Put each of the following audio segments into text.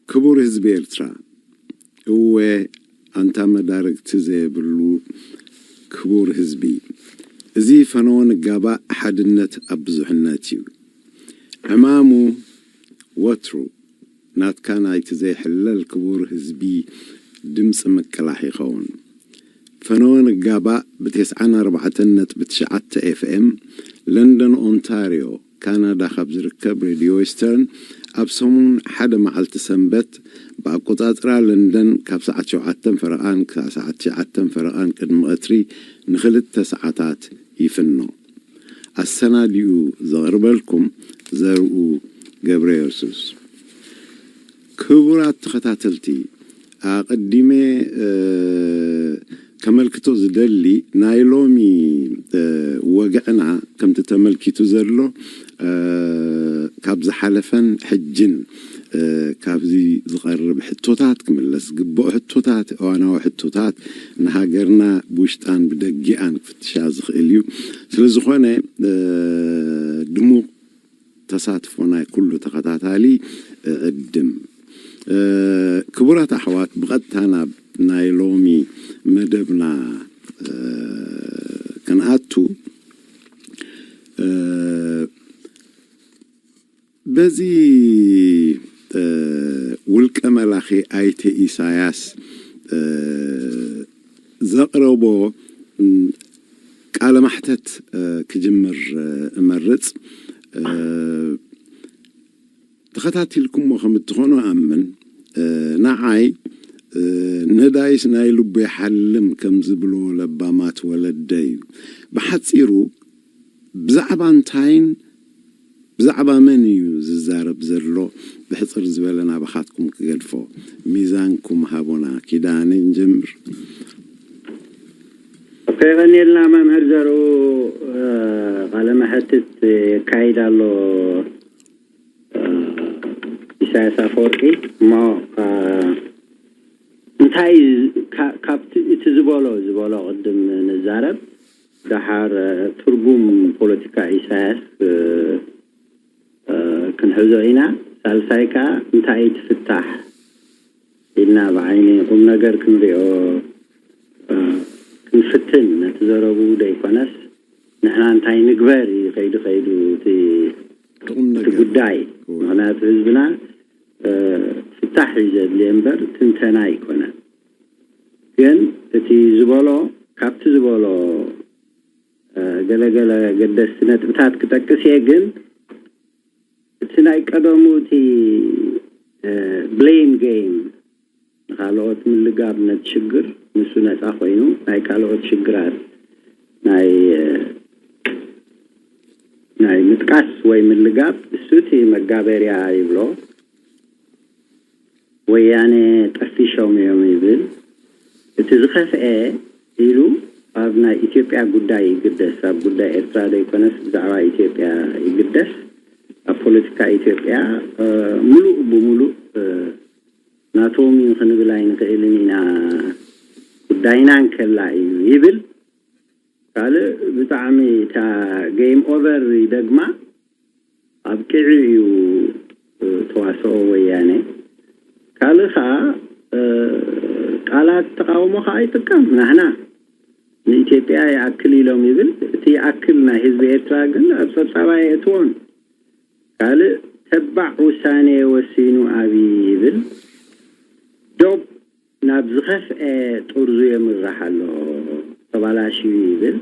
ክቡር ህዝቢ ኤርትራ፣ እወ ኣንታ መዳርግቲ ዘየብሉ ክቡር ህዝቢ፣ እዚ ፈነወ ንጋባእ ሓድነት ኣብ ብዙሕነት እዩ። ዕማሙ ወትሩ ናትካ ናይቲ ዘይሕለል ክቡር ህዝቢ ድምፂ ምቅላሕ ይኸውን። ፈነወ ንጋባእ ብ ተስዓን ኣርባዕተን ነጥቢ ትሽዓተ ኤፍኤም ለንደን ኦንታርዮ ካናዳ ካብ ዝርከብ ሬድዮ ዌስተርን ኣብ ሰሙን ሓደ መዓልቲ ሰንበት ብኣቆጻጽራ ለንደን ካብ ሰዓት ሸውዓተን ፈረቓን ክሳዕ ሰዓት ትሽዓተን ፈረቓን ቅድሚ ቀትሪ ንኽልተ ሰዓታት ይፍኖ። ኣሰናዲኡ ዘቕርበልኩም ዘርኡ ገብረየሱስ። ክቡራት ተኸታተልቲ፣ ኣቐዲመ ከመልክቶ ዝደሊ ናይ ሎሚ ወግዕና ከምቲ ተመልኪቱ ዘሎ ካብ ዝሓለፈን ሕጅን ካብዚ ዝቐርብ ሕቶታት ክምለስ ዝግብኦ ሕቶታት፣ እዋናዊ ሕቶታት ንሃገርና ብውሽጣን ብደጊኣን ክፍትሻ ዝኽእል እዩ። ስለዝኾነ ድሙቕ ተሳትፎ ናይ ኩሉ ተኸታታሊ እዕድም። ክቡራት ኣሕዋት፣ ብቐጥታ ናብ ናይ ሎሚ መደብና ክንኣቱ፣ በዚ ውልቀ መላኺ ኣይተ ኢሳያስ ዘቕረቦ ቃለ ማሕተት ክጅምር እመርጽ። ተኸታቲልኩሞ ከም እትኾኑ ኣምን። ንዓይ ነዳይስ ናይ ልቡ ይሓልም ከም ዝብልዎ ለባማት ወለደይ እዩ። ብሓጺሩ ብዛዕባ እንታይን ብዛዕባ መን እዩ ዝዛረብ ዘሎ? ብሕጽር ዝበለ ናባኻትኩም ክገድፎ። ሚዛንኩም ሃቡና። ኪዳነ ንጀምር። ኦኬ፣ የቐንየልና መምህር ዘርኡ። ቃለ መሕትት የካይድ ኣሎ ኢሳያስ ኣፈወርቂ። እሞ እንታይ ካብቲ እቲ ዝበሎ ዝበሎ ቅድም ንዛረብ፣ ደሓር ትርጉም ፖለቲካ ኢሳያስ ክንሕዞ ኢና። ሳልሳይ ከኣ እንታይ ትፍታሕ ኢልና ብዓይኒ ቁም ነገር ክንሪኦ ክንፍትን፣ ነቲ ዘረቡ ደይኮነስ ንሕና እንታይ ንግበር እዩ ከይዱ ከይዱ እቲ ጉዳይ። ምኽንያቱ ህዝብና ፍታሕ እዩ ዘድልየ እምበር ትንተና ኣይኮነን። ግን እቲ ዝበሎ፣ ካብቲ ዝበሎ ገለገለ ገደስቲ ነጥብታት ክጠቅስ እየ። ግን እቲ ናይ ቀደሙ እቲ ብሌም ጌም፣ ንካልኦት ምልጋብ ነቲ ሽግር፣ ንሱ ነፃ ኮይኑ ናይ ካልኦት ሽግራት ናይ ናይ ምጥቃስ ወይ ምልጋብ፣ እሱ እቲ መጋበርያ ይብሎ። ወያነ ጠፊሾም እዮም ይብል። እቲ ዝኸፍኤ ኢሉ ኣብ ናይ ኢትዮጵያ ጉዳይ ይግደስ፣ ኣብ ጉዳይ ኤርትራ ዘይኮነስ ብዛዕባ ኢትዮጵያ ይግደስ። ኣብ ፖለቲካ ኢትዮጵያ ሙሉእ ብሙሉእ ናቶም እዩ ክንብል ኣይንኽእልን ኢና፣ ጉዳይና እንከላ እዩ ይብል። ካልእ ብጣዕሚ እታ ጌም ኦቨር ይደግማ ኣብቂዑ እዩ ተዋስኦ ወያነ። ካልእ ከዓ ቃላት ተቃውሞ ከዓ ይጥቀም። ናህና ንኢትዮጵያ ይኣክል ኢሎም ይብል። እቲ ይኣክል ናይ ህዝቢ ኤርትራ ግን ኣብ ጸብጻብ ኣየእትዎን። ካልእ ተባዕ ውሳኔ ወሲኑ ኣብይ ይብል። ዶብ ናብ ዝኸፍኤ ጥርዙ የምርሕ ኣሎ፣ ተባላሽዩ ይብል።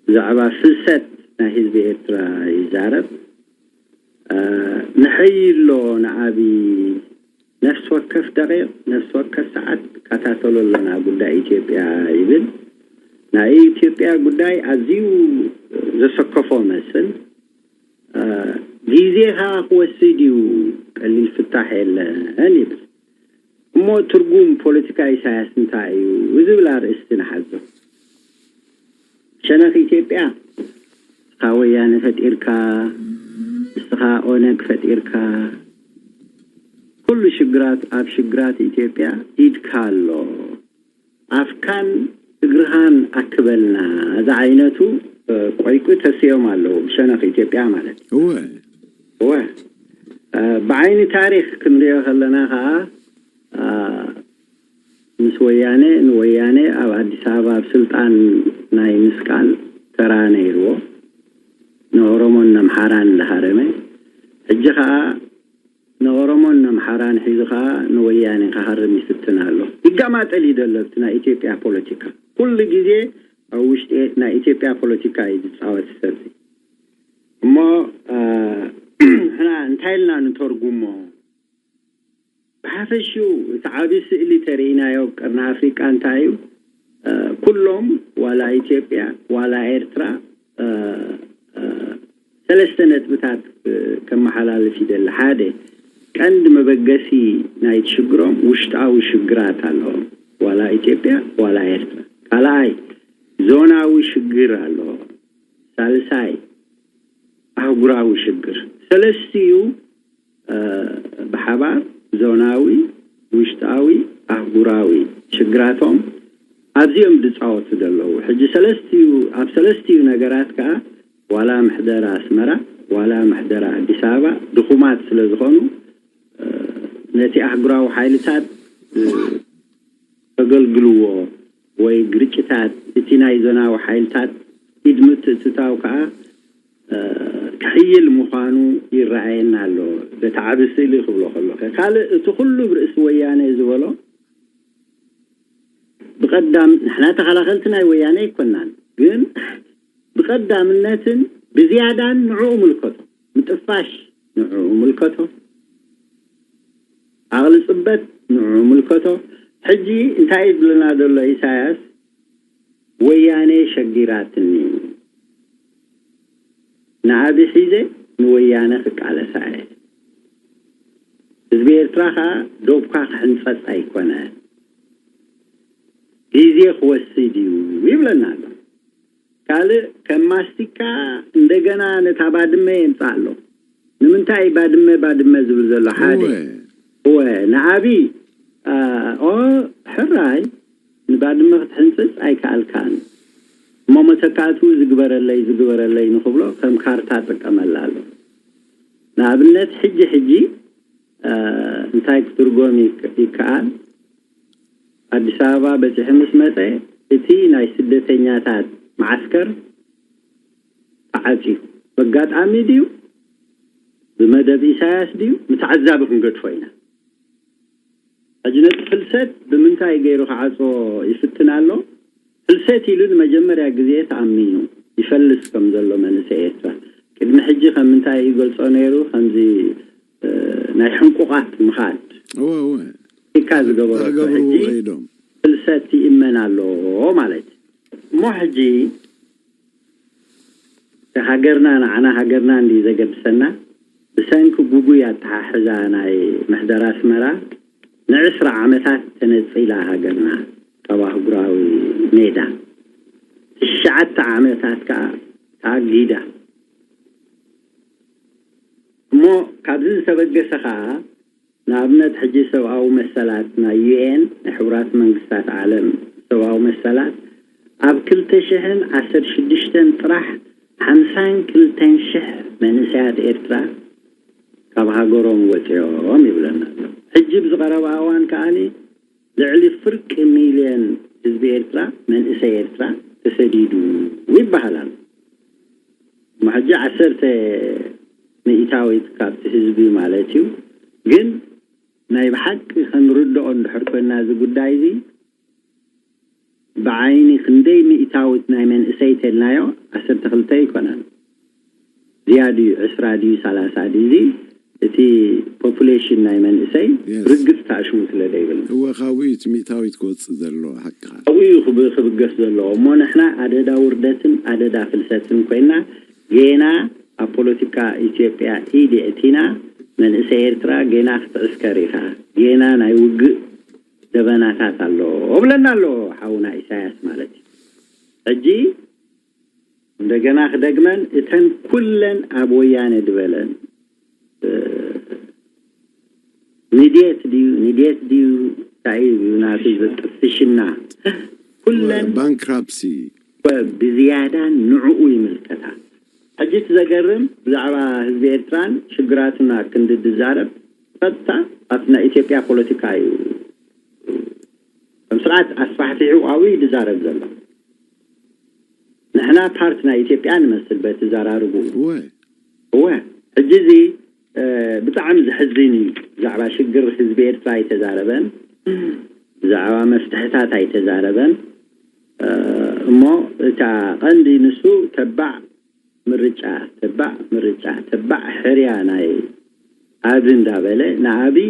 ብዛዕባ ፍልሰት ናይ ህዝቢ ኤርትራ ይዛረብ። ንሐይሎ ንኣብይ ነፍሲ ወከፍ ደቂቕ፣ ነፍሲ ወከፍ ሰዓት ከታተሎ ኣለና ጉዳይ ኢትዮጵያ ይብል። ናይ ኢትዮጵያ ጉዳይ ኣዝዩ ዘሰከፎ መስል። ግዜ ከዓ ክወስድ እዩ፣ ቀሊል ፍታሕ የለን ይብል። እሞ ትርጉም ፖለቲካ ኢሳያስ እንታይ እዩ ዝብል ኣርእስቲ ንሓዞ። ሸነኽ ኢትዮጵያ፣ ንስኻ ወያነ ፈጢርካ፣ ንስኻ ኦነግ ፈጢርካ፣ ኩሉ ሽግራት ኣብ ሽግራት ኢትዮጵያ ኢድካ ኣሎ። ኣፍካን እግርኻን ኣክበልና ዝዓይነቱ ቆይቁ ተስዮም ኣለዉ ብሸነኽ ኢትዮጵያ ማለት እዩ። እወ እወ ብዓይኒ ታሪኽ ክንሪኦ ከለና ከዓ ምስ ወያነ ንወያነ ኣብ ኣዲስ ኣበባ ኣብ ስልጣን ናይ ምስቃል ተራ ነይርዎ። ንኦሮሞን ነምሓራን ዝሃረመ፣ ሕጂ ከዓ ንኦሮሞን ነምሓራን ሒዙ ከዓ ንወያነ ክሃርም ይፍትን ኣሎ። ይጋማጠል እዩ ዘሎ ኣብቲ ናይ ኢትዮጵያ ፖለቲካ። ኩሉ ግዜ ኣብ ውሽጢ ናይ ኢትዮጵያ ፖለቲካ እዩ ዝፃወት ሰብዚ። እሞ ሕና እንታይ ኢልና ንተርጉሞ? ብሓፈሽኡ እቲ ዓብዪ ስእሊ ተርእናዮ ኣብ ቀርኒ ኣፍሪቃ እንታይ እዩ? ኩሎም ዋላ ኢትዮጵያ ዋላ ኤርትራ ሰለስተ ነጥብታት ከመሓላልፍ ይደሊ። ሓደ፣ ቀንዲ መበገሲ ናይቲ ሽግሮም ውሽጣዊ ሽግራት ኣለዎም፣ ዋላ ኢትዮጵያ ዋላ ኤርትራ። ካልኣይ፣ ዞናዊ ሽግር ኣለዎም። ሳልሳይ፣ ኣህጉራዊ ሽግር። ሰለስቲኡ ብሓባር ዞናዊ፣ ውሽጣዊ፣ ኣህጉራዊ ሽግራቶም ኣብዚኦም ዝፃወቱ ዘለዉ። ሕጂ ሰለስቲኡ፣ ኣብ ሰለስቲኡ ነገራት ከዓ ዋላ ምሕደራ ኣስመራ ዋላ ምሕደራ ኣዲስ ኣበባ ድኹማት ስለ ዝኾኑ ነቲ ኣህጉራዊ ሓይልታት ከገልግልዎ ወይ ግርጭታት እቲ ናይ ዞናዊ ሓይልታት ኢድ ምትእትታው ከዓ ክሕይል ምዃኑ ይረኣየና ኣሎ። በቲ ዓቢ ስእሊ ክብሎ ከሎ ካልእ እቲ ኩሉ ብርእሲ ወያነ ዝበሎ ብቐዳም ንሕና ተኸላኸልቲ ናይ ወያነ ኣይኮናን፣ ግን ብቐዳምነትን ብዝያዳን ንዕኡ ምልከቶ፣ ምጥፋሽ ንዕኡ ምልከቶ፣ ዓቕሊ ጽበት ንዕኡ ምልከቶ። ሕጂ እንታይ እዩ ዝብለና ዘሎ ኢሳያስ? ወያነ ሸጊራትኒ፣ ንኣቢ ሒዘ ንወያነ ክቃለሳ እየ። ህዝቢ ኤርትራ ኸኣ ዶብካ ክሕንጸጽ ኣይኮነ፣ ግዜ ክወስድ እዩ ይብለና ኣሎ። ካልእ ከም ማስቲካ እንደገና ነታ ባድመ የምጽእ ኣሎ። ንምንታይ ባድመ ባድመ ዝብል ዘሎ? ሓደ እወ። እወ ንኣቢ ኦ ሕራይ ንባድመ ክትሕንጽጽ ኣይከኣልካን እሞ መተካእትኡ ዝግበረለይ ዝግበረለይ ንኽብሎ ከም ካርታ ጥቀመላ ኣሎ። ንኣብነት ሕጂ ሕጂ እንታይ ክትርጎም ይከኣል? ኣዲስ ኣበባ በጺሑ ምስ መጸ እቲ ናይ ስደተኛታት መዓስከር ተዓጽዩ። በጋጣሚ ድዩ ብመደብ ኢሳያስ ድዩ ንተዓዛቢ ክንገድፎ ኢና። ሕጂ ነቲ ፍልሰት ብምንታይ ገይሩ ክዓጽዎ ይፍትን ኣሎ? ፍልሰት ኢሉ ንመጀመርያ ግዜ ተኣሚኑ ይፈልስ ከም ዘሎ መንእሰይ ኤርትራ ቅድሚ ሕጂ ከም ምንታይ ይገልጾ ነይሩ? ከምዚ ናይ ሕንቁቓት ምኻድ እወ እወ ኢካ ዝገበረቶ። ሕጂ ፍልሰት ይእመን ኣሎ ማለት እሞ ሕጂ ሃገርና ንዓና ሃገርና እንዲ ዘገድሰና ብሰንኪ ጉጉይ ኣተሓሕዛ ናይ ምሕደራ ኣስመራ ንዕስራ ዓመታት ተነጺላ ሃገርና ካብ ኣህጉራዊ ሜዳ ትሽዓተ ዓመታት ከዓ ተኣጊዳ። እሞ ካብዚ ዝተበገሰ ከዓ ንኣብነት ሕጂ ሰብኣዊ መሰላት ናይ ዩኤን ናይ ሕቡራት መንግስታት ዓለም ሰብኣዊ መሰላት ኣብ ክልተ ሽሕን ዓሰርተ ሽዱሽተን ጥራሕ ሓምሳን ክልተን ሽሕ መንእሰያት ኤርትራ ካብ ሃገሮም ወፂኦም ይብለና ኣሎ። ሕጂ ብዝቐረባ እዋን ከዓኒ ልዕሊ ፍርቂ ሚልዮን ህዝቢ ኤርትራ መንእሰይ ኤርትራ ተሰዲዱ ይበሃል ኣሎ። እሞ ሕጂ ዓሰርተ ሚእታዊት ካብቲ ህዝቢ ማለት እዩ። ግን ናይ ብሓቂ ክንርድኦ እንድሕር ኮይና እዚ ጉዳይ እዚ ብዓይኒ ክንደይ ሚእታዊት ናይ መንእሰይ ተልናዮ ዓሰርተ ክልተ ይኮነን ዝያድ እዩ ዕስራ ድዩ ሰላሳ ድዩ እዚ እቲ ፖፑሌሽን ናይ መንእሰይ ርግጽ ታእሽሙ ስለ ዘይብልና እወ ካብኡ እዩ እቲ ሚእታዊት ክወፅእ ዘለዎ ሓቅኻ ኣብኡ እዩ ክብ- ክብገስ ዘለዎ እሞ ንሕና ኣደዳ ውርደትን ኣደዳ ፍልሰትን ኮይና ጌና ኣብ ፖለቲካ ኢትዮጵያ ኢድ የእቲና መንእሰይ ኤርትራ ጌና ክትዕስከር ኢኻ ጌና ናይ ውግእ ደበናታት ኣሎ ብለና ኣሎ ሓውና ኢሳያስ ማለት እዩ ሕጂ እንደገና ክደግመን እተን ኩለን ኣብ ወያነ ድበለን ንዴት ድዩ ንዴት ድዩ እንታይ እዩ ናቱ ዝጥፍሽና ኩለን ባንክራፕሲ ብዝያዳ ንዕኡ ይምልከታ ሕጂ እቲ ዘገርም ብዛዕባ ህዝቢ ኤርትራን ሽግራቱና ክንዲ ዝዛረብ ቀጥታ ኣብቲ ናይ ኢትዮጵያ ፖለቲካ እዩ። ከም ስርዓት ኣስፋሕፊሑ ኣብኡ እዩ ዝዛረብ ዘሎ። ንሕና ፓርት ናይ ኢትዮጵያ ንመስል በቲ ዘራርቡ። እወ እወ ሕጂ እዚ ብጣዕሚ ዘሕዝን እዩ። ብዛዕባ ሽግር ህዝቢ ኤርትራ ኣይተዛረበን፣ ብዛዕባ መፍትሕታት ኣይተዛረበን። እሞ እታ ቀንዲ ንሱ ተባዕ ምርጫ፣ ተባዕ ምርጫ፣ ተባዕ ሕርያ ናይ ኣብይ እንዳበለ ንኣብይ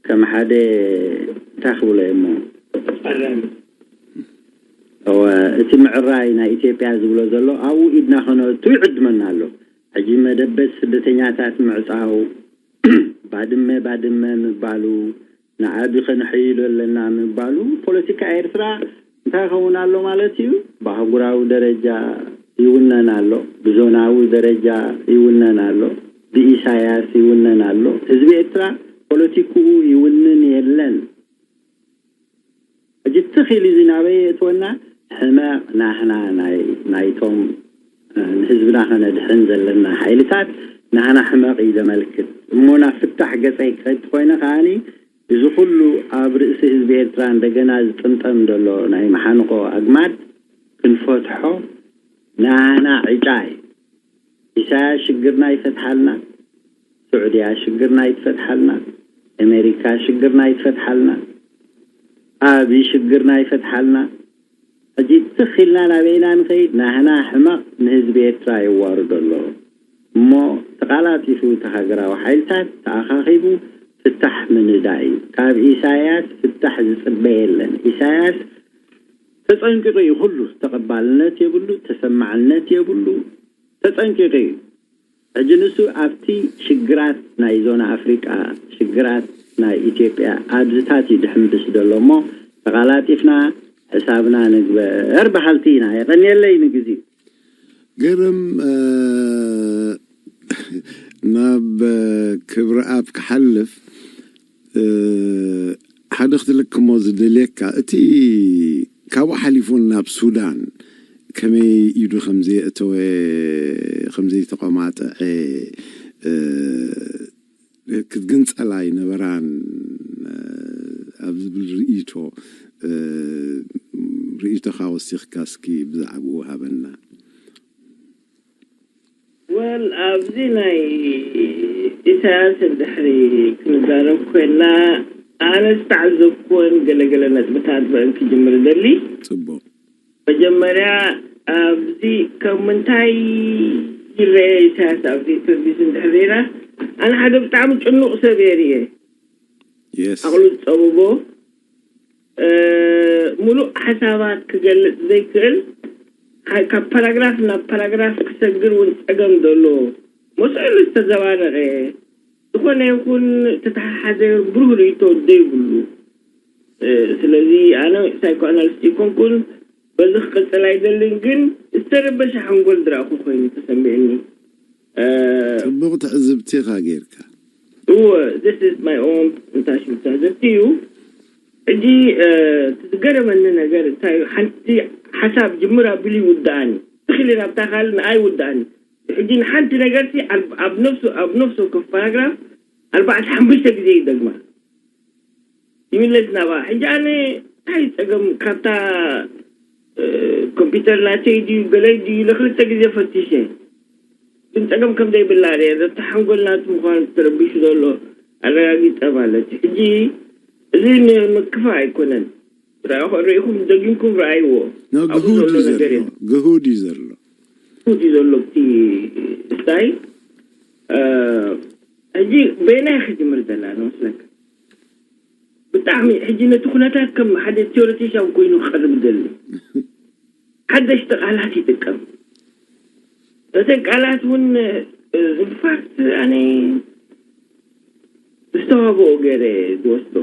ከም ሓደ እንታይ ክብሎ እሞ እቲ ምዕራይ ናይ ኢትዮጵያ ዝብሎ ዘሎ ኣብኡ ኢድና ከነእቱ ይዕድመና ኣሎ። ሕጂ መደበት ስደተኛታት ምዕፃው፣ ባድመ ባድመ ምባሉ፣ ንዓቢ ከነሐይሎ ኣለና ምባሉ ፖለቲካ ኤርትራ እንታይ ይኸውን ኣሎ ማለት እዩ? ብኣህጉራዊ ደረጃ ይውነን ኣሎ፣ ብዞናዊ ደረጃ ይውነን ኣሎ፣ ብኢሳያስ ይውነን ኣሎ። ህዝቢ ኤርትራ ፖለቲክኡ ይውንን የለን። ሕጂ ትኽ ኢሉ እዚ ናበይ የእትወና? ሕመቕ ናህና ናይ ናይቶም ንህዝብና ከነድሕን ዘለና ሓይልታት ናህና ሕመቕ እዩ ዘመልክት። እሞ ናብ ፍታሕ ገጸይ ክኸድ ኮይነ ከዓኒ እዚ ኩሉ ኣብ ርእሲ ህዝቢ ኤርትራ እንደገና ዝጥምጠም ዘሎ ናይ መሓንቆ ኣግማድ ክንፈትሖ ናህና ዕጫ እዩ። ኢሳያስ ሽግርና ይፈትሓልና፣ ስዑድያ ሽግርና ይትፈትሓልና፣ ኣሜሪካ ሽግርና ይትፈትሓልና፣ ኣቢ ሽግርና ይፈትሓልና። ሕጂ ትኽ ኢልና ናበይና ንኸይድ? ናህና ሕመቕ ንህዝቢ ኤርትራ የዋርዶ ኣሎ። እሞ ተቓላጢፉ እቲ ሃገራዊ ሓይልታት ተኣኻኺቡ ፍታሕ ምንዳይ እዩ። ካብ ኢሳያስ ፍታሕ ዝጽበ የለን። ኢሳያስ ተጸንቂቑ እዩ። ኩሉ ተቐባልነት የብሉ፣ ተሰማዕነት የብሉ። ተጸንቂቑ እዩ። ሕጂ ንሱ ኣብቲ ሽግራት ናይ ዞና ኣፍሪቃ፣ ሽግራት ናይ ኢትዮጵያ ኣብዚታት እዩ ድሕምብስ ዘሎ እሞ ተቓላጢፍና ሕሳብና ንግበር በሃልቲ ኢና። የቐንየለይ ንግዜኡ። ግርም ናብ ክብረኣብ ክሓልፍ ሓደ ክትልክሞ ዝደልየካ እቲ ካብኡ ሓሊፉ ናብ ሱዳን ከመይ ኢዱ ከምዘየእተወ ከምዘይተቆማጥዐ ክትግንጸል ኣይነበራን ኣብ ዝብል ርእይቶ ርእይቶኻ ወሲኽካ እስኪ ብዛዕባኡ ሃበና። ወል ኣብዚ ናይ ኢሳያስ እንድሕሪ ክንዛረብ ኮይና ኣነ ዝተዓዘብኩወን ገለገለ ነጥብታት ብአን ክጅምር ደሊ። ጽቡቅ። መጀመርያ ኣብዚ ከም ምንታይ ይረአ ኢሳያስ ኣብዚ ኢንተርቪው እንድሕር ሪና ኣነ ሓደ ብጣዕሚ ጭኑቅ ሰብ እየ ርየ የስ ዓቕሉ ዝፀብቦ ሙሉእ ሓሳባት ክገልፅ ዘይክእል ካብ ፓራግራፍ ናብ ፓራግራፍ ክሰግር እውን ፀገም ዘሎ መስሉ ዝተዘባረቐ ዝኾነ ይኹን ተተሓሓዘ ብሩህ ርእቶ ዘይብሉ ስለዚ ኣነ ሳይኮ ኣናሊስት ይኮንኩን በዚ ክቅፅል ኣይደልን ግን ዝተረበሸ ሓንጎል ዝረእኹ ኮይኑ ተሰሚዕኒ ፅቡቕ ትዕዝብቲ ኢኻ ጌርካ እወ this is my own እንታሽምታ ዘቲ እዩ ሕጂ ዝገረመኒ ነገር እንታይ ሓንቲ ሓሳብ ጅምር ኣቢሉ ይውድኣኒ ትኽሊ ናብታ ካል ንኣይ ይውድኣኒ ሕጂ ንሓንቲ ነገር ኣብ ነፍሱ ኣብ ነፍሱ ወከፍ ፓራግራፍ ኣርባዕተ ሓሙሽተ ግዜ ይደግማ ይምለስ ናባ ሕጂ ኣነ እንታይ ፀገም ካብታ ኮምፒተር ናተይ ድዩ ገለይ ድዩ ንክልተ ግዜ ፈቲሸ ግን ፀገም ከም ዘይብላ ርየ ዘቲ ሓንጎል ናቱ ምኳኑ ተረቢሹ ዘሎ ኣረጋጊፀ ማለት ሕጂ እዚ ንምክፋ ኣይኮነን ርኢኹም ደጊምኩም ረኣይዎ ግሁድ እዩ ዘሎ ግሁድ እዩ ዘሎ ግሁድ እዩ ዘሎ እቲ ስታይ ሕጂ በየናይ ክጅምር ዘላ ንመስለካ ብጣዕሚ ሕጂ ነቲ ኩነታት ከም ሓደ ቴዎሬቲሻን ኮይኑ ክቐርብ ደሊ ሓደሽቲ ቃላት ይጥቀም እተን ቃላት እውን ኢንፋክት ኣነ ዝተዋብኦ ገይረ ዝወስዶ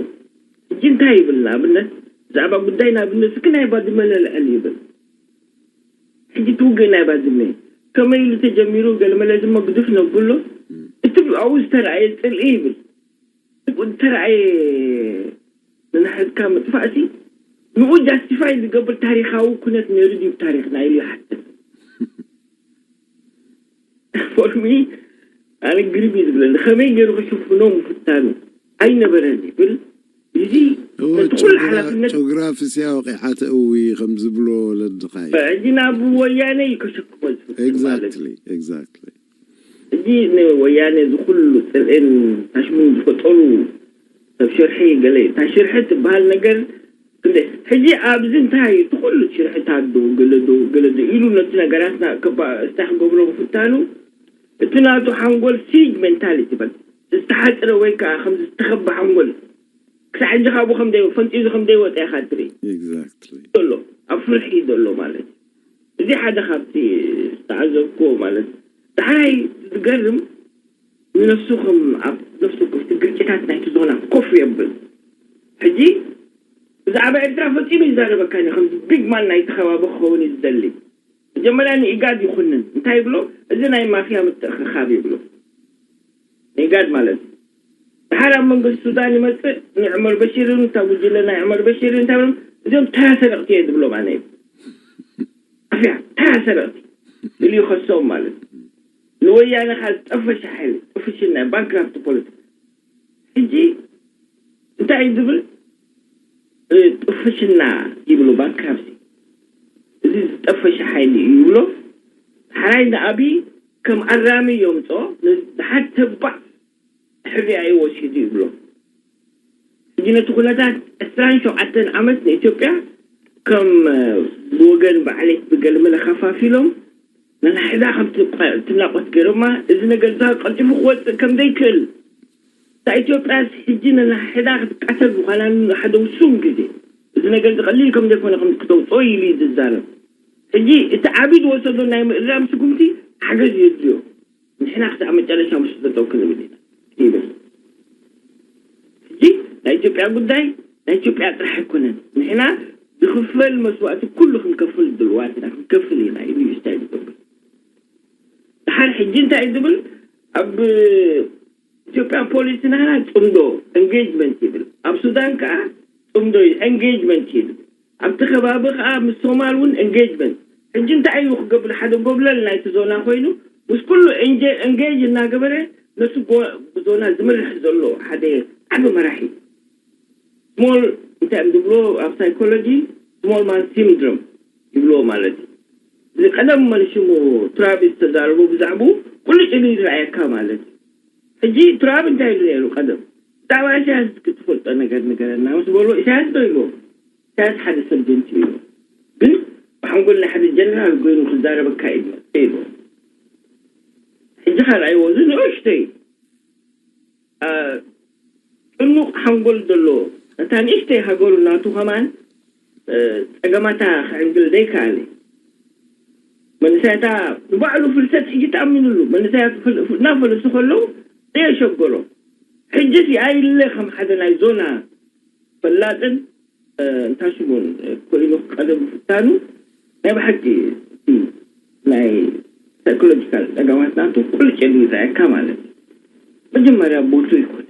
ሕጂ እንታይ ይብል ንኣብነት ብዛዕባ ጉዳይ ንኣብነት እስኪ ናይ ባድመ ለልዕል ይብል ሕጂ ትውግእ ናይ ባድመ ከመይ ኢሉ ተጀሚሩ ገለመለ ድማ ግዱፍ ነብሎ እቲ ኣብኡ ዝተረኣየ ፅልኢ ይብል ዝተረኣየ ንንሕትካ ምጥፋእሲ ንኡ ጃስቲፋይ ዝገብር ታሪካዊ ኩነት ነይሩ ድዩ ታሪክና ኢሉ ይሓትት ፎርሚ ኣነ ግርም እዩ ዝብለኒ። ከመይ ገይሩ ክሽፍኖ ምፍታኑ ኣይነበረን ይብል። እዚ ነቲ ኩሉ ሓላፍነት ጆግራፊ ስያ ወቂዓ ተእዊ ከም ዝብሎ ወለድኻ እዩ። ሕጂ ናብ ወያነ እዩ ከሸክሞ ዝፍትን ማለት እዩ። Exactly, exactly. ሕጂ ንወያነ እዚ ኩሉ ፅልእን ታሽሙን ዝፈጠሩ ሰብ ሽርሒ ገለ እታ ሽርሒ ትበሃል ነገር ክንደ ሕጂ ኣብዚ እንታይ እዩ እቲ ኩሉ ሽርሕታት ዶ ገለ ዶ ገለ ዶ ኢሉ ነቲ ነገራትና ከባ እንታይ ክገብሮ ምፍታኑ እቲ ናቱ ሓንጎል ሲጅ ሜንታሊቲ በል ዝተሓፅረ ወይ ከዓ ከም ዝተኸበ ሓንጎል ክሳዕ ሕጂ ካብኡ ከም ደይ ፈንጢዙ ከም ደይወፀ ኢኻ ትርኢ Exactly. ዘሎ ኣብ ፍርሒ እዩ ዘሎ ማለት እዩ። እዚ ሓደ ካብቲ ዝተዓዘብኩዎ ማለት እዩ። ዳሕራይ ዝገርም ንነፍሱ ከም ኣብ ነፍሱ ክፍቲ ግርጭታት ናይቲ ዞና ኮፍ የብል። ሕጂ ብዛዕባ ኤርትራ ፈጺሙ ይዛረበካኒ ከምዚ ቢግ ማን ናይቲ ከባቢ ክኸውን እዩ ዝደሊ። መጀመርያ ንኢጋድ ይኹንን እንታይ ይብሎ፣ እዚ ናይ ማፍያ ምትእኽኻብ ይብሎ። ንኢጋድ ማለት እዩ። ድሓር ኣብ መንግስቲ ሱዳን ይመፅእ ንዑመር በሺርን እታ ጉጅለ ናይ ዑመር በሺርን እንታይ ብሎም፣ እዚኦም ተራ ሰረቕቲ እየ ዝብሎም ኣነ እዩ። ኣፍያ ተራ ሰረቕቲ ኢሉ ይኸሶም ማለት እዩ። ንወያነ ካብ ዝጠፈሸ ሓይሊ ጥፍሽና ባንክራፍት ፖለቲካ ሕጂ እንታይ እዩ ዝብል? ጥፍሽና ይብሎ ባንክራፍት እዚ ዝጠፈሸ ሓይሊ እዩ ይብሎ። ሓራይ ንኣብይ ከም ኣራሚ የምፅኦ። ንሓተባዕ ሕርያ እዩ ወሲዱ ይብሎ። ሕጂ ነቲ ኩነታት ዕስራን ሸውዓተን ዓመት ንኢትዮጵያ ከም ብወገን ባዕለይት ብገልመለ ከፋፊሎም ነናሕዳ ከም ትናቆት ገይሮማ። እዚ ነገር ዛ ቀልጢፉ ክወፅእ ከም ዘይክእል እታ ኢትዮጵያ ሕጂ ነናሕዳ ክትቃተል ምዃና ሓደ ውሱን ግዜ እዚ ነገር ዝቀሊል ከም ዘይኮነ ከም ክተውፅኦ ኢሉ እዩ ዝዛረብ። ሕጂ እቲ ዓብይ ዝወሰዶ ናይ ምእራም ስጉምቲ ሓገዝ የድልዮ። ንሕና ክሳዕ መጨረሻ ምስ ጠጠው ክንብል ኢና ይብል። ሕጂ ናይ ኢትዮጵያ ጉዳይ ናይ ኢትዮጵያ ጥራሕ ኣይኮነን። ንሕና ዝኽፈል መስዋእቲ ኩሉ ክንከፍል ድልዋት ኢና ክንከፍል ኢና ኢሉ እዩ ስታይ ዝገብር። ድሓር ሕጂ እንታይ እዩ ዝብል ኣብ ኢትዮጵያ ፖሊሲ ናህና ፅምዶ ኤንጌጅመንት ይብል። ኣብ ሱዳን ከዓ ፅምዶ ኤንጌጅመንት ይብል። ኣብቲ ከባቢ ከዓ ምስ ሶማል እውን ኤንጌጅመንት ሕጂ እንታይ እዩ ክገብር ሓደ ጎብለል ናይቲ ዞና ኮይኑ ምስ ኩሉ ኤንጌጅ እናገበረ ነቲ ዞና ዝምርሕ ዘሎ ሓደ ዓቢ መራሒ ስሞል እንታይ እዮም ዝብሎ ኣብ ሳይኮሎጂ ስሞል ማን ሲንድሮም ይብልዎ ማለት እዩ። እዚ ቀደም መን ሽሙ ትራምፕ ዝተዛረቦ ብዛዕባኡ ቁልጭ ኢሉ ይረኣየካ ማለት እዩ። ሕጂ ትራምፕ እንታይ ኢሉ ነይሩ ቀደም ብዛዕባ ኢሳያስ ክትፈልጦ ነገር ንገረና ምስ በልዎ ኢሳያስ ዶ ኢልዎ ኢሳያስ ሓደ ሰብ ጀንቲ እዩ ግን ብሓንጎል ናይ ሓደ ጀነራል ኮይኑ ክዛረበካ እዩ ኢልዎ። ሕጂ ካልኣይዎ እዚ ንእሽተይ ጥኑቕ ሓንጎል ዘለዎ እታ ንእሽተይ ሃገሩ ናቱ ከማን ፀገማታ ክዕንግል ዘይከኣለ መንእሰያታ ንባዕሉ ፍልሰት ሕጂ ተኣሚኑሉ መንእሰያት እናፈለሱ ከለዉ ዘየሸገሮ ሕጂ ሲ ኣይለ ከም ሓደ ናይ ዞና ፈላጥን እንታይ ሽሙን ኮይኑ ክቀርብ ምፍታኑ ናይ ብሓቂ እቲ ናይ ሳይኮሎጂካል ፀገማት ናቱ ቁልጭ ኢሉ ይረኣየካ ማለት እዩ። መጀመርያ ቦቱ ይኮነ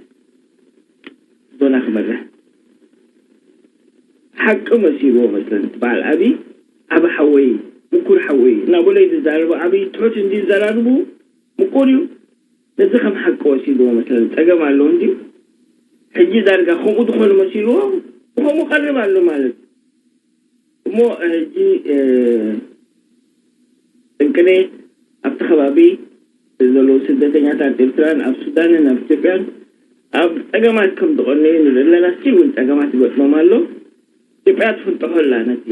ዞና ክመርሕ ሓቂ መሲልዎ መስለኒ እቲ በዓል ኣብይ ዓቢ ሓወይ ምኩር ሓወይ እናበሎ እዩ ዝዛረቡ። ኣብይ ትሑት እንዲ ዘራርቡ ምቁር እዩ። ነዚ ከም ሓቂ ወሲድዎ መስለኒ ጸገም ኣለዎ እንድዩ። ሕጂ ዳርጋ ከምኡ ዝኾነ መሲልዎ ብኸምኡ ቀርብ ኣሎ ማለት እዩ። እሞ ሕጂ ጥንቅነ ኣብቲ ከባቢ ዘለዉ ስደተኛታት ኤርትራን ኣብ ሱዳንን ኣብ ኢትዮጵያን ኣብ ጸገማት ከም ዝቐነዩ ንርኢ ኣለና። ስቲል እውን ጸገማት ይገጥሞም ኣሎ። ኢትዮጵያ ትፍንጠሖ ኣላ ነቲ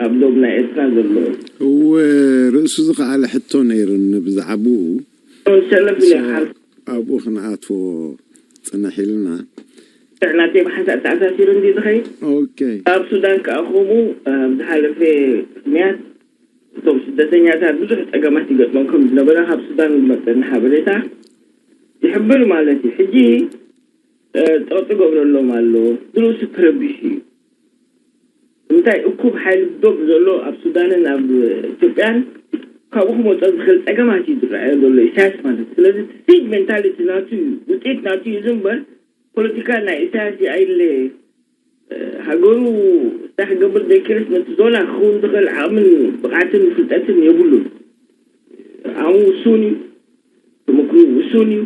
ኣብ ዶብ ናይ ኤርትራ ዘሎ እወ ርእሱ ዝኸኣለ ሕቶ ነይሩኒ ብዛዕባኡ ሰለፍ ኢለ ይሓልፍ ኣብኡ ክንኣትዎ ፅንሕ ኢልና ናተይ ብሓንሳእ ተኣሳሲሩ እንዲ ዝኸይድ ኦኬ ኣብ ሱዳን ከዓ ከምኡ ኣብ ዝሓለፈ ቅድሚያት እቶም ስደተኛታት ብዙሕ ፀገማት ይገጥሞም ከም ዝነበረ ካብ ሱዳን ዝመፀኒ ሓበሬታ ይሕብር ማለት እዩ። ሕጂ ፀቕጢ ገብረሎም ኣሎ። ንርእሱ ተረቢሹ እዩ። እንታይ እኩብ ሓይሊ ዶብ ዘሎ ኣብ ሱዳንን ኣብ ኢትዮጵያን ካብኡ ክመፀ ዝኽእል ፀገማት እዩ ዝረኣዮ ዘሎ ኢሳያስ ማለት እዩ። ስለዚ እቲ ሲጅ ሜንታሊቲ ናቱ እዩ ውፅኢት ናቱ እዩ ዝንበር ፖለቲካ ናይ ኢሳያስ ኣይለ ሃገሩ እንታይ ክገብር ዘይክእልስ ነቲ ዞና ክኸውን ዝኽእል ዓቕምን ብቕዓትን ፍልጠትን የብሉን። ዓቕሙ ውሱን እዩ፣ ተመክሮ ውሱን እዩ።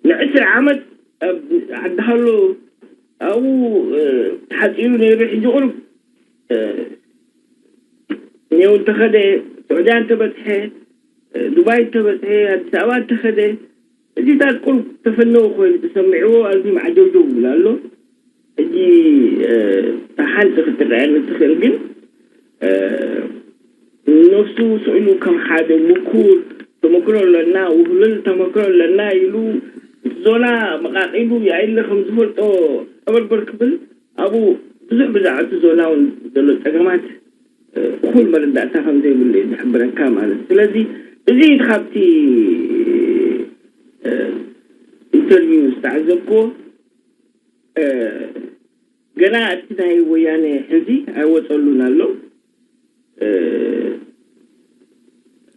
ንዕስራ ዓመት ኣብ ዓዲ ሃሎ ኣብኡ ተሓፂሩ ነይሩ። ሕጂ ቁሩብ ኔው እንተኸደ፣ ስዑድያ እንተበፅሐ፣ ዱባይ እንተበፅሐ፣ ኣዲስ ኣበባ እንተኸደ፣ እዚታት ቁሩብ ተፈነው ኮይኑ ተሰሚዕዎ ኣዝዩ ማዕጀውጀው ይብል ኣሎ። ሕጂ ሓንቲ ክትረኣየኒ ትኽእል ግን ነፍሱ ስእሉ ከም ሓደ ምኩር ተመክሮ ኣለና፣ ውህሉል ተመክሮ ኣለና ኢሉ ዞና መቓቒሉ የኣይለ ከም ዝፈልጦ ጠበርበር ክብል ኣብኡ ብዙሕ ብዛዕባ እቲ ዞና እውን ዘሎ ፀገማት እኩል መረዳእታ ከም ዘይብሉ እዩ ዝሕብረካ ማለት እዩ። ስለዚ እዚ ካብቲ ኢንተርቪው ዝተዓዘብኩዎ ገና እቲ ናይ ወያነ ሕዚ ኣይወፀሉን ኣሎ።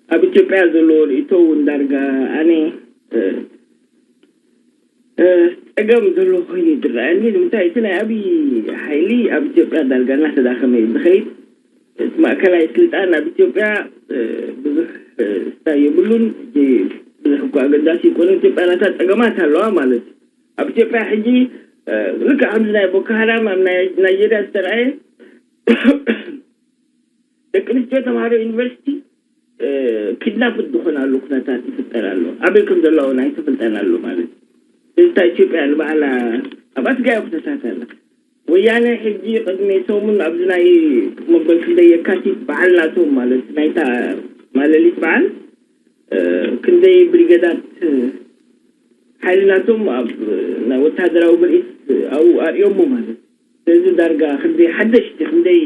ኣብ ኢትዮጵያ ዘለዎ ርእቶ እውን ዳርጋ ኣነ ጸገም ዘሎ ኮይኑ ይድረኣኒ። ንምንታይ እቲ ናይ ኣብይ ሓይሊ ኣብ ኢትዮጵያ ዳርጋ እናተዳኸመ እዩ ዝኸይድ። እቲ ማእከላይ ስልጣን ኣብ ኢትዮጵያ ብዙሕ ስታይ የብሉን። ብዙሕ እኳ ኣገዳሲ ይኮነ። ኢትዮጵያ ናታ ጸገማት ኣለዋ ማለት እዩ። ኣብ ኢትዮጵያ ሕጂ ልክዕ ከምዚ ናይ ቦኮ ሃራም ኣብ ናይ ናይጀርያ ዝተረኣየ ደቂ ኣንስትዮ ተምሃሮ ዩኒቨርሲቲ ኪድናፕ ዝኾናሉ ኩነታት ይፍጠር ኣሎ። ኣበይ ከም ዘለዋ እውን ኣይተፈልጠን ኣሎ ማለት እዩ። እታ ኢትዮጵያ ንባዕላ ኣብ ኣስጋኢ ኩነታት ኣላ። ወያነ ሕጂ ቅድሚ ሰሙን ኣብዚ ናይ መበል ክንደይ የካቲት በዓል ናቶም ማለት ናይታ ማለሊት በዓል ክንደይ ብሪገዳት ሓይሊ ናቶም ኣብ ናይ ወታደራዊ ምርኢት ኣብኡ ኣርእዮሞ ማለት እዩ። ስለዚ ዳርጋ ክንደይ ሓደሽቲ ክንደይ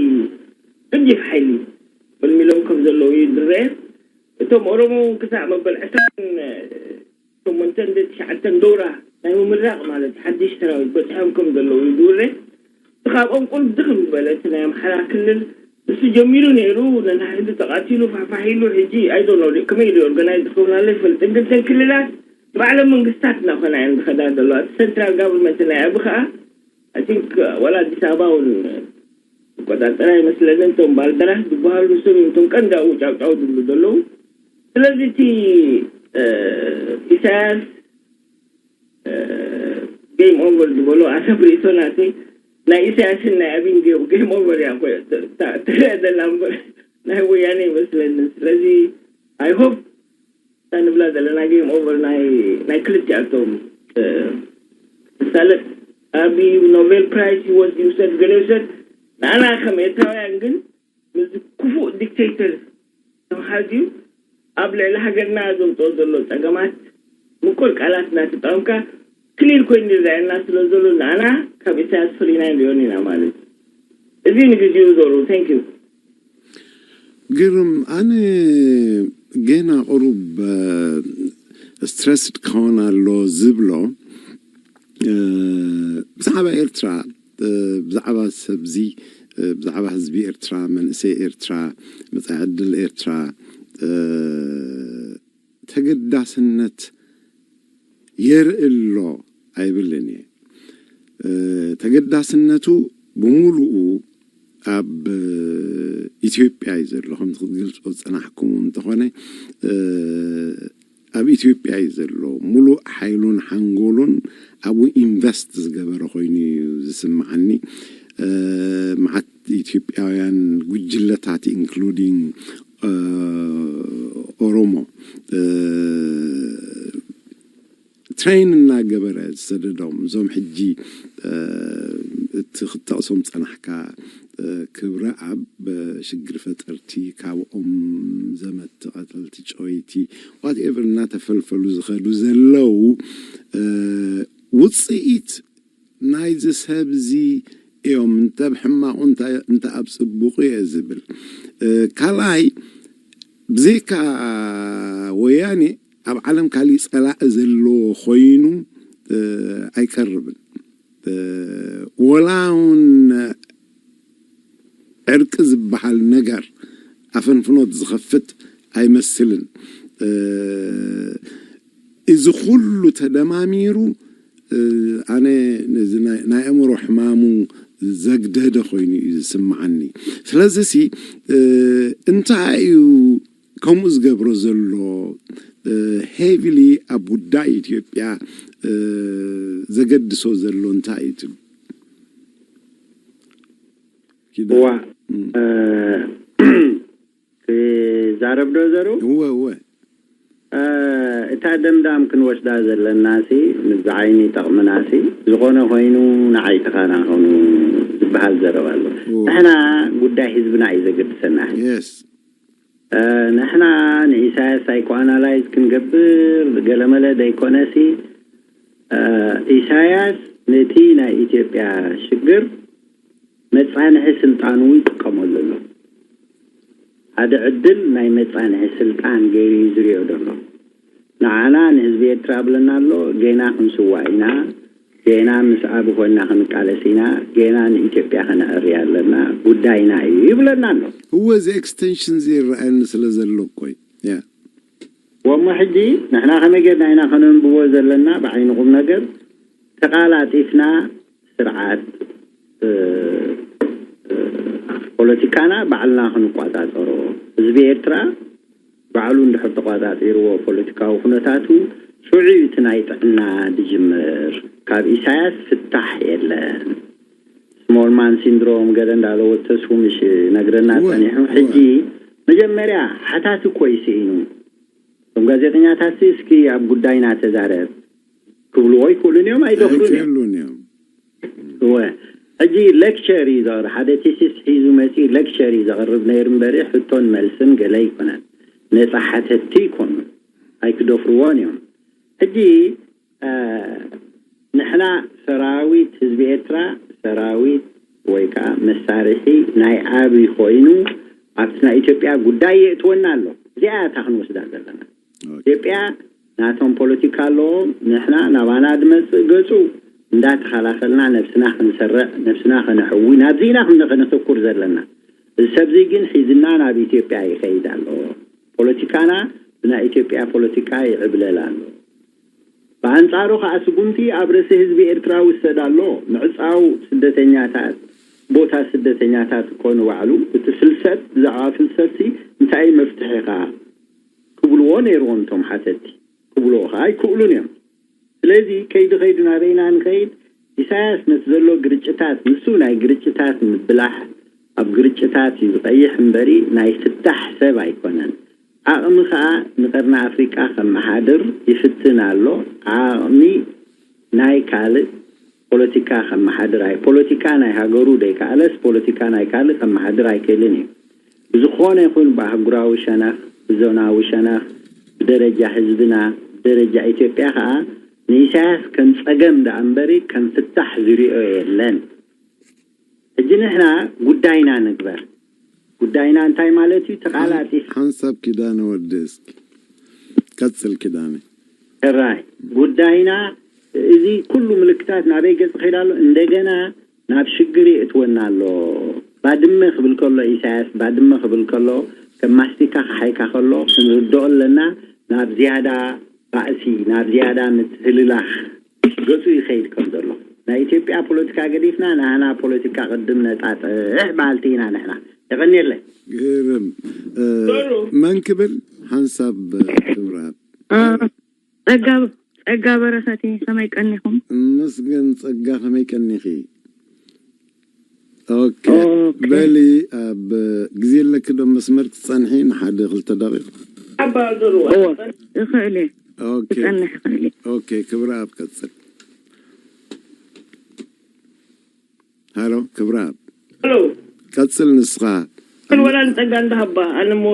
ገዲፍ ሓይሊ መልሚሎም ከም ዘለዉ እዩ ዝረአ። እቶም ኦሮሞ እውን ክሳዕ መበል ዕስራን ሸሞንተን ትሽዓተን ዶራ ናይ ምምራቕ ማለት ሓድሽ ሰራዊት በፂሖም ከም ዘለዉ እዩ ዝውረ። እቲ ካብኦም ቁሩብ ድኽም ዝበለ እቲ ናይ ኣምሓራ ክልል ንሱ ጀሚሩ ነይሩ። ነንሓድሕዱ ተቓቲሉ ፋሕፋሕ ኢሉ። ሕጂ ኣይዶኖ ከመይ ኢሉ ኦርጋናይዝ ዝኸውን ኣሎ ይፈልጥን ግን እተን ክልላት ባዕለን መንግስታት እናኾና እየን ዝኸዳ ዘለዋ። እቲ ሰንትራል ጋቨርንመንት ናይ ኣቢ ከዓ ኣይ ቲንክ ዋላ ኣዲስ ኣበባ እውን ዝቆፃፀራ ይመስለንን። እቶም ባልደራስ ዝበሃሉ ሰብ እዮም እቶም ቀንዲ ኣብኡ ጫውጫው ዝብሉ ዘለዉ። ስለዚ እቲ ኢሳያስ ጌም ኦቨር ዝበሎ ኣሰብ ርእቶ ናተይ ናይ ኢሳያስን ናይ ኣቢን ጌም ኦቨር እያ ትረአ ዘላ እምበር ናይ ወያነ ይመስለኒ። ስለዚ ኣይ ሆፕ እታ ንብላ ዘለና ጌም ኦቨር ናይ ናይ ክልቲኣቶም ትሳለጥ። ኣቢ ኖቤል ፕራይስ ይወስድ ይውሰድ ገለ ይውሰድ፣ ንኣና ከም ኤርትራውያን ግን ምስዚ ክፉእ ዲክቴተር ተምሃዝዩ ኣብ ልዕሊ ሃገርና ዘምፅኦ ዘሎ ፀገማት ምቁር ቃላት እናተጠቐምካ ክሊር ኮይኑ ይረኣየና ስለ ዘሎ ንኣና ካብ ኢሳያስ ፍሊና ንሪኦን ኢና ማለት እዩ። እዚ ንግዜኡ ዞሩ። Thank you። ግርም ኣነ ገና ቁሩብ ስትረስድ ክኸውን ኣሎ ዝብሎ ብዛዕባ ኤርትራ ብዛዕባ ሰብዚ ብዛዕባ ህዝቢ ኤርትራ መንእሰይ ኤርትራ መፃኢ ዕድል ኤርትራ ተገዳስነት የርኢ ኣሎ ኣይብልን እየ። ተገዳስነቱ ብሙሉኡ ኣብ ኢትዮጵያ እዩ ዘሎ። ከምቲ ክትገልጾ ዝጸናሕኩም እንተኾነ ኣብ ኢትዮጵያ እዩ ዘሎ። ሙሉእ ሓይሉን ሓንጎሉን ኣብኡ ኢንቨስት ዝገበረ ኮይኑ እዩ ዝስምዓኒ። መዓት ኢትዮጵያውያን ጉጅለታት ኢንክሉዲንግ ኦሮሞ ትሬን እናገበረ ዝሰደዶም እዞም ሕጂ እቲ ክጠቕሶም ፀናሕካ ክብረ ኣብ ሽግር ፈጠርቲ ካብኦም ዘመቲ ቀተልቲ ጨወይቲ ዋትኤቨር እናተፈልፈሉ ዝኸዱ ዘለው ውፅኢት ናይዚ ሰብ እዚ እዮም እንተ ኣብ ሕማቑ እንተ ኣብ ፅቡቑ እየ ዝብል ካልኣይ ብዘይካ ወያኔ ኣብ ዓለም ካሊእ ፀላኢ ዘለዎ ኮይኑ ኣይቀርብን ወላ እውን ዕርቂ ዝበሃል ነገር ኣፈንፍኖት ዝኸፍት ኣይመስልን እዚ ኩሉ ተደማሚሩ ኣነ ናይ ኣእምሮ ሕማሙ ዘግደደ ኮይኑ እዩ ዝስምዓኒ ስለዚ ሲ እንታይ እዩ ከምኡ ዝገብሮ ዘሎ፣ እ፣ ሄቪሊ ኣብ ጉዳይ ኢትዮጵያ፣ እ፣ ዘገድሶ ዘሎ እንታይ እዩ ትብሉ? ኪዳ-፣ እዋ፣ እም። እ፣ ክዛረብ ዶ ዘሩ? እወ፣ እወ። እ፣ እታ ደምዳም ክንወስዳ ዘለናሲ፣ ምስ ዝዓይኒ ይጠቕምናሲ፣ ዝኾነ ኮይኑ ንዓይ ተኻናኸኑ ዝበሃል ዘረባ ኣሎ። እወ። ንሕና ጉዳይ ህዝብና እዩ ዘገድሰና። የስ። እ፣ ንሕና ንኢሳያስ ሳይኮ ኣናላይዝ ክንገብር ገለመለ ዘይኮነሲ፣ እ፣ ኢሳያስ ነቲ ናይ ኢትዮጵያ ሽግር መጻንሒ ስልጣኑ ይጥቀመሉ ኣሎ። ሓደ ዕድል ናይ መጻንሒ ስልጣን ገይሩ እዩ ዝሪኦ ዘሎ። ንዓና ንህዝቢ ኤርትራ ብለና ኣሎ፣ ጌና ክንስዋእ ኢና፣ ጌና ምስ ኣቢ ኮይና ክንቃለስ ኢና፣ ጌና ንኢትዮጵያ ከነዕርያ ኣለና፣ ጉዳይና እዩ ይብለና ኣሎ። እወ፣ እዚ ኤክስቴንሽን እዚ ይረኣየኒ ስለ ዘሎ እኮ እዩ። ያ። ወሞ ሕጂ ንሕና ከመይ ጌርና ኢና ከነንብቦ ዘለና ብዓይኒ ቁም ነገር? ተቓላጢፍና ስርዓት፣ እ፣ እ፣ ፖለቲካና ባዕልና ክንቆጻጸሮ፣ ህዝቢ ኤርትራ ባዕሉ እንድሕር ተቆጻጺርዎ ፖለቲካዊ ኩነታቱ፣ ሽዑ እዩ እቲ ናይ ጥዕና ዝጅምር። ካብ ኢሳያስ ፍታሕ የለን። ስሞል ማን ሲንድሮም ገለ እንዳበለ ወዲ ተስፉ ምሽ ነግረና እወ፣ ጸኒሑ። እወ። ሕጂ መጀመርያ ሓታቲ እኮ እዩ ስኢኑ። እቶም ጋዜጠኛታት እስኪ ኣብ ጉዳይና ተዛረብ ክብልዎ ይክእሉን እዮም፣ ኣይደፍሩን እዮም። ኣይክእሉን እዮም። እወ፣ ሕጂ ሌክቸር እዩ ዘቕርብ፣ ሓደ ቴሲስ ሒዙ መፂኡ ሌክቸር እዩ ዘቕርብ ነይሩ እምበሪ፣ ሕቶን መልስን ገለ ኣይኮነን። ነፃ ሓተትቲ ይኮኑ፣ ኣይክደፍርዎን እዮም። ሕጂ፣ እ፣ ንሕና ሰራዊት ህዝቢ ኤርትራ፣ ሰራዊት ወይ ከዓ መሳርሒ ናይ ኣብይ ኮይኑ ኣብቲ ናይ ኢትዮጵያ ጉዳይ የእትወና ኣሎ። እዚኣ እታ ክንወስዳ ዘለና። ኦኬ። ኢትዮጵያ ናቶም ፖለቲካ ኣለዎም፣ ንሕና ናባና ዝመጽእ ገጹ እንዳተኸላኸልና ነብስና ክንሰርዕ፣ ነብስና ከነሕዊ፣ ናብዚ ኢና ከነ-፣ ከነተኩር ዘለና። እዚ ሰብዚ ግን ሒዝና ናብ ኢትዮጵያ ይኸይድ ኣሎ። ፖለቲካና ብናይ ኢትዮጵያ ፖለቲካ ይዕብለል ኣሎ። ብኣንጻሩ ከኣ ስጉምቲ ኣብ ርእሲ ህዝቢ ኤርትራ ውሰድ ኣሎ። ምዕጻው ስደተኛታት፣ ቦታ ስደተኛታት እኮ ንባዕሉ እቲ ፍልሰት፣ ብዛዕባ ፍልሰትሲ እንታይ እዩ መፍትሒኻ? ክብልዎ ነይርዎም እቶም ሓተቲ። ክብልዎ ከኣ ኣይክእሉን እዮም። ስለዚ ከይዱ ከይዱ ናበይና ንኸይድ? ኢሳያስ ነቲ ዘሎ ግርጭታት፣ ንሱ ናይ ግርጭታት ምብላሕ፣ ኣብ ግርጭታት እዩ ዝቐይሕ እምበሪ ናይ ፍታሕ ሰብ ኣይኮነን። ዓቕሚ ከኣ ንቀርኒ ኣፍሪቃ ከመሓድር ይፍትን ኣሎ። ዓቕሚ ናይ ካልእ ፖለቲካ ከመሓድር ኣይ-፣ ፖለቲካ ናይ ሃገሩ ደይከኣለስ ፖለቲካ ናይ ካልእ ከመሓድር ኣይክእልን እዩ። ብዝኾነ ይኹን ብኣህጉራዊ ሸነኽ፣ ብዞናዊ ሸነኽ፣ ብደረጃ ህዝብና፣ ብደረጃ ኢትዮጵያ ከኣ ንኢሳያስ ከም ጸገም ደኣ እምበሪ ከም ፍታሕ ዝሪኦ የለን። ሕጂ ንሕና ጉዳይና ንግበር። ጉዳይና እንታይ ማለት እዩ? ተቓላጢፍ ሓንሳብ ኪዳነ ወዲ እስኪ ቀጽል ኪዳነ። ሕራይ ጉዳይና እዚ ኩሉ ምልክታት ናበይ ገጽ ከይዳ ኣሎ? እንደገና ናብ ሽግር የእትወና ኣሎ። ባድመ ክብል ከሎ ኢሳያስ፣ ባድመ ክብል ከሎ ከም ማስቲካ ክሓይካ ከሎ ክንርድኦ ኣለና። ናብ ዝያዳ ባእሲ፣ ናብ ዝያዳ ምትህልላኽ ገጹ ይኸይድ ከም ዘሎ። ናይ ኢትዮጵያ ፖለቲካ ገዲፍና ናህና ፖለቲካ ቅድም ነጣጥሕ በሃልቲ ኢና ንሕና። የቐንየለይ። ግርም። እ፣ ዞሩ። መን ክብል ሓንሳብ ክብራ። እ፣ ጸጋ፣ ጸጋ በረኸት፣ ከመይ ቀኒኹም? መስገን ጸጋ፣ ከመይ ቀኒኺ? ኦኬ። ኦኬ። በሊ፣ ኣብ ግዜ ኣለኪ ዶ መስመር ትጸንሒ ንሓደ ክልተ ደቂቕ? ሓባ ዞሩ። እወ፣ እኽእል እየ። ኦኬ። ክጸንሕ እኽእል እየ። ኦኬ፣ ክብራ ኣብ ቀጽል። ሃሎ፣ ክብራብ። ሃሎ። ቀጽል ንስኻ። ግን ወላ ንጸጋ እንዳሃባ፣ ኣነ ሞ-፣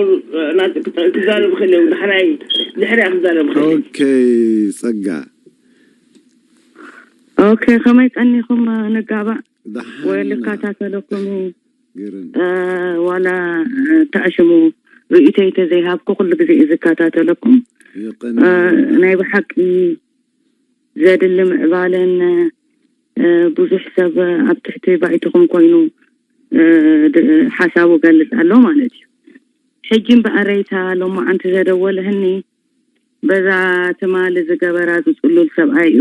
ናት-፣ ክዛረብ ክእል እየ፣ ዳሕራይ፣ ድሕሪያ ክዛረብ ክእል እየ። ኦኬ፣ ጸጋ። ኦኬ፣ ከመይ ቀኒኹም፣ ንጋባእ? ደሓን ወይ ኢና። ልከታተለኩም፣ ግርም። እ፣ ዋላ፣ እ፣ ተኣሽሙ ርእይቶይ ተዘይሃብኩ፣ ኩሉ ግዜ እየ ዝከታተለኩም። የቐንየልና። እ፣ ናይ ብሓቂ ዘድሊ ምዕባለን፣ እ፣ ብዙሕ ሰብ ኣብ ትሕቲ ባይትኹም ኮይኑ፣ እ፣ ድ-፣ ሓሳቡ ገልጽ ኣሎ ማለት እዩ። ሕጂ እምበኣረይታ ሎማዓንቲ ዘደወለህኒ በዛ ትማሊ ዝገበራ ዝጽሉል ሰብኣይ እዩ።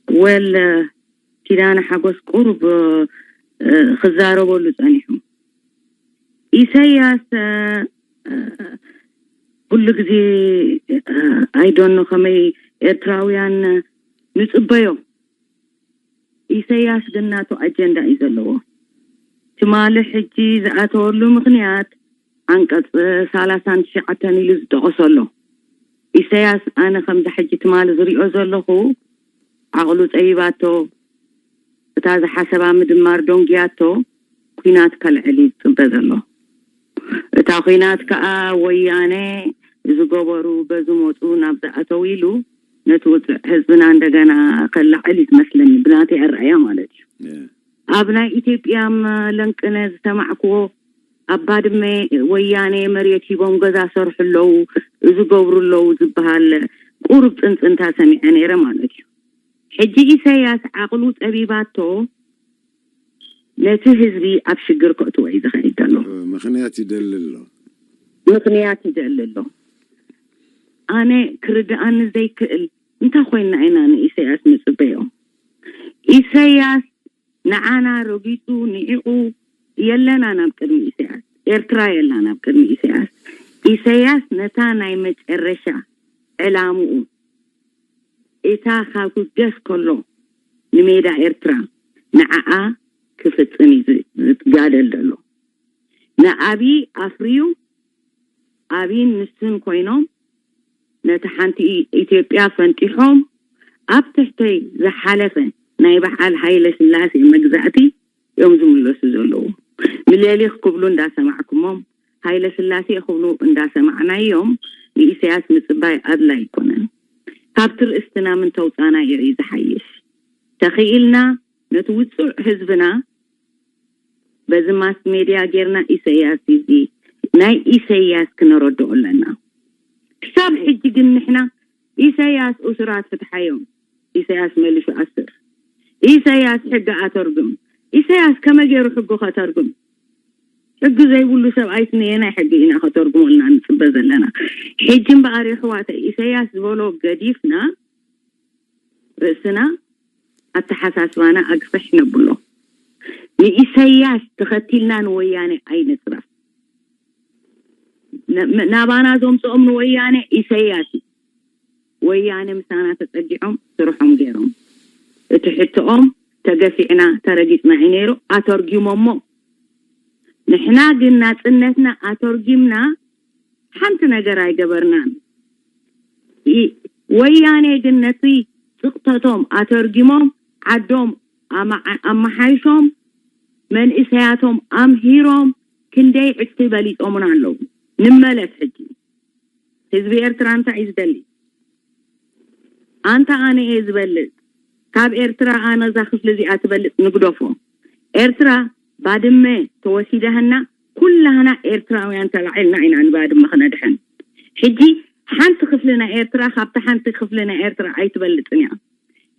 ወል ኪዳነ ሓጎስ ቁሩብ፣ እ፣ ክዛረበሉ ጸኒሑ። ኢሰያስ፣ እ፣ እ፣ ኩሉ ግዜ ኣይዶኖ ከመይ ኤርትራውያን ንጽበዮ። ኢሰያስ ግን ናቱ ኣጀንዳ እዩ ዘለዎ። ትማሊ ሕጂ ዝኣተወሉ ምኽንያት ዓንቀጽ ሰላሳን ትሽዓተን ኢሉ ዝጠቐሰሎ። ኢሰያስ ኣነ ከምዚ ሕጂ ትማሊ ዝሪኦ ዘለኹ ዓቕሉ ጸቢባቶ፣ እታ ዝሓሰባ ምድማር ዶንጊያቶ ኲናት ከልዕል እዩ ዝጽበ ዘሎ። እታ ኲናት ከኣ ወያነ ዝገበሩ በዚ መፁ ናብ ዝኣተው ኢሉ ነቲ ውፅዕ ህዝብና እንደገና ከላዕል እዩ ዝመስለኒ ብናተይ ኣረኣያ ማለት እዩ። ኣብ ናይ ኢትዮጵያ ለንቅነ ዝሰማዕክዎ ኣብ ባድመ ወያነ መሬት ሂቦም ገዛ ሰርሑ ኣለዉ፣ እዚ ገብሩ ኣለዉ ዝበሃል ቁሩብ ፅንፅንታ ሰሚዐ ነይረ ማለት እዩ። ሕጂ ኢሳያስ ዓቕሉ ጸቢባቶ ነቲ ህዝቢ ኣብ ሽግር ከእትዎ እዩ ዝኸይድ ዘሎ። ምኽንያት ይደሊ ኣሎ። ምኽንያት ይደሊ ኣሎ። ኣነ ክርድኣኒ ዘይክእል እንታይ ኮይና ኢና ንኢሳያስ ንጽበዮ? ኢሳያስ ንዓና ረጊጹ ንዒቑ የለና ናብ ቅድሚ ኢሳያስ። ኤርትራ የላ ናብ ቅድሚ ኢሳያስ። ኢሳያስ ነታ ናይ መጨረሻ ዕላምኡ እታ ካብ ክገስ ከሎ ንሜዳ ኤርትራ ንዓኣ ክፍጽም እዩ ዝ- ዝጋደል ዘሎ። ንኣብይ ኣፍርዩ ኣብይን ንሱን ኮይኖም ነቲ ሓንቲ ኢ- ኢትዮጵያ ፈንጢሖም ኣብ ትሕተይ ዝሓለፈ ናይ በዓል ሃይለ ስላሴ መግዛእቲ እዮም ዝምለሱ ዘለዉ። ምሌሊኽ ክብሉ እንዳሰማዕኩሞም ሃይለ ስላሴ ክብሉ እንዳሰማዕናዮም ንኢሳያስ ምጽባይ ኣድላይ ኣይኮነን። ካብ ትርእስትና ምን ተውጻና እዩ ዝሓይሽ። ተኽኢልና ነቲ ውጹዕ ህዝብና በዚ ማስ ሜድያ ጌርና ኢሳያስ እዚ ናይ ኢሳያስ ክነረድኦ ኣለና። ክሳብ ሕጂ ግን ንሕና ኢሳያስ እሱራት ፍትሓዮም፣ ኢሳያስ መሊሹ ኣስር፣ ኢሳያስ ሕጊ ኣተርጉም። ኢሳያስ ከመይ ገይሩ ሕጊ ከተርጉም? ሕጊ ዘይብሉ ሰብኣይስ ነየናይ ሕጊ ኢና ከተርጉመልና ንጽበ ዘለና? ሕጂ እምበኣር የሕዋተይ ኢሳያስ ዝበሎ ገዲፍና ርእስና ኣተሓሳስባና ኣግፍሕ ነብሎ። ንኢሳያስ ተኸቲልና ንወያነ ኣይንጽረፍ። ን- ናባና ዘምጽኦም ንወያነ ኢሳያስ እዩ። ወያነ ምሳና ተጸጊዖም ስርሖም ገይሮም። እቲ ሕቶኦም ተገፊዕና ተረጊጽና እዩ ነይሩ። ኣተርጊሞሞ ንሕና ግን ናጽነትና ኣተርጊምና ሓንቲ ነገር ኣይገበርናን። ይ- ወያኔ ግን ነቲ ጽቕተቶም ኣተርጊሞም ዓዶም ኣመዓ- ኣመሓይሾም መንእሰያቶም ኣምሂሮም ክንደይ ዕጽፊ በሊጾሙና ኣለዉ። ንመለስ ሕጂ ህዝቢ ኤርትራ እንታይ እዩ ዝደሊ? ኣንታ ኣነ እየ ዝበልጽ፣ ካብ ኤርትራ ኣነ እዛ ክፍሊ እዚኣ ትበልጽ ንግደፎ። ኤርትራ ባድመ ተወሲዳህና ኩላህና ኤርትራውያን ተላዒልና ኢና ንባድመ ክነድሕን። ሕጂ ሓንቲ ክፍሊ ናይ ኤርትራ ካብታ ሓንቲ ክፍሊ ናይ ኤርትራ ኣይትበልጽን እያ።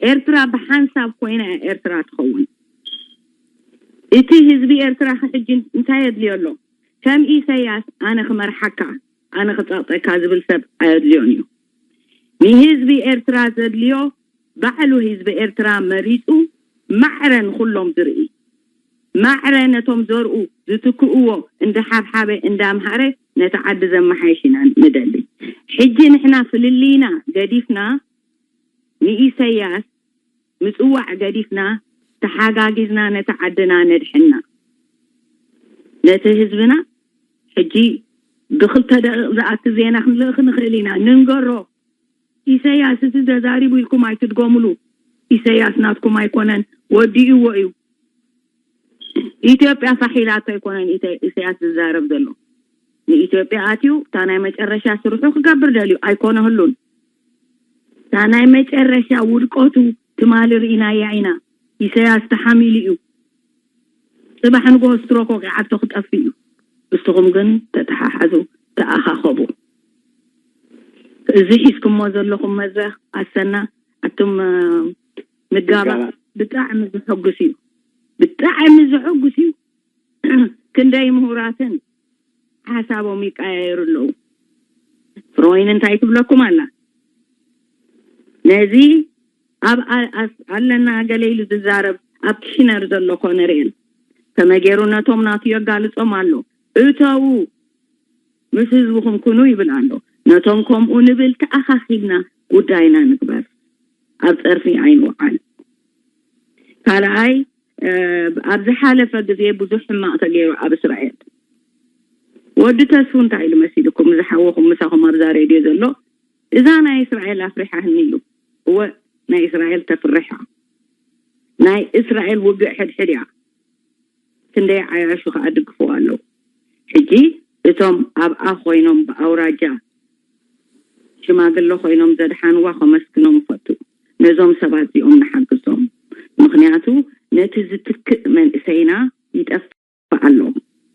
ኤርትራ ብሓንሳብ ኮይና እያ ኤርትራ ትኸውን። እቲ ህዝቢ ኤርትራ ሕጂ እንታይ የድልዮ ኣሎ? ከም ኢሳያስ ኣነ ክመርሓካ ኣነ ክጸቕጠካ ዝብል ሰብ ኣየድልዮን እዩ። ንህዝቢ ኤርትራ ዘድልዮ ባዕሉ ህዝቢ ኤርትራ መሪጹ ማዕረ ንኹሎም ዝርኢ ማዕረ ነቶም ዘርኡ ዝትክእዎ እንዳሓብሓበ እንዳምሃረ ነቲ ዓዲ ዘመሓይሽ ኢና ንደሊ። ሕጂ ንሕና ፍልልይና ገዲፍና ንኢሰያስ ምጽዋዕ ገዲፍና ተሓጋጊዝና ነቲ ዓድና ነድሕና። ነቲ ህዝብና ሕጂ ብክልተ ደቂቕ ዝኣቲ ዜና ክንልእኽ ንኽእል ኢና። ንንገሮ ኢሰያስ እዚ ተዛሪቡ ኢልኩም ኣይትድገሙሉ። ኢሰያስ ናትኩም ኣይኮነን፣ ወዲእዎ እዩ። ኢትዮጵያ ፋሕ ኢላቶ ኣይኮነን ኢተ- ኢሰያስ ዝዛረብ ዘሎ። ንኢትዮጵያ ኣትዩ እታ ናይ መጨረሻ ስርሑ ክገብር ደልዩ ኣይኮነህሉን። እታ ናይ መጨረሻ ውድቀቱ ትማሊ ርኢናያ ኢና። ኢሰያስ ተሓሚሉ እዩ። ጽባሕ ንግሆ ስትሮክ ወቂዓቶ ክጠፍእ እዩ። ንስኹም ግን ተተሓሓዙ፣ ተኣኻኸቡ። እዚ ሒዝኩሞ ዘለኹም መድረኽ ኣሰና ኣቱም ምጋባእ ብጣዕሚ ዘሐጉስ እዩ። ብጣዕሚ ዘሐጉስ እዩ። ክንደይ ምሁራትን ሓሳቦም ይቀያየሩ ኣለዉ። ፍሮይን እንታይ ትብለኩም ኣላ? ነዚ ኣብ ኣለና ገለ ኢሉ ዝዛረብ ኣብ ክሽነር ዘሎ ኮነሬል ከመይ ገይሩ ነቶም ናቱ የጋልጾም ኣሎ። እተዉ ምስ ህዝብኹም ኩኑ ይብል ኣሎ። ነቶም ከምኡ ንብል ተኣኻኺብና ጉዳይና ንግበር። ኣብ ጸርፊ ኣይንውዓል። ካልኣይ፣ ኣብ ዝሓለፈ ግዜ ብዙሕ ሕማቕ ተገይሩ ኣብ እስራኤል። ወዲ ተስፉ እንታይ ኢሉ መሲልኩም? ዝሓወኹም ምሳኹም ኣብዛ ሬድዮ ዘሎ፣ እዛ ናይ እስራኤል ኣፍሪሓህኒ ኢሉ። እወ፣ ናይ እስራኤል ተፍርሓ። ናይ እስራኤል ውግእ ሕድሕድ እያ። ክንደይ ዓያሹ ከኣ ድግፍዋ ኣለዉ። ሕጂ እቶም ኣብኣ ኮይኖም ብኣውራጃ ሽማግለ ኮይኖም ዘድሓንዋ ከመስግኖም እፈቱ። ነዞም ሰባት እዚኦም ንሓግዞም። ምኽንያቱ ነቲ ዝትክእ መንእሰይና ይጠፍእ ኣሎ።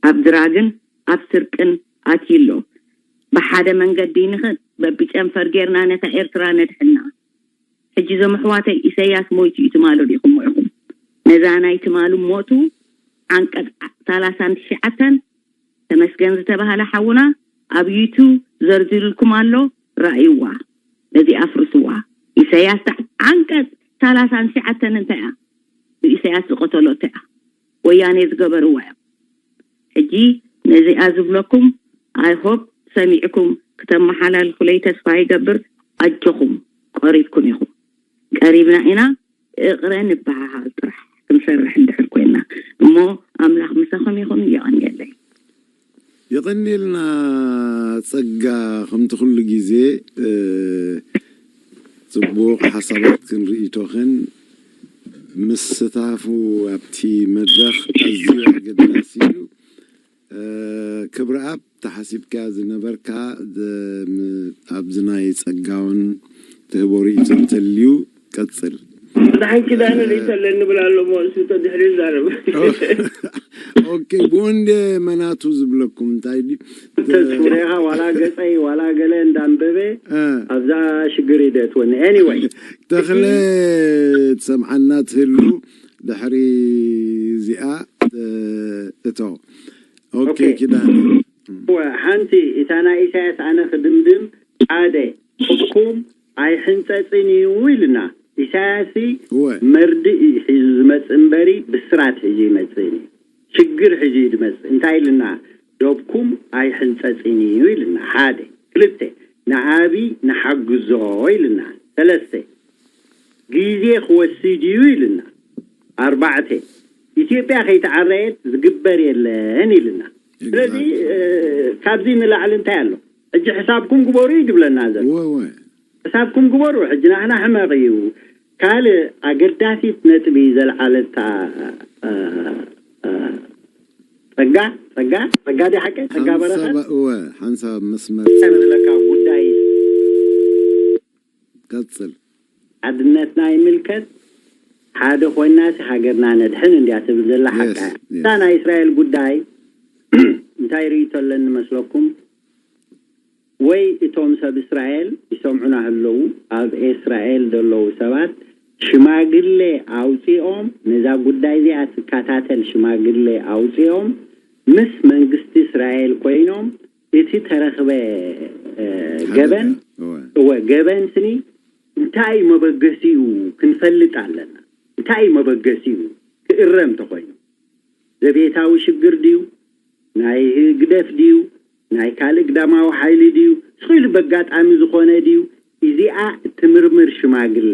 ኣብ ድራግን ኣብ ስርቅን ኣትዩ ኣሎ። ብሓደ መንገዲ ንኽድ በብጨንፈር ጌርና ነታ ኤርትራ ነድሕና። ሕጂ እዞም ኣሕዋተይ ኢሰያስ ሞይቱ እዩ ትማሉ ዲኹም ኢኹም። ነዛ ናይ ትማሉ ሞቱ ዓንቀጽ ሰላሳን ትሽዓተን ተመስገን ዝተባህለ ሓውና ኣብ ዩቱብ ዘርዚሩልኩም ኣሎ፣ ረኣይዋ። ነዚ ኣፍርስዋ። ኢሰያስ ዓንቀጽ ሰላሳን ትሽዓተን እንታይ እያ? ብኢሰያስ ዝቐተሎ እንታይ እያ? ወያኔ ዝገበርዋ እዮም። ሕጂ ነዚኣ ዝብለኩም I hope ሰሚዕኩም ክተመሓላልፉለይ ተስፋ ይገብር። ኣጆኹም፣ ቀሪብኩም ኢኹም። ቀሪብና ኢና፣ እቕረ ንበሃሃል ጥራሕ ክንሰርሕ እንድሕር ኮይና። እሞ ኣምላኽ ምሳኹም ይኹን። የቐንየለይ። የቐንየልና ጸጋ። ከምቲ ኩሉ ግዜ ጽቡቕ ሓሳባትክን ርእይቶኽን ምስታፉ ኣብቲ መድረኽ ኣዝዩ ኣገዳሲ እዩ። ክብረኣብ፣ ተሓሲብካ ዝነበርካ ኣብዚ ናይ ጸጋውን ትህቦ ርእይቶ እንተልዩ ቀጽል። ደሓን ኪዳነ ርእይቶ ኣለኒ ብል ኣሎ እሞ እሱ ተድሕሪ ይዛረብ። ኦኬ፣ ብወንደ መናቱ ዝብለኩም እንታይ ድዩ? ተስፉ ሬኻ ዋላ ገጸይ ዋላ ገለ እንዳንበበ ኣብዛ ሽግር ይደትወኒ። Anyway፣ ተኽለ ትሰምዓና ትህሉ ድሕሪ እዚኣ እቶ ኦኬ ኪዳነ እወ ሓንቲ እታ ናይ ኢሳያስ ኣነ ክድምድም ሓደ ቁጥኩም ኣይሕንጸጽን እዩ ኢልና ኢሳያስ እወ መርድእ እዩ ሒዙ ዝመጽእ እምበሪ ብስራት ሒዙ ይመጽእ እዩ ሽግር ሒዙ እዩ ዝመጽእ እንታይ ኢልና ዶብኩም ኣይሕንጸጽን እዩ ኢልና ሓደ ክልተ ንዓቢ ንሓግዞ ኢልና ሰለስተ ግዜ ክወስድ እዩ ኢልና ኣርባዕተ ኢትዮጵያ ከይተዓረየት ዝግበር የለን ኢልና ስለዚ ካብዚ ንላዕሊ እንታይ ኣሎ ሕጂ ሕሳብኩም ግበሩ እዩ ዝብለና ዘሎ ሕሳብኩም ግበሩ ሕጂ ናሕና ሕመቕ እዩ ካልእ ኣገዳሲት ነጥቢ ዘልዓለታ ጸጋ ጸጋ ጸጋ ዲ ሓቀ ጸጋ በረኸት እወ ሓንሳብ መስመር ዝለካ ጉዳይ ቀጽል ሓድነትና ይምልከት ሓደ ኮይና ሲ ሃገርና ነድሕን እንዲያ ትብል ዘላ ሓቃ እያ እታ ናይ እስራኤል ጉዳይ እንታይ ርእይቶ ኣለኒ መስለኩም ወይ እቶም ሰብ እስራኤል ይሰምዑና ህለዉ ኣብ እስራኤል ዘለዉ ሰባት ሽማግሌ ኣውፂኦም ነዛ ጉዳይ እዚኣ ትከታተል ሽማግሌ ኣውፂኦም ምስ መንግስቲ እስራኤል ኮይኖም እቲ ተረኽበ ገበን እወ ገበን ስኒ እንታይ መበገሲኡ ክንፈልጥ ኣለና እንታይ መበገሲኡ ክእረም ተኮይኑ ዘቤታዊ ሽግር ድዩ ናይ ህግደፍ ድዩ ናይ ካልእ ግዳማዊ ሓይሊ ድዩ ስኺሉ በጋጣሚ ዝኾነ ድዩ እዚኣ ትምርምር ሽማግለ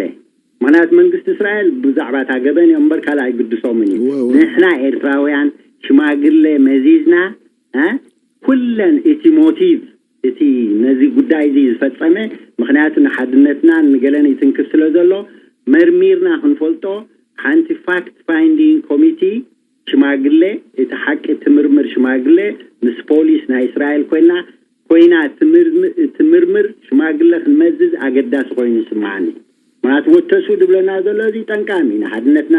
ምክንያት መንግስቲ እስራኤል ብዛዕባ እታ ገበን እዮም እምበር ካልእ ኣይግድሶምን እዩ ንሕና ኤርትራውያን ሽማግለ መዚዝና ኩለን እቲ ሞቲቭ እቲ ነዚ ጉዳይ እዚ ዝፈፀመ ምክንያቱ ንሓድነትና ንገለን ይትንክፍ ስለ ዘሎ መርሚርና ክንፈልጦ ሓንቲ ፋክት ፋይንዲንግ ኮሚቲ ሽማግለ እቲ ሓቂ ትምርምር ሽማግለ ምስ ፖሊስ ናይ እስራኤል ኮይና ኮይና ትምርምር ሽማግለ ክንመዝዝ ኣገዳሲ ኮይኑ ይስምዓኒ ምክንያቱ ወተሱ ዝብለና ዘሎ እዚ ጠንቃሚ ንሓድነትና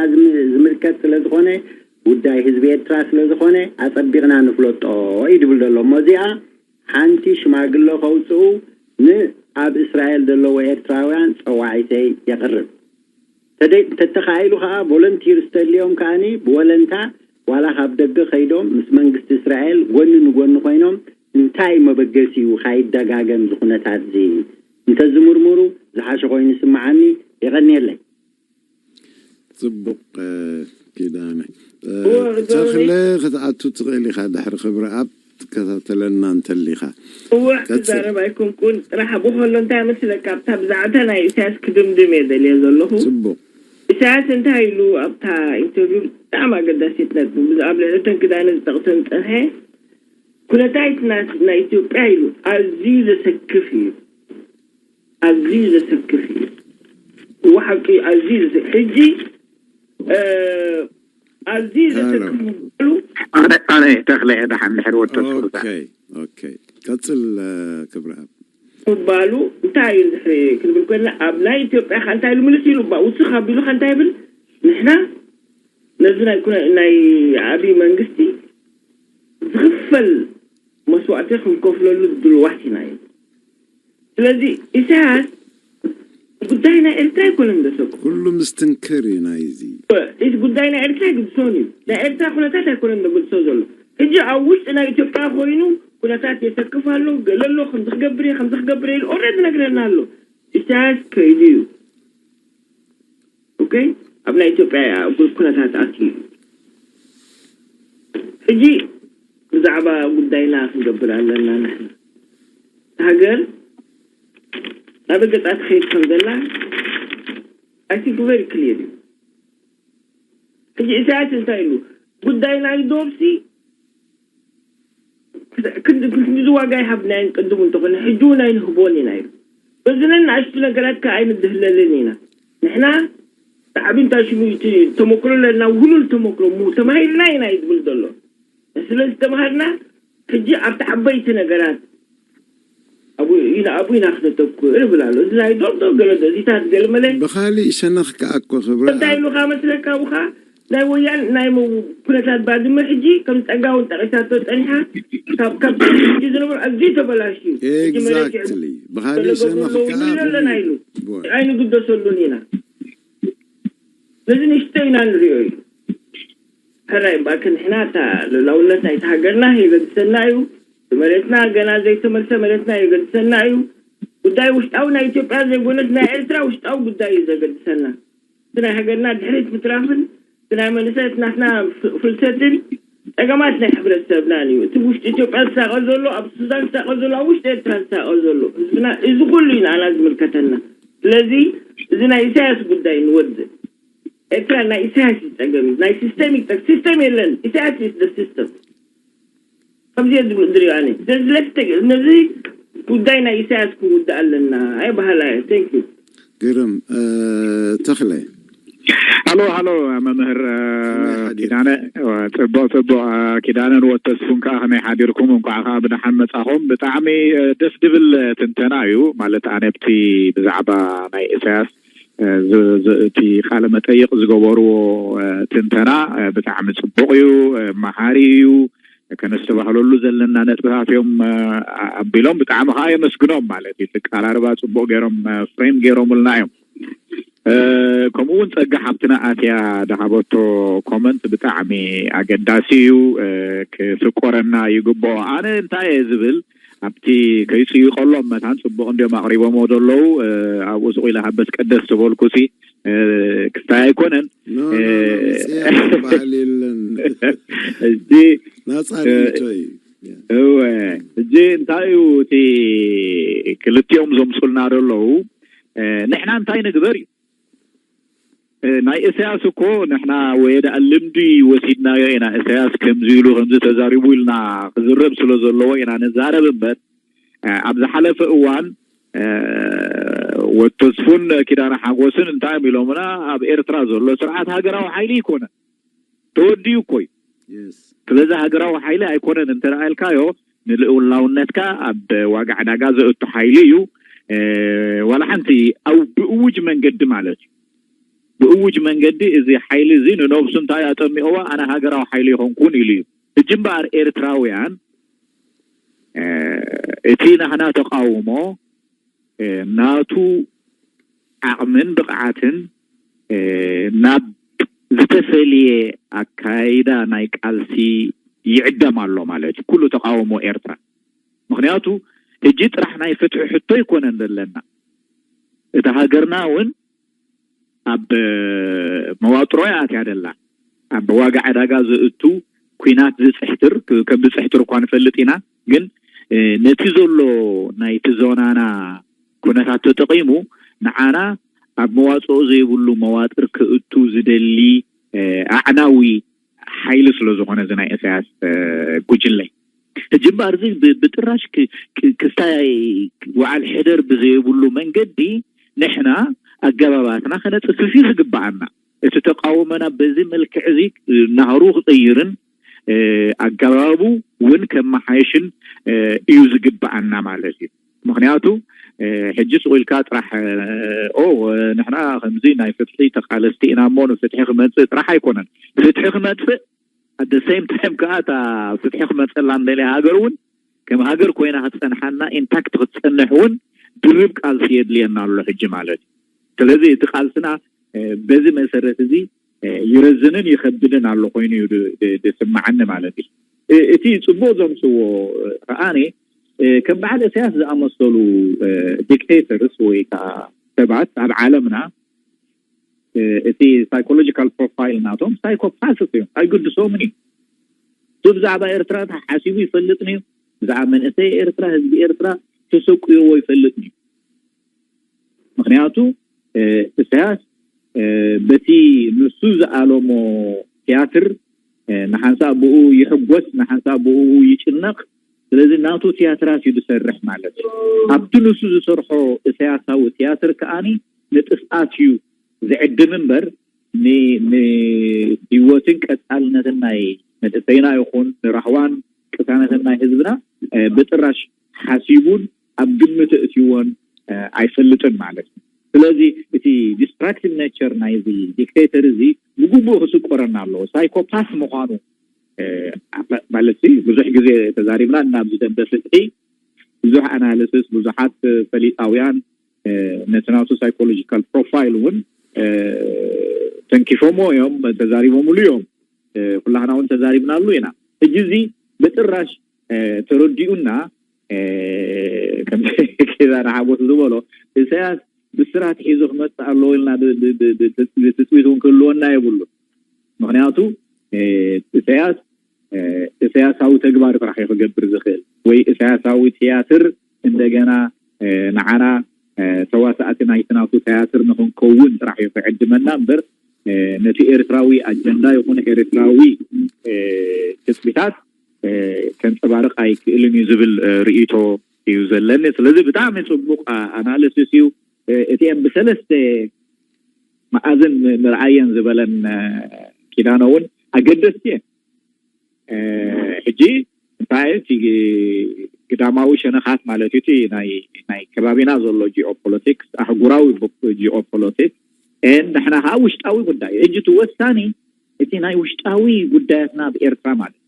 ዝምልከት ስለ ዝኾነ ጉዳይ ህዝቢ ኤርትራ ስለ ዝኾነ ኣጸቢቕና ንፍለጦ እዩ ዝብል ዘሎ እሞ እዚኣ ሓንቲ ሽማግለ ከውፅኡ ን ኣብ እስራኤል ዘለዉ ኤርትራውያን ፀዋዒተይ የቕርብ። ተተኻኢሉ ከዓ ቮለንቲርስ ተልዮም ከዓኒ ብወለንታ ዋላ ካብ ደገ ከይዶም ምስ መንግስቲ እስራኤል ጎኒ ንጎኒ ኮይኖም እንታይ መበገሲኡ ካይደጋገም ዝኩነታት እዚ እንተዝምርምሩ ዝሓሸ ኮይኑ ይስምዓኒ። የቐንየለይ። ፅቡቕ ኪዳነ ተኽለ ክትኣቱ ትኽእል ኢኻ ድሕሪ ክብሪ ኣብ ትከታተለና እንተሊኻ። እወ ቀጽል። ክዛረብ ኣይኮንኩን። ጥራሕ ብከሎ እንታይ መስለካ፣ ኣብታ ብዛዕታ ናይ ኢሳያስ ክድምድም እየ ደልየ ዘለኹ። ጽቡቕ። ኢሳያስ እንታይ ኢሉ ኣብታ ኢንተርቪው፣ ብጣዕሚ ኣገዳሲት ነጥቢ፣ ብዛዕባ ልዕሊ እተን ክዳነ ዝጠቕሰን ጸንሐ፣ ኩነታት ናይ ኢትዮጵያ ኢሉ ኣዝዩ ዘሰክፍ እዩ። ኣዝዩ ዘሰክፍ እዩ። እወ ሓቂ እዩ፣ ኣዝዩ ዘሰክፍ። ሕጂ ኣዝዩ ዘሰክፍ ምባሉ ኣነ ኣነ ተኽለ እየ ደሓን ድሕሪ ወዲ ተስፉ ርታ ኦኬ ኦኬ። ቀጽል ክብረኣብ። ምባሉ እንታይ እዩ ድሕሪ ክንብል ኮይና፣ ኣብ ናይ ኢትዮጵያ ከ እንታይ ኢሉ ምልስ ኢሉ ባ ውስኽ ኣቢሉ ከ እንታይ ይብል? ንሕና ነዚ ናይ ኩነ ናይ ዓብዪ መንግስቲ ዝኽፈል መስዋእቲ ክንከፍለሉ ድልዋት ኢና እዩ። ስለዚ ኢሳያስ ጉዳይ ናይ ኤርትራ ኣይኮነን ዘሰኩ ኩሉ ምስትንክር እዩ ናይዚ። እዚ ጉዳይ ናይ ኤርትራ ግድሶን እዩ። ናይ ኤርትራ ኩነታት ኣይኮነን ዘግድሶ ዘሎ። ሕጂ ኣብ ውሽጢ ናይ ኢትዮጵያ ኮይኑ ኩነታት የሰክፍ ኣሎ፣ ገለ ኣሎ፣ ከምዚ ክገብር እየ ከምዚ ክገብር እየ ኢሉ ኦልሬዲ ነግረና ኣሎ። ኢሳያስ ከይዱ እዩ። ኦኬ፣ ኣብ ናይ ኢትዮጵያ ኩነታት ኣትዩ እዩ። ሕጂ ብዛዕባ ጉዳይና ክንገብር ኣለና። ንሕና ሃገር ናብ ገጻ ትኸይድ ከም ዘላ ኣይ ቲንክ ቨሪ ክሊር እዩ። ሕጂ ኢሳያስ እንታይ ኢሉ? ጉዳይ ናይ ዶብሲ ክንዲ ዋጋ ይሃብናየን ቅድሙ እንተኾነ ሕጂ እውን ኣይንህቦን ኢና ኢሉ። በዚ ነናእሽቱ ነገራት ከ ኣይንድህለልን ኢና። ንሕና ብዓቢ እንታይ ሽሙ እቲ ተመክሮ ኣለና፣ ውህሉል ተመክሮ ሙ- ተማሂርና ኢና እዩ ዝብል ዘሎ። ስለዚ ተማሃርና ሕጂ ኣብቲ ዓበይቲ ነገራት ኣብኡ ኢና ኣብኡ ኢና ክነተኩር ይብል ኣሎ። እዚ ናይ ዶብ ዶብ ገለ ዶ እዚታት ገለ መለ ብኻሊእ ሸነኽ ከኣ እኮ ክብረ እንታይ ኢሉኻ መስለካ ብኻ ናይ ወያን ናይ መ- ኩነታት ባድመ ሕጂ ከም ጸጋውን ጠቒሳቶ ጸኒሓ ካብ ካብ ሕጂ ዝነበሩ ኣዝዩ ተበላሽዩ ሕጂ መሬት ይዕብ- ኤግዛክትሊ ብኻሊእ ሸነኽ ተለገቡ ኣለዉ ከኣ ንብል ኣለና ኢሉ ቦ- ኣይንግደሰሉን ኢና። ነዚ ንእሽቶ ኢና ንሪኦ እዩ። ሕራይ እምበኣር ንሕና እታ ልኡላውነት ናይቲ ሃገርና የገድሰና እዩ። መሬትና ገና ዘይተመልሰ መሬትና የገድሰና እዩ። ጉዳይ ውሽጣዊ ናይ ኢትዮጵያ ዘይኮነስ ናይ ኤርትራ ውሽጣዊ ጉዳይ እዩ ዘገድሰና። እቲ ናይ ሃገርና ድሕሪት ምትራፍን እቲ ናይ መንእሰያት ናትና ፍ- ፍልሰትን ጸገማት ናይ ሕብረተሰብናን እዩ። እቲ ውሽጢ ኢትዮጵያ ዝሳቐ ዘሎ፣ ኣብ ሱዳን ዝሳቐ ዘሎ፣ ኣብ ውሽጢ ኤርትራ ዝሳቐ ዘሎ ህዝብና፣ እዚ ኩሉ እዩ ንኣና ዝምልከተና። ስለዚ እዚ ናይ ኢሳያስ ጉዳይ ንወድእ። ኤርትራ ናይ ኢሳያስ እዩ ጸገም እዩ። ናይ ሲስተም እዩ ጸገም። ሲስተም የለን። ኢሳያስ is the system። ከምዚ እየ ዝብል ዝሪኦ ኣነ። ስለዚ let's take ነዚ ጉዳይ ናይ ኢሳያስ ክንውድእ ኣለና። ኣይ በሃላይ እየ። Thank you። ግርም እ፣ ተኽለ ሃሎ ሃሎ መምህር እ፣ ከመይ ሓዲርካ? ኪዳነ እ፣ ጽቡቕ ጽቡቕ እ፣ ኪዳነን ወተስፉን ከዓ ከመይ ሓዲርኩም? እንኳዕ ከዓ ብደሓን መጻኹም። ብጣዕሚ እ፣ ደስ ድብል እ፣ ትንተና እዩ። ማለት ኣነ ብቲ ብዛዕባ ናይ ኢሳያስ እ፣ ዝ- ዝ- እቲ ቃለ መጠይቕ ዝገበርዎ እ፣ ትንተና እ፣ ብጣዕሚ ጽቡቕ እዩ፣ እ፣ መሃሪ እዩ። ከነስተባህለሉ ዘለና ነጥብታት እዮም እ፣ ኣቢሎም ብጣዕሚ ከዓ የመስግኖም። ማለት እዩ እቲ ኣቀራርባ ጽቡቕ ገይሮም እ፣ ፍሬም ገይሮምልና እዮም። እ፣ ከምኡ እውን ጸጋ ሓብትና ኣትያ ዝሃበቶ ኮመንት ብጣዕሚ ኣገዳሲ እዩ፣ እ፣ ክፍቆረና ይግብኦ። ኣነ እንታይ እየ ዝብል ኣብቲ ከይጽይቀሎም መታን ጽቡቕ እንዲዮም ኣቕሪቦሞ ዘለዉ እ፣ ኣብኡ ስቕ ኢለ ሃበስ ቀደስ ዝበልኩ ሲ እ፣ ክስታይ ኣይኮነን። ኖ፣ እ፣ ኖ፣ ኖ፣ ምጽያፍ ዝበሃል የለን። እዚ ናጻ እ፣ ርእይቶ እዩ። እወ፣ እዚ እንታይ እዩ እቲ ክልቲኦም ዘምፁልና ዘለዉ እ፣ ንሕና እንታይ ንግበር እዩ እ፣ ናይ እሳያስ እኮ ንሕና ወይ ደኣ ልምዲ ወሲድናዮ ኢና። እሳያስ ከምዚ ኢሉ ከምዚ ተዛሪቡ ኢልና ክዝረብ ስለ ዘለዎ ኢና ንዛረብ እምበር እ፣ ኣብ ዝሓለፈ እዋን እ፣ ወተስፉን ኪዳነ ሓጎስን እንታይ እዮም ኢሎምና? ኣብ ኤርትራ ዘሎ ስርዓት ሃገራዊ ሓይሊ ይኮነ ተወዲኡ እኮ እዩ። የስ ስለዚ ሃገራዊ ሓይሊ ኣይኮነን እንተ ደኣ ኢልካዮ ንልኡላውነትካ ኣብ ዋጋ ዕዳጋ ዘእቱ ሓይሊ እዩ። እ፣ ዋላ ሓንቲ ኣብ ብእውጅ መንገዲ ማለት እዩ። ብእውጅ መንገዲ እዚ ሓይሊ እዚ ንነብሱ እንታይ ኣጠሚቕዋ ኣነ ሃገራዊ ሓይሊ ይኾንኩን ኢሉ እዩ። ሕጂ እምበኣር ኤርትራውያን እ፣ እቲ ናህና ተቃውሞ እ፣ ናቱ ዓቕምን ብቕዓትን እ፣ ናብ ዝተፈልየ ኣካይዳ ናይ ቃልሲ ይዕደም ኣሎ ማለት እዩ ኩሉ ተቃውሞ ኤርትራ። ምክንያቱ ሕጂ ጥራሕ ናይ ፍትሒ ሕቶ ኣይኮነን ዘለና። እታ ሃገርና እውን ኣብ መዋጥሮ እያ ኣትያ ደላ። ኣብ ዋጋ ዕዳጋ ዘእቱ ኲናት ዝፅሕትር ከም ዝፅሕትር እኳ ንፈልጥ ኢና። ግን ነቲ ዘሎ ናይቲ ዞናና ኩነታት ተጠቒሙ ንዓና ኣብ መዋፅኦ ዘይብሉ መዋጥር ክእቱ ዝደሊ ኣዕናዊ ሓይሊ ስለ ዝኾነ እዚ ናይ ኢሳያስ ጉጅለ ሕጂ እምበኣር እዚ ብጥራሽ ክስታይ ወዓል ሕደር ብዘይብሉ መንገዲ ንሕና ኣገባባትና ከነፅፍፍ እዩ ዝግበኣና። እቲ ተቃውሞና በዚ መልክዕ እዚ ናህሩ ክቕይርን ኣገባቡ እውን ከመሓየሽን እዩ ዝግበኣና ማለት እዩ። ምክንያቱ ሕጂ ስቕ ኢልካ ጥራሕ ኦ ንሕና ከምዚ ናይ ፍትሒ ተቃለስቲ ኢና እሞ ንፍትሒ ክመፅእ ጥራሕ ኣይኮነን። ፍትሒ ክመፅእ ኣደ ሴም ታይም ከዓ እታ ፍትሒ ክመፀላ እንደለይ ሃገር እውን ከም ሃገር ኮይና ክትፀንሓና ኢንታክት ክትፀንሕ እውን ድርብ ቃልሲ የድልየና ኣሎ ሕጂ ማለት እዩ። ስለዚ እቲ ቃልስና በዚ መሰረት እዚ ይረዝንን ይኸብድን ኣሎ ኮይኑ እዩ ዝስማዓኒ ማለት እዩ። እቲ ፅቡቅ ዘምፅዎ ከዓኒ ከም በዓል እሳያስ ዝኣመሰሉ ዲክቴተርስ ወይ ከዓ ሰባት ኣብ ዓለምና እቲ ሳይኮሎጂካል ፕሮፋይል ናቶም ሳይኮፓትስ እዮም። ኣይግድሶምን እዩ። እዚ ብዛዕባ ኤርትራ ሓሲቡ ይፈልጥን እዩ። ብዛዕባ መንእሰይ ኤርትራ፣ ህዝቢ ኤርትራ ተሰቁይዎ ይፈልጥን እዩ። ምክንያቱ እሳያስ በቲ ንሱ ዝኣለሞ ትያትር ንሓንሳእ ብኡ ይሕጎስ፣ ንሓንሳእ ብኡ ይጭነቕ። ስለዚ ናቱ ትያትራት እዩ ዝሰርሕ ማለት እዩ። ኣብቲ ንሱ ዝሰርሖ እሳያሳዊ ትያትር ከኣኒ ንጥፍኣት እዩ ዝዕድም እምበር ንህይወትን ቀፃልነትን ናይ መንእሰይና ይኹን ንራህዋን ቅሳነትን ናይ ህዝብና ብጥራሽ ሓሲቡን ኣብ ግምት እእትይዎን ኣይፈልጥን ማለት እዩ። ስለዚ እቲ ዲስትራክቲቭ ኔቸር ናይዚ ዲክቴተር እዚ ብግቡእ ክስቆረና ኣለዎ። ሳይኮፓስ ምዃኑ ማለት ብዙሕ ግዜ ተዛሪብና እናብዚ ደንበ ፍትሒ ብዙሕ ኣናሊሲስ ብዙሓት ፈሊጣውያን ነቲ ናቱ ሳይኮሎጂካል ፕሮፋይል እውን ተንኪፎሞ እዮም፣ ተዛሪቦምሉ እዮም። ኩላህና እውን ተዛሪብናሉ ኢና። ሕጂ እዚ ብጥራሽ ተረዲኡና ከም ኬዛና ሓጎስ ዝበሎ እሳያስ ብስራት ሒዙ ክመፅእ ኣለዎ ኢልና ትፅቢት እውን ክህልወና የብሉን። ምክንያቱ እሳያስ እሳያሳዊ ተግባር ጥራሕ እዩ ክገብር ዝኽእል ወይ እሳያሳዊ ትያትር እንደገና ንዓና ተዋሳእቲ ናይቲ ናቱ ትያትር ንክንከውን ጥራሕ እዩ ክዕድመና እምበር ነቲ ኤርትራዊ ኣጀንዳ ይኹን ኤርትራዊ ትፅቢታት ከንፀባርቕ ኣይክእልን እዩ ዝብል ርእይቶ እዩ ዘለኒ። ስለዚ ብጣዕሚ ፅቡቕ ኣናሊሲስ እዩ። እቲአን ብሰለስተ መኣዝን ምርኣየን ዝበለን ኪዳነ እውን ኣገደስቲ እየን። ሕጂ እንታይ እቲ ግዳማዊ ሸነኻት ማለት እዩ እቲ ናይ ከባቢና ዘሎ ጂኦፖለቲክስ ኣህጉራዊ ጂኦፖለቲክስ ን ንሕና ከዓ ውሽጣዊ ጉዳይ ሕጂ እቲ ወሳኒ እቲ ናይ ውሽጣዊ ጉዳያትና ኣብ ኤርትራ ማለት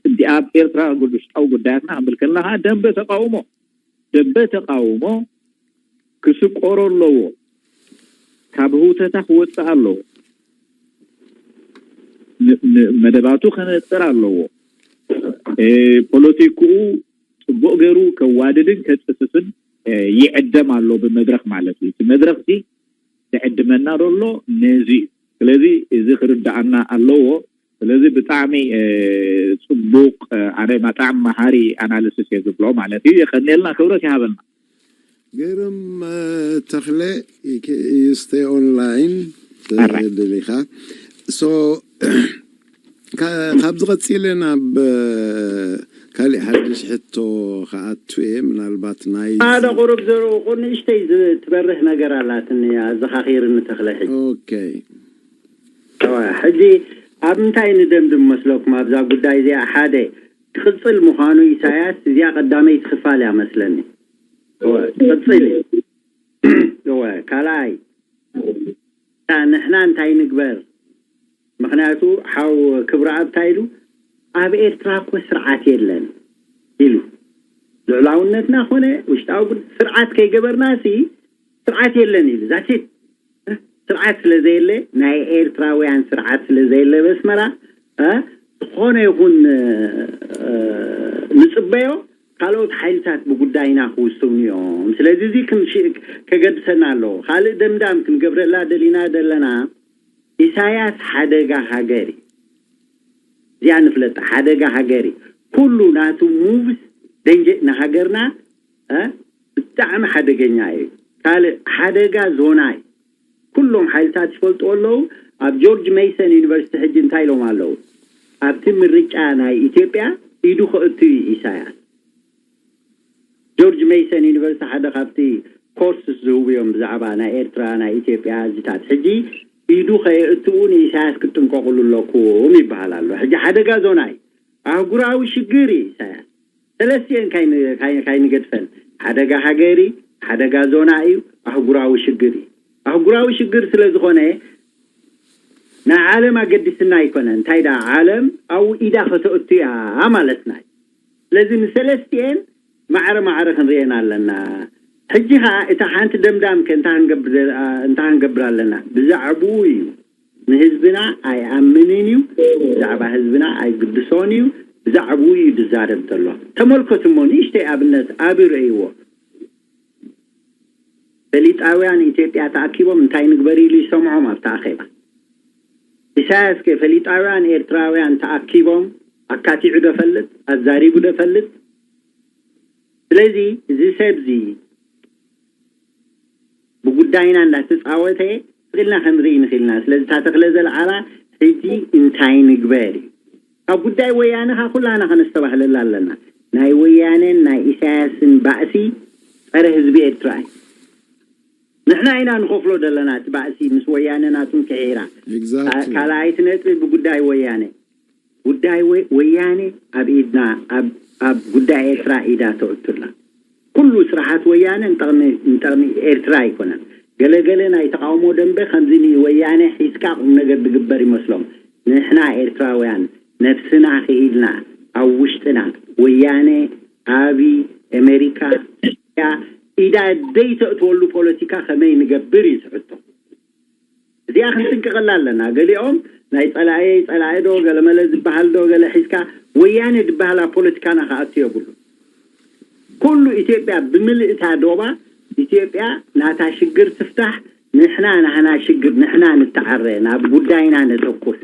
እዚኣ ኣብ ኤርትራ ውሽጣዊ ጉዳያትና ክንብል ከለና ከዓ ደንበ ተቃውሞ ደንበ ተቃውሞ ክስቆሮ ኣለዎ። ካብ ህውተታ ክወፅእ ኣለዎ። መደባቱ ከነፅር ኣለዎ። ፖለቲክኡ ፅቡቅ ገይሩ ከዋድድን ከፅፍፍን ይዕደም ኣሎ ብመድረክ ማለት እዩ። እቲ መድረክ እዚ ዝዕድመና ዘሎ ነዚ እዩ። ስለዚ እዚ ክርዳኣና ኣለዎ። ስለዚ ብጣዕሚ ፅቡቅ ኣነ ብጣዕሚ መሃሪ ኣናሊሲስ እየ ዝብሎ ማለት እዩ። የቀንየልና ክብረት ይሃበልና። ግርም ተኽለ you stay online ደሊኻ so ካብዚ ቀፂለ ናብ ካሊእ ሓድሽ ሕቶ ከኣቱ እየ ምናልባት ናይ ሓደ ቁሩብ ዘረውቁ ንእሽተይ ትበርህ ነገር ኣላትኒ ኣዘኻኺርኒ ተኽለ ሕጂ okay ሕጂ ኣብ ምንታይ ንደምድም መስለኩም ኣብዛ ጉዳይ እዚኣ ሓደ ክቕፅል ምዃኑ ኢሳያስ እዚኣ ቀዳመይቲ ክፋል እያ መስለኒ ትቕፅል እዩ እወ ካልኣይ ንሕና እንታይ ንግበር ምኽንያቱ ሓው ክብረኣብ እንታይ ኢሉ ኣብ ኤርትራ እኮ ስርዓት የለን ኢሉ ልዕላውነትና ኮነ ውሽጣዊ ስርዓት ከይገበርና ሲ ስርዓት የለን ኢሉ that's it ስርዓት ስለ ዘየለ ናይ ኤርትራውያን ስርዓት ስለ ዘየለ በስመራ ዝኾነ ይኹን ንፅበዮ ካልኦት ሓይልታት ብጉዳይና ክውስኑ እዮም ስለዚ እዚ ከገድሰና ኣለዎ ካልእ ደምዳም ክንገብረላ ደሊና ዘለና ኢሳያስ ሓደጋ ሃገር እዩ እዚኣ ንፍለጣ። ሓደጋ ሃገር እዩ። ኩሉ ናቱ ሙቭስ ደንጀ ንሃገርና ብጣዕሚ ሓደገኛ እዩ። ካልእ ሓደጋ ዞና እዩ። ኩሎም ሓይልታት ይፈልጥዎ ኣለዉ። ኣብ ጆርጅ ሜይሰን ዩኒቨርሲቲ ሕጂ እንታይ ኢሎም ኣለዉ? ኣብቲ ምርጫ ናይ ኢትዮጵያ ኢዱ ከእቱ እዩ ኢሳያስ። ጆርጅ ሜይሰን ዩኒቨርሲቲ ሓደ ካብቲ ኮርስ ዝህቡ እዮም ብዛዕባ ናይ ኤርትራ ናይ ኢትዮጵያ እዚታት። ሕጂ ኢዱ ከየእትኡ ንኢሳያስ ክትጥንቀቁሉ ኣለኩም ይበሃል ኣሎ። ሕጂ ሓደጋ ዞና እዩ። ኣህጉራዊ ሽግር እዩ ኢሳያስ። ሰለስቲኤን ካይንገድፈን። ሓደጋ ሃገር እዩ፣ ሓደጋ ዞና እዩ፣ ኣህጉራዊ ሽግር እዩ። ኣህጉራዊ ሽግር ስለ ዝኾነ ናይ ዓለም ኣገዲስና ኣይኮነ። እንታይ ዳ ዓለም ኣብኡ ኢዳ ከተእቱ እያ ማለትና እዩ። ስለዚ ንሰለስቲኤን ማዕረ ማዕረ ክንርእየን ኣለና። ሕጂ ኸዓ እታ ሓንቲ ደምዳም ከ እንታይ ክንገብር ዘ- እንታይ ክንገብር ኣለና? ብዛዕባኡ እዩ። ንህዝብና ኣይኣምንን እዩ። ብዛዕባ ህዝብና ኣይግድሶን እዩ። ብዛዕባኡ እዩ ዝዛረብ ዘሎ። ተመልከቱ እሞ ንእሽተይ ኣብነት ኣብ ርእይዎ። ፈሊጣውያን ኢትዮጵያ ተኣኪቦም እንታይ ንግበር ኢሉ ይሰምዖም ኣብቲ ኣኼባ። ኢሳያስ ከ ፈሊጣውያን ኤርትራውያን ተኣኪቦም ኣካቲዑ ዶ ፈልጥ? ኣዛሪቡ ዶ ፈልጥ? ስለዚ እዚ ሰብ እዚ ብጉዳይና እንዳተጻወተ ስቕ ኢልና ክንርኢ ንኽእል ኢና። ስለዚ እታ ተኽለ ዘልዓላ ሕጂ እንታይ ንግበር እዩ? ካብ ጉዳይ ወያነ ኸኣ ኩላና ከነስተባህለላ ኣለና። ናይ ወያነን ናይ ኢሳያስን ባእሲ ጸረ ህዝቢ ኤርትራ እዩ። ንሕና ኢና ንኸፍሎ ዘለና እቲ ባእሲ ምስ ወያነ ናቱን ክሒራ። Exactly. ካልኣይቲ ነጥቢ ብጉዳይ ወያነ ጉዳይ ወ- ወያነ ኣብ ኢድና ኣብ ኣብ ጉዳይ ኤርትራ ኢዳ ተእቱላ። ኩሉ ስራሓት ወያነ ንጠቕሚ ንጠቕሚ ኤርትራ ኣይኮነን። ገለገለ ናይ ተቃውሞ ደንበ ከምዚ ንወያነ ሒዝካ ቁም ነገር ዝግበር ይመስሎም። ንሕና ኤርትራውያን ነብስና ክኢልና ኣብ ውሽጥና ወያነ ኣቢ ኣሜሪካ ኢትዮጵያ ኢዳ ደይተእትወሉ ፖለቲካ ከመይ ንገብር እዩ ዝሕቶ። እዚኣ ክንጥንቀቐላ ኣለና። ገሊኦም ናይ ጸላእየይ ጸላኢ ዶ ገለመለ ዝበሃል ዶ ገለ ሒዝካ ወያነ ዝበሃል ኣብ ፖለቲካና ክኣቱ የብሉ። ኩሉ ኢትዮጵያ ብምልእታ ዶባ ኢትዮጵያ ናታ ሽግር ትፍታሕ። ንሕና ናህና ሽግር ንሕና ንተዓረ ናብ ጉዳይና ነተኩር።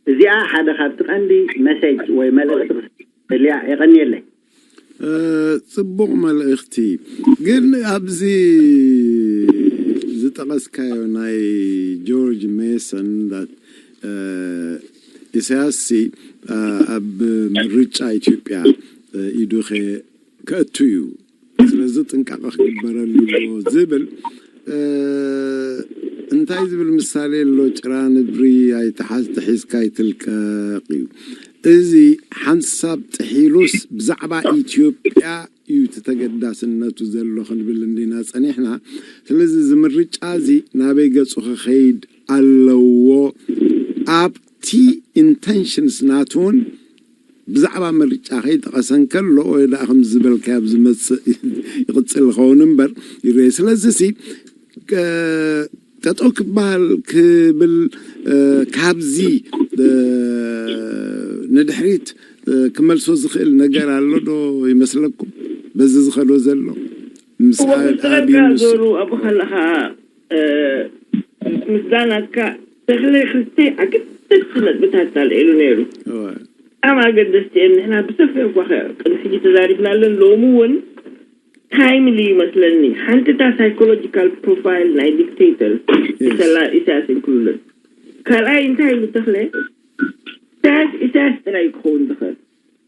እዚኣ ሓደ ካብቲ ቀንዲ መሰጅ ወይ መልእኽቲ ክስልያ የቐንየለይ። ጽቡቕ መልእኽቲ። ግን ኣብዚ ዝጠቐስካዮ ናይ ጆርጅ ሜሰን ኢሳያስ ኣብ ምርጫ ኢትዮጵያ ኢዱ ከእቱ እዩ፣ ስለዚ ጥንቃቐ ክግበረሉ ዝብል እንታይ ዝብል ምሳሌ ኣሎ? ጭራ ንብሪ ኣይትሓዝ ተሒዝካ ኣይትልቀቕ እዩ። እዚ ሓንሳብ ጥሒሉስ ብዛዕባ ኢትዮጵያ እዩ እቲ ተገዳስነቱ ዘሎ ክንብል እንዲና ጸኒሕና። ስለዚ እዚ ምርጫ እዚ ናበይ ገጹ ክኸይድ ኣለዎ? ኣብቲ ኢንተንሽንስ ናቱ እውን ብዛዕባ ምርጫ ከይጠቐሰ እንከሎ ወይ ደኣ ከም ዝበልካዮ ኣብ ዝመጽእ ይቕጽል ዝኸውን እምበር ይረአ። ስለዚ ሲ ጠጠው ክበሃል ክብል ካብዚ ንድሕሪት ክመልሶ ዝኽእል ነገር ኣሎ ዶ ይመስለኩም? በዚ ዝኸዶ ዘሎ ምስ እወ ክስረካ ዞሩ ኣብኡ ከለኻ ምስጋናካ ተኽለ ክልተ ኣገደስቲ ነጥብታት ኣልዒሉ ነይሩ። ኣም ኣገደስቲ እዮም። ንሕና ብሰፊሑ እኳ ቅድሚ ሕጂ ተዛሪብናለን። ሎሚ እውን ታይምሊ ይመስለኒ። ሓንቲ እታ ሳይኮሎጂካል ፕሮፋይል ናይ ዲክቴተር ኢሳያስ ኢንክሉደድ። ካልኣይ እንታይ ኢሉ ተኽለ ኢሳያስ ኢሳያስ ጥራይ ክኸውን ዝኽእል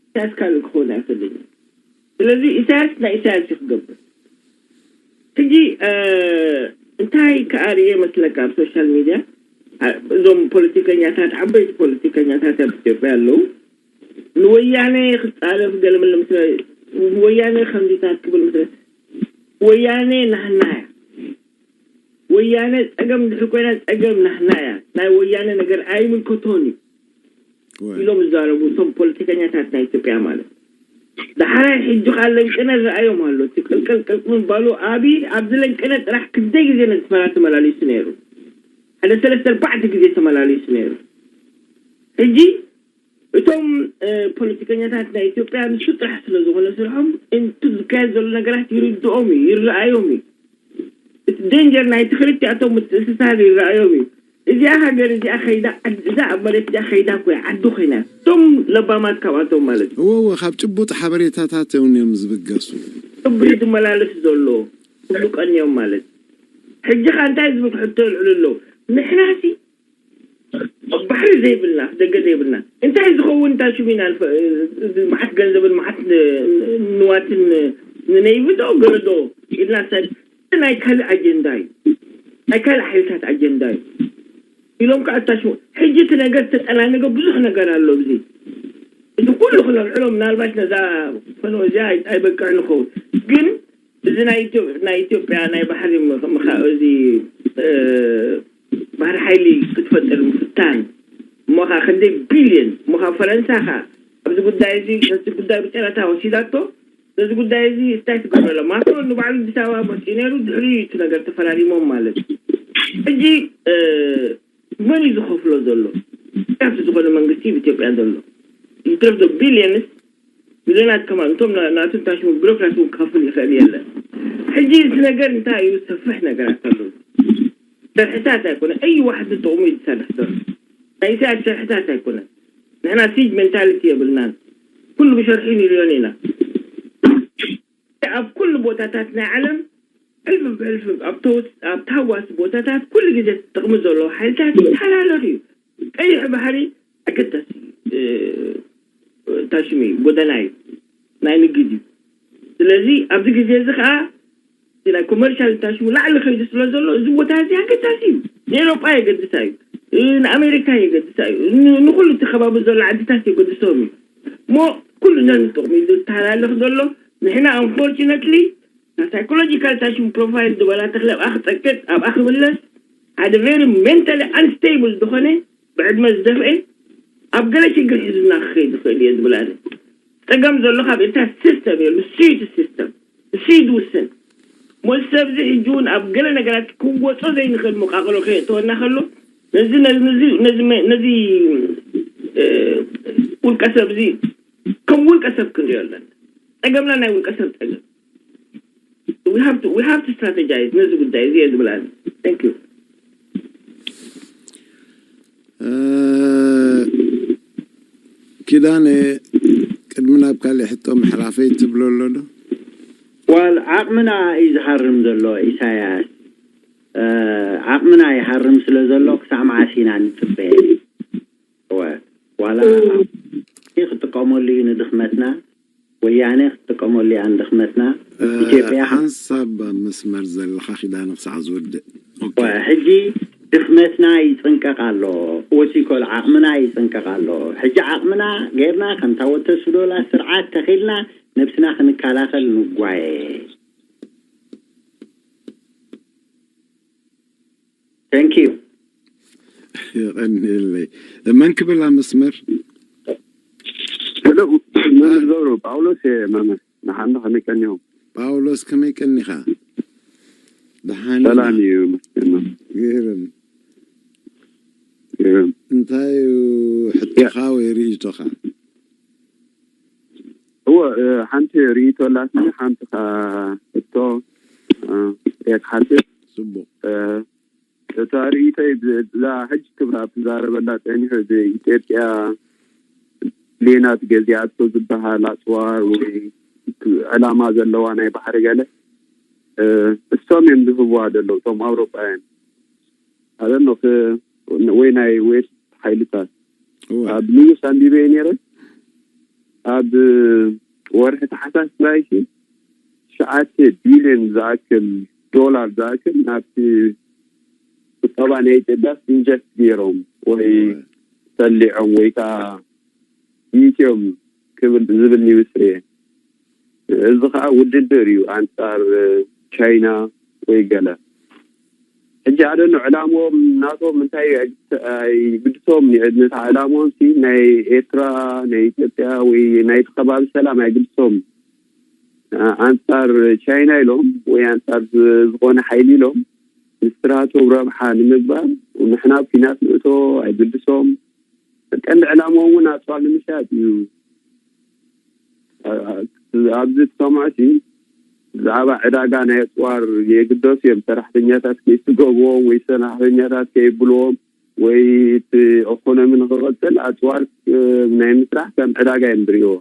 ኢሳያስ ካልእ ክኸውን ኣይኽእልን እዩ። ስለዚ ኢሳያስ ናይ ኢሳያስ እዩ ክገብር። ሕጂ እንታይ ከኣ ርእየ መስለካ ኣብ ሶሻል ሚድያ እዞም ፖለቲከኛታት ዓበይቲ ፖለቲከኛታት ኣብ ኢትዮጵያ ኣለዉ ንወያነ ክፃረፍ ገለመለ ምስ ወያነ ከምዚታት ክብል ምስ ወያነ ናህና እያ። ወያነ ፀገም ድሕር ኮይና ፀገም ናህና እያ። ናይ ወያነ ነገር ኣይምልከቶን እዩ ኢሎም ዝዛረቡ እቶም ፖለቲከኛታት ናይ ኢትዮጵያ ማለት። ዳሕራይ ሕጂ ከዓ ለንቅነ ዝረኣዮም ኣሎ። እቲ ቅልቅል ቅልቅል ምባሉ ኣብይ ኣብዚ ለንቅነ ጥራሕ ክንደይ ግዜ ነቲ ፈራ ተመላሊሱ ነይሩ። ሓደ ሰለስተ ኣርባዕተ ግዜ ተመላሊሱ ነይሩ። ሕጂ እቶም ፖለቲከኛታት ናይ ኢትዮጵያ ንሱ ጥራሕ ስለ ዝኾነ ስርሖም እንቱ ዝካየድ ዘሎ ነገራት ይርድኦም እዩ፣ ይረኣዮም እዩ። እቲ ደንጀር ናይቲ ክልቲኣቶም ምትእስሳር ይረኣዮም እዩ። እዚኣ ሃገር እዚኣ ከይዳ፣ ዓድ- እዛ ኣብ መሬት እዚኣ ከይዳ እኮ እያ ዓዱ ኮይና። እቶም ለባማት ካብኣቶም ማለት እዩ። እወ፣ እወ፣ ካብ ጭቡጥ ሓበሬታታት እውን እዮም ዝብገሱ። ክብሪ ዝመላለስ ዘሎ ክብሉ ቀንዮም ማለት። ሕጂ ኸ እንታይ ዝብል ሕቶ ይልዕሉ ኣለዉ? ንሕናሲ ኣብ ባሕሪ ዘይብልና፣ ደገ ዘይብልና፣ እንታይ ዝኸውን እታ ሽሚና ንፈ- እዚ መዓት ገንዘብን መዓት ን- ንዋትን ንነይብዶ ገለዶ ኢልና ሰብ ናይ ካልእ ኣጀንዳ እዩ። ናይ ካልእ ሓይልታት ኣጀንዳ እዩ ኢሎም ከዓ እታ ሽሙ። ሕጂ እቲ ነገር ዝተጠናነገ ብዙሕ ነገር ኣሎ። እዚ እዚ ኩሉ ክነልዕሎ ምናልባት ነዛ ፈኖ እዚኣ ኣይ- ኣይበቅዕን ይኸውን። ግን እዚ ናይ ኢትዮ- ናይ ኢትዮጵያ ናይ ባሕሪ ምኽ- ምኻ- እዚ እ፣ ባህሪ ሓይሊ ክትፈጥር ምፍታን እሞ ኸዓ ክንደይ ቢልዮን እሞ ኸዓ ፈረንሳ ኸዓ ኣብዚ ጉዳይ እዚ ነቲ ጉዳይ ብጨረታ ወሲዳቶ። ነዚ ጉዳይ እዚ እንታይ ትገብረሎ? ማክሮን ንባዕሉ ኣዲስ ኣበባ መፂኡ ነይሩ። ድሕሪ እቲ ነገር ተፈራሪሞም ማለት እዩ። ሕጂ እ፣ መን እዩ ዝኸፍሎ ዘሎ? ካብቲ ዝኾነ መንግስቲ ኣብ ኢትዮጵያ ዘሎ ይትረፍ ዶ ቢልዮንስ ሚልዮናት ከማን እቶም ና- ናቱ እንታይ ሽሙ ቢሮክራት እውን ክኸፍል ይኽእል የለን። ሕጂ እዚ ነገር እንታይ እዩ? ሰፍሕ ነገራት ኣሎ። ሸርሕታት ኣይኮነ እዩ ዋሕዲ ጥቕሙ እዩ ዝሰርሕ ዘሎ። ናይ ኢሳያስ ሸርሕታት ኣይኮነ። ንሕና ሲጅ ሜንታሊቲ የብልናን። ኩሉ ብሸርሒ ንሪኦን ኢና። ኣብ ኩሉ ቦታታት ናይ ዓለም ሕልፍ ብሕልፍ ኣብ ተወስ- ኣብ ተሃዋሲ ቦታታት ኩሉ ግዜ ጥቕሚ ዘለዎ ሓይልታት ይተሓላለኽ እዩ። ቀይሕ ባሕሪ ኣገዳሲ እዩ። ታሽሚ ጎደና እዩ፣ ናይ ንግድ እዩ። ስለዚ ኣብዚ ግዜ እዚ ከዓ እቲ ናይ ኮመርሻል ታሽሙ ላዕሊ ከይዱ ስለ ዘሎ እዚ ቦታ እዚ ኣገዳሲ እዩ። ንኤሮጳ የገድሳ እዩ፣ ንኣሜሪካ የገድሳ እዩ፣ ን- ንኩሉ እቲ ከባቢ ዘሎ ዓድታት የገድሶም እዩ። እሞ ኩሉ ነንጥቕሚ እዩ ዝተሃላለኽ ዘሎ። ንሕና ኣንፎርችነትሊ ሳይኮሎጂካል ታሽሙ ፕሮፋይል ዝበላ ተክለ ኣብኣ ክፀቅጥ ኣብኣ ክምለስ ሓደ ቨሪ ሜንታሊ ኣንስቴብል ዝኾነ ብዕድመ ዝደፍአ ኣብ ገለ ሽግር ሒዙና ክኸይድ ይኽእል እየ ዝብል ኣነ። ጸገም ዘሎ ካብ ኤርትራ ሲስተም እዩ፣ ንሱ እዩ እቲ ሲስተም፣ ንሱ እዩ ዝውስን። ሞት ሰብዚ ሕጂ እውን ኣብ ገለ ነገራት ክወጾ ዘይንኽእል መቃቕሎ ከየእተወና ከሎ ነዚ ነዚ ነዚ ነዚ ውልቀ ሰብዚ ከም ውልቀ ሰብ ክንሪኦ ኣለና። ጸገምና ናይ ውልቀ ሰብ ጸገም። We have to we have to strategize ነዚ ጉዳይ እዚ እየ ዝብል ኣነ። Thank you። ኪዳነ፣ ቅድሚ ናብ ካሊእ ሕቶ ምሕላፈይ ትብሎ ኣሎ ዶ? ዋል ዓቕምና እዩ ዝሃርም ዘሎ ኢሳያስ። ዓቕምና ይሃርም ስለ ዘሎ ክሳዕ መዓስ ኢና ንፅበየ? ዋላ ክጥቀመሉ እዩ ንድኽመትና፣ ወያነ ክትጥቀመሉ እያ ንድኽመትና። ኢትዮጵያ ሓንሳብ ኣብ መስመር ዘለኻ ኪዳነ ክሳዕ ዝውድእ። ሕጂ ድኽመትና ይፅንቀቕ ኣሎ፣ ወሲኮል ዓቕምና ይፅንቀቕ ኣሎ። ሕጂ ዓቕምና ጌርና ከምታ ወተስዶላ ስርዓት ተኺልና ነብስና ክንከላኸል ንጓየ። Thank you። የቐንየለይ። መን ክብል ኣብ መስመር? ሄሎ፣ መምህር ዘውሩ ጳውሎስ እየ መምህር። ንሓንዶ ከመይ ቀኒኹም? ጳውሎስ ከመይ ቀኒኻ? ደሓን ሰላም እዩ መስገን። ግርም። ግርም። እንታይ እዩ ሕቶኻ ወይ ርእይቶኻ? እወ፣ ሓንቲ ርእይቶ ኣላትኒ፣ ሓንቲ ኸዓ ሕቶ እየ ክሓትት። ጽቡቕ። እታ ርእይቶይ እዛ ሕጂ ክብራ ትዛረበላ ጸኒሑ፣ እዚ ኢትዮጵያ ብሌናት ገዚኣቶ ዝበሃል ኣጽዋር ወይ ዕላማ ዘለዋ ናይ ባሕሪ ገለ፣ እሶም እዮም ዝህብዋ ዘለዉ፣ እቶም ኣውሮጳውያን። ኣደኖ ወይ ናይ ዌስት ሓይልታት። ኣብ ኒውስ ኣንቢበዮ ነይረ። ኣብ ወርሒ ታሕሳስ ጥራይ ሲ ትሽዓተ ቢልዮን ዝኣክል ዶላር ዝኣክል ናብቲ ቁጠባ ናይ ኢትዮጵያ ኢንጀክት ገይሮም ወይ ሰሊዖም ወይ ከዓ ኢትዮም ክብል ዝብል ኒውስ ርየ። እዚ ከዓ ውድድር እዩ ኣንፃር ቻይና ወይ ገለ። ሕጂ ኣደኖ ዕላምኦም ናቶም እንታይ እዩ ኣይግድሶም። ነታ ዕላምኦም ሲ ናይ ኤርትራ ናይ ኢትዮጵያ ወይ ናይቲ ከባቢ ሰላም ኣይግድሶም። ኣንፃር ቻይና ኢሎም ወይ ኣንፃር ዝኾነ ሓይሊ ኢሎም ንስራቶም ረብሓ ንምግባር ንሕና ኩናት ንእቶ ኣይግድሶም። ቀንዲ ዕላምኦም እውን ኣፅዋር ንምሻጥ እዩ። ኣብዚ ትሰምዖ ሲ ብዛዕባ ዕዳጋ ናይ ኣፅዋር የግደሱ እዮም። ሰራሕተኛታት ከይስገብዎም ወይ ሰራሕተኛታት ከይብልዎም ወይ እቲ ኢኮኖሚ ንክቕፅል ኣፅዋር ናይ ምስራሕ ከም ዕዳጋ እዮም ዝሪእዎ።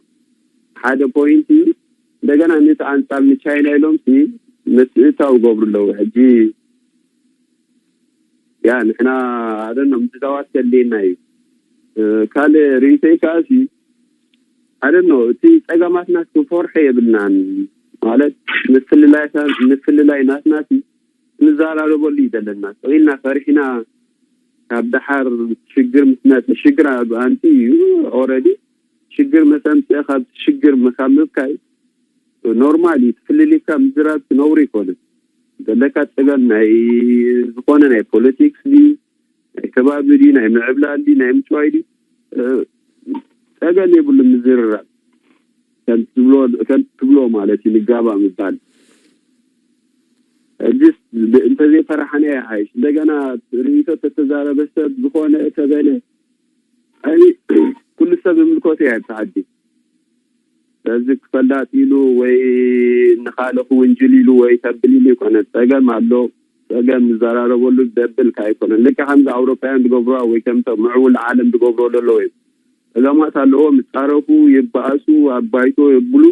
ሓደ ፖይንት እዩ። እንደገና ነቲ ኣንፃር ንቻይና ኢሎም ሲ ምስእታው ይገብሩ ኣለዉ። ሕጂ ያ ንሕና ኣደኖ ምድላዋት ከድልየና እዩ። ካልእ ርእይቶይ ከዓ ሲ ኣደኖ እቲ ፀገማትና ክፈርሖ የብልናን። ማለት ምፍልላይ ምፍልላይ ናትና ሲ ክንዘራረበሉ እዩ ዘለና። ስቕ ኢልና ፈሪሕና ካብ ደሓር ሽግር ምስ መፀ ሽግር ኣንቲ እዩ። ኦረዲ ሽግር መሰምፅእ ካብ ሽግር ካብ ምብካይ ኖርማል እዩ። ትፍልልካ ምዝራብ ነውሪ ይኮነ ዘለካ ፀገም ናይ ዝኾነ ናይ ፖለቲክስ ድዩ ናይ ከባቢ ድዩ ናይ ምዕብላል ድዩ ናይ ምጭዋይ ድዩ ፀገም የብሉ ምዝርራብ። ከም ትብሎ ማለት እዩ ንጋባ ምባል እጅስ እንተዘይፈራሕና ይሓይሽ። እንደገና ርእይቶ ተተዛረበ ሰብ ዝኾነ ተበለ ኩሉ ሰብ ይምልከቶ እያ ተዓዲ። በዚ ክፈላጥ ኢሉ ወይ ንኻልእ ክውንጅል ኢሉ ወይ ከብል ኢሉ ይኮነ። ፀገም ኣሎ። ፀገም ንዘራረበሉ ደብል ኣይኮነን። ልክዕ ከምዚ ኣውሮፓውያን ዝገብሩዋ ወይ ከምቶም ምዕቡል ዓለም ዝገብሮ ዘለዉ እዩ። ፀገማት ኣለዎም። ይፃረፉ፣ ይባእሱ፣ ኣብ ባይቶ የብሉ።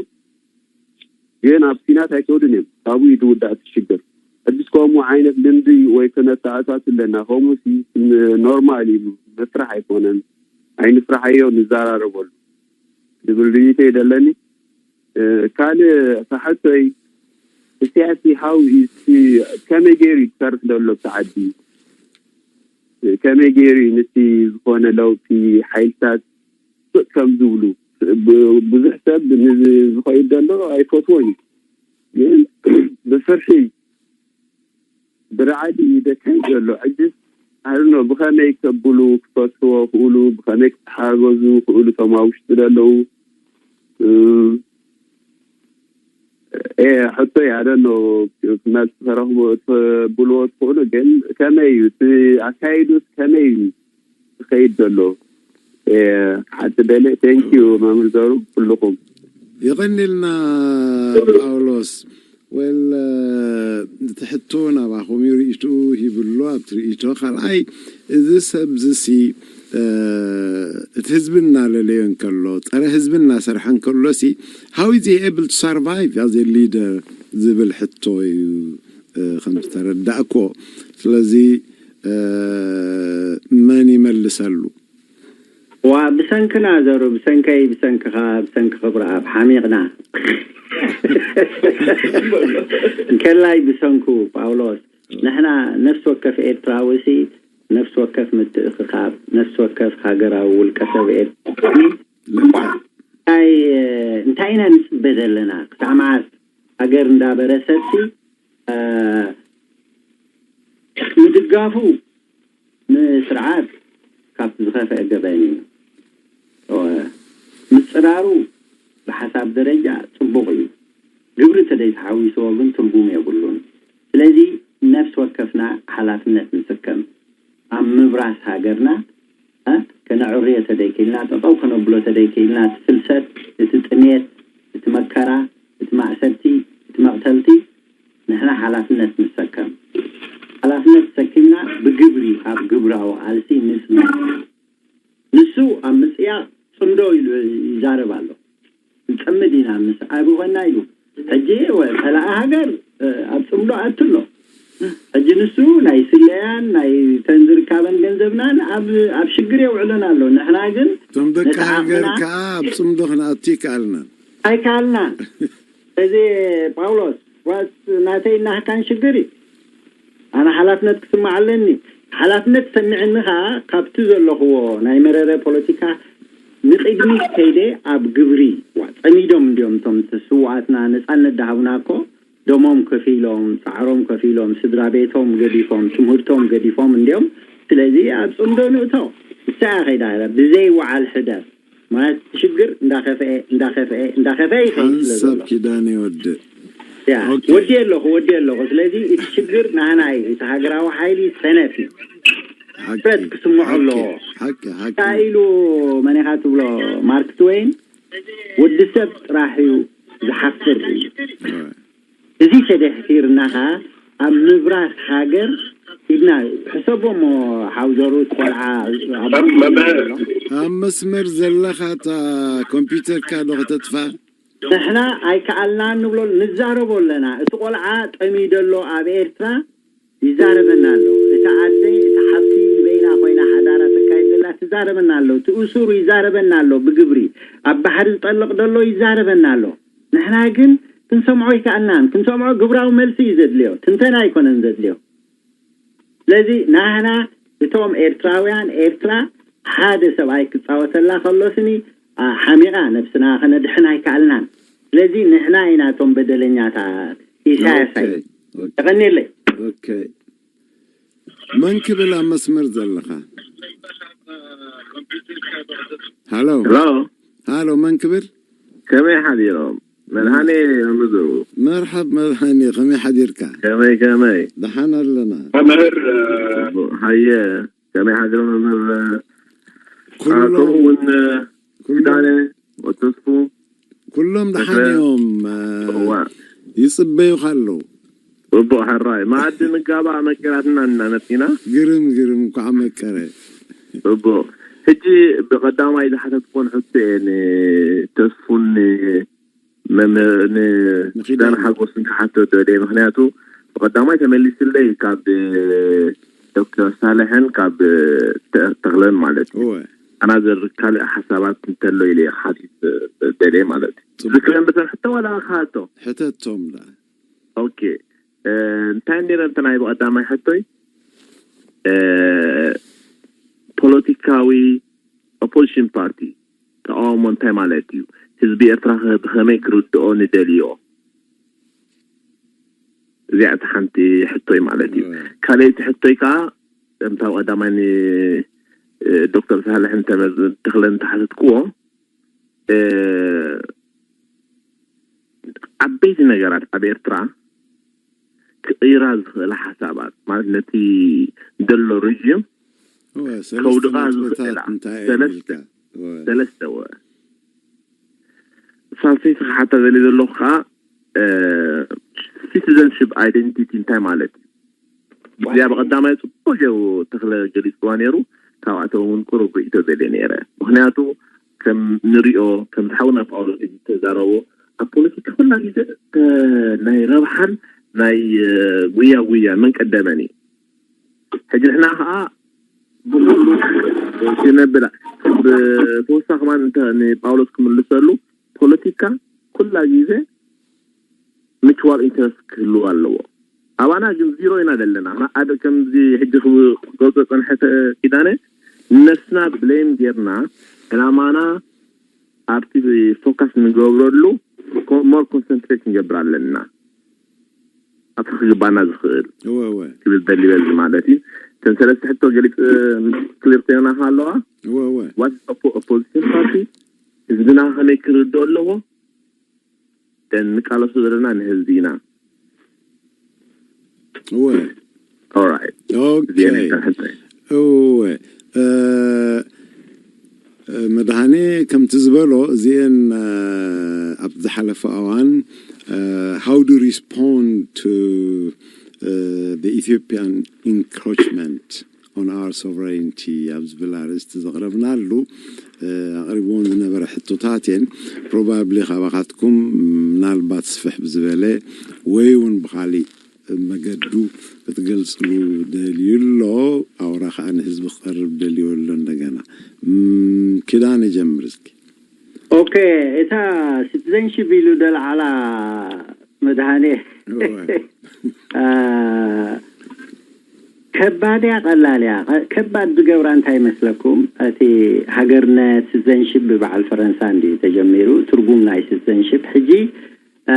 ግን ኣብ ኲናት ኣይከውድን እዮም። ካብኡ እዩ ዝውዳእ እቲ ሽግር። ሕጅስ ከምኡ ዓይነት ልምዲ ወይ ክነተኣሳስ ኣለና። ከምኡ ኖርማል እዩ። መስራሕ ኣይኮነን። ኣይንስራሓዮ፣ ንዘራረበሉ ዝብል ርእይቶ እዩ ዘለኒ። ካልእ ሳሕቶይ እስያሲ ሃው ከመይ ገይሩ እዩ ዝሰርሕ ዘሎ ብቲ ዓዲ? ከመይ ገይሩ እዩ ንቲ ዝኾነ ለውጢ ሓይልታት ስቕ ከም ዝብሉ ብዙሕ ሰብ ዝኸይድ ዘሎ ኣይፈትዎን እዩ። ግን ብፍርሒ ብርዓዲ እዩ ደካይ ዘሎ። ሕጅስ ኣርኖ ብኸመይ ከብሉ ክፈትዎ ክእሉ ብኸመይ ክተሓገዙ ክእሉ ቶም ኣብ ውሽጢ ዘለዉ ሕቶ ያደኖ መልስ ተረኽቦ ትብልዎ ትኽእሉ ግን ከመይ እዩ እቲ ኣካይዱስ ከመይ እዩ ዝኸይድ ዘሎ? ሓንቲ ደለ ቴንኪዩ መምህር ዘሩ ኩልኹም። የቐኒልና ጳውሎስ። ወል እቲ ሕቶ ናባኹም እዩ ርእይትኡ ሂብሎ ኣብቲ ርእይቶ። ካልኣይ እዚ ሰብ ዝሲ እቲ ህዝቢ እናለለዮ እንከሎ ጸረ ህዝቢ እናሰርሐ እንከሎ ሲ how is he able to survive as a leader ዝብል ሕቶ እዩ ከም ዝተረዳእኮ። ስለዚ መን ይመልሰሉ? ዋ ብሰንክና ዘሩ ብሰንከይ ብሰንክኻ ብሰንኪ ክብረኣብ ሓሚቕና። እንከላይ ብሰንኩ ጳውሎስ ንሕና ነፍሲ ወከፍ ኤርትራዊ ሲ ነፍሲ ወከፍ ምትእኽኻብ ነፍሲ ወከፍ ሃገራዊ ውልቀ ሰብ ኤርትራዊ እንታይ እንታይ ኢና ንፅበ ዘለና ክሳብ መዓስ ሃገር እንዳበረሰት ሲ ምድጋፉ ንስርዓት ካብቲ ዝኸፍአ ገበን እዩ። ምፅራሩ ብሓሳብ ደረጃ ፅቡቕ እዩ። ግብሪ ተደይተሓዊስዎ ግን ትርጉም የብሉን። ስለዚ ነፍሲ ወከፍና ሓላፍነት ንስከም። ኣብ ምብራስ ሃገርና ከነዕርዮ ተደይክኢልና፣ ጠጠው ከነብሎ ተደይክኢልና፣ እቲ ፍልሰት፣ እቲ ጥሜት፣ እቲ መከራ፣ እቲ ማእሰርቲ፣ እቲ መቕተልቲ ንሕና ሓላፍነት ንሰከም። ሓላፍነት ተሰኪምና ብግብሪ ኣብ ግብራዊ ቃልሲ ንፅናዕ። ንሱ ኣብ ምፅያቕ ፅምዶ ኢሉ ይዛረብ ኣሎ። ንፀምድ ኢና ምስ ኣይብኾና ኢሉ ሕጂ ጸላኢ ሃገር ኣብ ፅምዶ ኣቱ ኣሎ። ሕጂ ንሱ ናይ ስለያን ናይ ተን ዝርካበን ገንዘብናን ኣብ ኣብ ሽግር የውዕለን ኣሎ። ንሕና ግን እቶም ደቂ ሃገር ከዓ ኣብ ፅምዶ ክንኣቱ ይከኣልና ኣይከኣልና። እዚ ጳውሎስ ዋስ ናተይ ናህካን ሽግር እዩ። ኣነ ሓላፍነት ክስማዕ ኣለኒ። ሓላፍነት ሰሚዕኒ ከዓ ካብቲ ዘለኽዎ ናይ መረረ ፖለቲካ ንቅድሚት ከይደ ኣብ ግብሪ ዋ ፀሚዶም እንዲዮም እቶም ስውኣትና ነፃነት ዳሃቡና እኮ ደሞም ከፊሎም ፃዕሮም ከፊሎም ስድራ ቤቶም ገዲፎም ትምህርቶም ገዲፎም እንዲዮም። ስለዚ ኣብ ፅምዶ ንእቶ ንሳ ከይዳ ብዘይ ወዓል ሕደር ማለት ሽግር እንዳኸፍአ እንዳኸፍአ እንዳኸፍአ ይኸይድ ስለ ዘሎ ሓንሳብ ኪዳነ ይወድእ ያ ወዲ ኣለኹ ወዲ ኣለኹ። ስለዚ እቲ ሽግር ናህና እዩ። እቲ ሃገራዊ ሓይሊ ሰነፍ እዩ። ፍረት ክስምዖ ኣለዎ። ሓቂ ሓቂ እንታይ ኢሉ መን ኢኻ ትብሎ ማርክ ትወይን ወዲ ሰብ ጥራሕ እዩ ዝሓፍር እዩ። እዚ ተደሕፊርና ኸዓ ኣብ ምብራስ ሃገር ኢድና ሕሰቦ እሞ ሓውዘሩ ቆልዓ ኣብ ኣብ መምህር ዘሎ። ኣብ መስመር ዘለኻ እታ ኮምፒውተርካ ዶ ከተጥፋ? ንሕና ኣይከኣልናን ንብሎ፣ ንዛረቦ ኣለና። እቲ ቆልዓ ጠምዩ ዘሎ ኣብ ኤርትራ ይዛረበና ኣሎ። እታ ኣደ፣ እታ ሓፍቲ ንበይና ኮይና ሓዳራ ተካይድ ዘላ ትዛረበና ኣሎ። እቲ እሱር ይዛረበና ኣሎ ብግብሪ። ኣብ ባሕሪ ዝጠልቕ ዘሎ ይዛረበና ኣሎ። ንሕና ግን ክንሰምዖ ኣይከኣልናን። ክንሰምዖ ግብራዊ መልሲ እዩ ዘድልዮ፣ ትንተና ኣይኮነን ዘድልዮ። ስለዚ ናህና እቶም ኤርትራውያን ኤርትራ ሓደ ሰብኣይ ክጻወተላ ከሎ ስኒ ሓሚቓ ነብስና ከነድሕን ኣይከኣልናን። ስለዚ ንሕና ኢና እቶም በደለኛታት። ኢሳያስ ኣይ ኦኬ፣ ተቐኒለይ ኦኬ። መን ክብል ኣብ መስመር ዘለኻ? ሃሎ ሄሎ ሃሎ፣ መን ክብል? ከመይ ሓዲሮም? መድሃኔ ምዝሩ መርሓብ መድሃኔ፣ ከመይ ሓዲርካ? ከመይ ከመይ ደሓን ኣለና። መምህር እ፣ ሃየ ከመይ ሓዲሮም መምህር እ፣ ኩሎም ከምኡ እውን እ፣ ኩሎም ኪዳነ ወተስፉ ኩሎም ደሓን እተ- እዮም። እ፣ እዋ ይጽበዩኻ ኣለዉ። ጽቡቕ ሕራይ መኣዲ ንጋባእ መቂራትና እና መጺና ግርም ግርም፣ እንኳዕ መቀረ። ጽቡቕ ሕጂ ብቐዳማይ ዝሓተትኩን ሕቶ እየ ንተስፉን መምህር ንዳን ሓጎስን ክሓቶ ደልየ ምክንያቱ ብቐዳማይ ተመሊስለይ ካብ ዶክተር ሳልሕን ካብ ተክለን ማለት እዩ እወ ኣና ዘር ካልእ ሓሳባት እንተሎ ኢለ ክሓቲት ደልየ ማለት እዩ ዝክለን ብሰብ ሕቶ ዋላ ክሓቶ ሕተቶም ዳ ኦኬ እንታይ እንዲረ እንተ ናይ ብቐዳማይ ሕቶይ ፖለቲካዊ ኦፖዚሽን ፓርቲ ተቃውሞ እንታይ ማለት እዩ ህዝቢ ኤርትራ ብከመይ ክርድኦ ንደልዮ እዚኣ እቲ ሓንቲ ሕቶይ ማለት እዩ ካልኣይቲ ሕቶይ ከዓ ከምታ ቀዳማይ ዶክተር ሳልሕን ተኽለን ተሓተትክዎ ዓበይቲ ነገራት ኣብ ኤርትራ ክቕይራ ዝኽእላ ሓሳባት ማለት ነቲ ዘሎ ሪጅም ከውድቓ ዝኽእላ ሰለስተ ሰለስተ ወ ሳልሰይቲ ክሓታ ዘለ ዘለኹ ከዓ ሲቲዘንሽፕ ኣይደንቲቲ እንታይ ማለት እዩ እዚኣ ብቐዳማይ ፅቡቅ ጌሩ ተኽለ ገሊፅዋ ነይሩ ካብኣቶም እውን ቅሩብ ርእቶ ዘለ ነይረ ምክንያቱ ከም ንሪኦ ከም ዝሓውና ጳውሎስ ዝተዛረቦ ኣብ ፖለቲካ ኩላ ግዜ ናይ ረብሓን ናይ ጉያ ጉያ መን ቀደመን እዩ ሕጂ ንሕና ከዓ ብኩሉ ክነብላ ብተወሳኺ ማን ንጳውሎስ ክምልሰሉ ፖለቲካ ኩላ ግዜ ሚቹዋል ኢንተረስት ክህልው ኣለዎ ኣባና ግን ዚሮ ኢና ዘለና ኣደ ከምዚ ሕጂ ክገልፆ ፀንሐተ ኪዳነ ነስና ብሌም ጌርና ዕላማና ኣብቲ ፎካስ ንገብረሉ ሞር ኮንሰንትሬት ንገብር ኣለና ኣብቲ ክግባና ዝኽእል እወ እወ ክብል በሊ በዚ ማለት እዩ እተን ሰለስተ ሕቶ ገሊፅ ክሊር ኮይና ኣለዋ እወ እወ ዋት ኦፖዚሽን ፓርቲ ህዝብና ከመይ ክርድኦ ኣለዎ ንቃለሶ ዘለና ንህዝቢ ኢና እወ ኦራይት ኦኬ እዚአን ይተን ሕቶይ እወ እ፣ መድሃኔ ከምቲ ዝበሎ እዚአን እ፣ ኣብ ዝሓለፈ እዋን how do respond to the Ethiopian encroachment on our sovereignty ኣብ ዝብል ኣርእስቲ ዘቕረብናሉ እ፣ ኣቕሪብዎን ዝነበረ ሕቶታት እየን ፕሮባብሊ ካባኻትኩም ምናልባት ስፍሕ ብዝበለ ወይ እውን ብካሊእ መገዱ ክትገልፅሉ ደልዩ ኣሎ ኣውራ ከዓ ንህዝቢ ክቐርብ ደልዩ ኣሎ እንደገና ም፣ ኪዳነ ጀምር እስኪ ኦኬ እታ ሲቲዘንሽፕ ኢሉ ደልዓላ መድሃኔ እወ። አ፣ ከባድ እያ ቀላል እያ ቀ- ከባድ ዝገብራ እንታይ ይመስለኩም እቲ ሃገርነት ሲቲዘንሽፕ ብበዓል ፈረንሳ እንዲ ተጀሚሩ ትርጉም ናይ ሲቲዘንሽፕ ሕጂ አ፣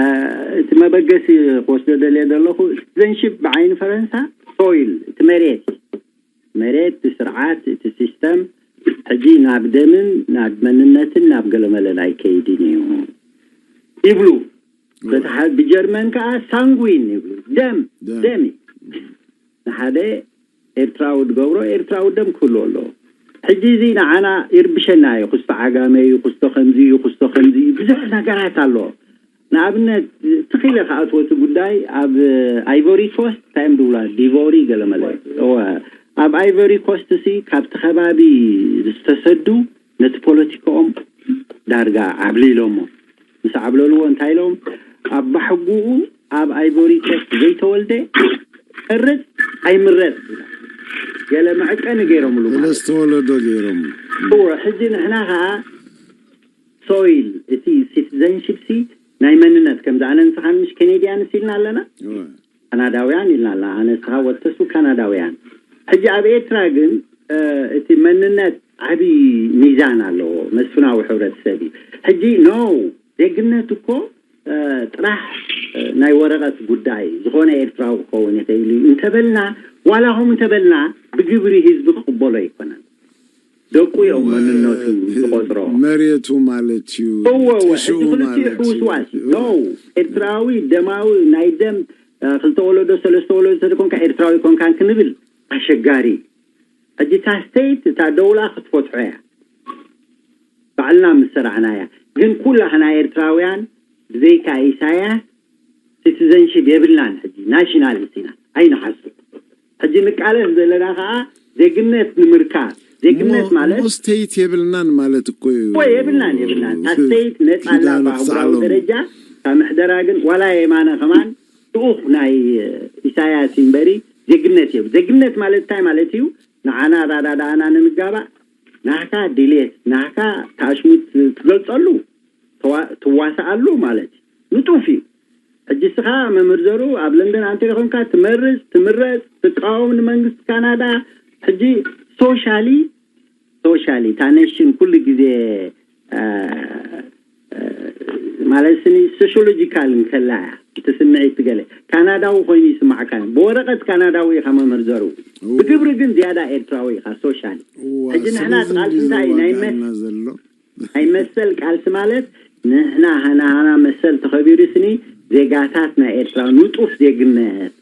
እቲ መበገሲ ክወስዶ ደልየ ዘለኹ ሲቲዘንሽፕ ብዓይኒ ፈረንሳ ሶይል እቲ መሬት መሬት እቲ ስርዓት እቲ ሲስተም ሕጂ ናብ ደምን ናብ መንነትን ናብ ገለመለን ኣይከይድን እዩ ይብሉ በቲ ሓደ ብጀርመን ከዓ ሳንጉዊን ይብሉ ደም ደም። ደም እዩ ንሓደ ኤርትራዊ ዝገብሮ ኤርትራዊ ደም ክህልዎ ኣለዎ ሕጂ እዚ ንዓና ይርብሸና እዩ ክስቶ ዓጋመ እዩ ክስቶ ከምዚ እዩ ክስቶ ከምዚ እዩ ብዙሕ ነገራት ኣለዎ ንኣብነት ትኺለ ከኣትወ እቲ ጉዳይ ኣብ ኣይቨሪ ኮስት እንታይ እዮም ዝብላ ዲቮሪ ገለመለ እወ ኣብ ኣይቨሪ ኮስት ሲ ካብቲ ከባቢ ዝተሰዱ ነቲ ፖለቲካኦም ዳርጋ ዓብሊሎሞ ምስ ዓብለልዎ እንታይ ኢሎም ኣባሕጉኡ ኣብ ኣይቨሪ ኮስት ዘይተወልደ መርፅ ኣይምረፅ ገለ መዐቀኒ ገይሮምሉ ማለት እዩ። ስለዝተወለዶ ገይሮም እወ ሕጂ ንሕና ከዓ ሶይል እቲ ሲቲዘንሽፕ ሲ ናይ መንነት ከምዚ ኣነ ንስኻን ምሽ ኬኔድያንስ ኢልና ኣለና እወ። ካናዳውያን ኢልና ኣለና ኣነ ንስኻ ወተሱ ካናዳውያን ሕጂ ኣብ ኤርትራ ግን እ፣ እቲ መንነት ዓብዪ ሚዛን ኣለዎ መስፍናዊ ሕብረተሰብ እዩ ሕጂ ኖ ዜግነት እኮ እ፣ ጥራሕ እ፣ ናይ ወረቐት ጉዳይ ዝኾነ ኤርትራዊ ክኸውን ይኽእል እዩ እንተበልና ዋላ ከምኡ እንተበልና ብግብሪ ህዝቢ ክቕበሎ ኣይኮነን ደቁ እዮም መንነቱ ዝቆፅሮ መሬቱ ማለት እዩ እወ እወ ጥሽኡ እቲ ክልቲኡ ማለት እዩ። ሕውስዋስ እዩ no ኤርትራዊ ደማዊ ናይ ደም እ፣ ክልተ ወለዶ ሰለስተ ወለዶ ተደኮንካ ኤርትራዊ ኮንካን ክንብል ኣሸጋሪ እዩ ሕጂ እታ ስቴት እታ ደውላ ክትፈትሖ እያ ባዕልና ምስ ሰራሕና እያ ግን ኩላህና ኤርትራውያን ብዘይካ ኢሳያስ ሲቲዘንሽፕ የብልናን ሕጂ ናሽናሊስት ኢና ኣይንሓሱ ሕጂ ንቃለስ ዘለና ከዓ ዜግነት ንምርካብ ዜግነት ማለት ሞ ስቴት የብልናን ማለት እኮ እዩ ወይ የብልናን የብልናን እታ ስቴት ነፃ ኣላ ኪዳነ ብኣህጉራዊ ክሰዓሎም። ደረጃ ካብ ምሕደራ ግን ዋላ የማነ ከማን ልኡኽ ናይ ኢሳያስ እምበሪ ዜግነት እዮም ዜግነት ማለት እንታይ ማለት እዩ ንዓና ዳዳዳኣና ንምጋባእ ናህካ ድሌት ናህካ ታሽሙት ትገልፀሉ ተዋ- ትዋስኣሉ ማለት እዩ ንጡፍ እዩ ሕጂ ስኻ መምህር ዘሩ ኣብ ለንደን ኣንተ ይኾንካ ትመርዝ ትምረፅ ትቃወም ንመንግስቲ ካናዳ ሕጂ ሶሻሊ ሶሻሊ እታ ነሽን ኩሉ ግዜ እ፣ እ፣ ማለት ስኒ ሶሾሎጂካል እንከላ እያ እቲ ስምዒት ትገለ ካናዳዊ ኮይኑ ይስማዕካ እዩ። ብወረቀት ካናዳዊ ኢኻ መምህር ዘሩ ብግብሪ ግን ዝያዳ ኤርትራዊ ኢኻ ሶሻሊ ሕጂ ንሕና እቲ ቃልሲ እንታይ እዩ ናይ መስ ዘሎ ናይ መሰል ቃልሲ ማለት ንሕና ሃናሃና መሰል ተኸቢሩ ስኒ ዜጋታት ናይ ኤርትራ ንጡፍ ዜግነት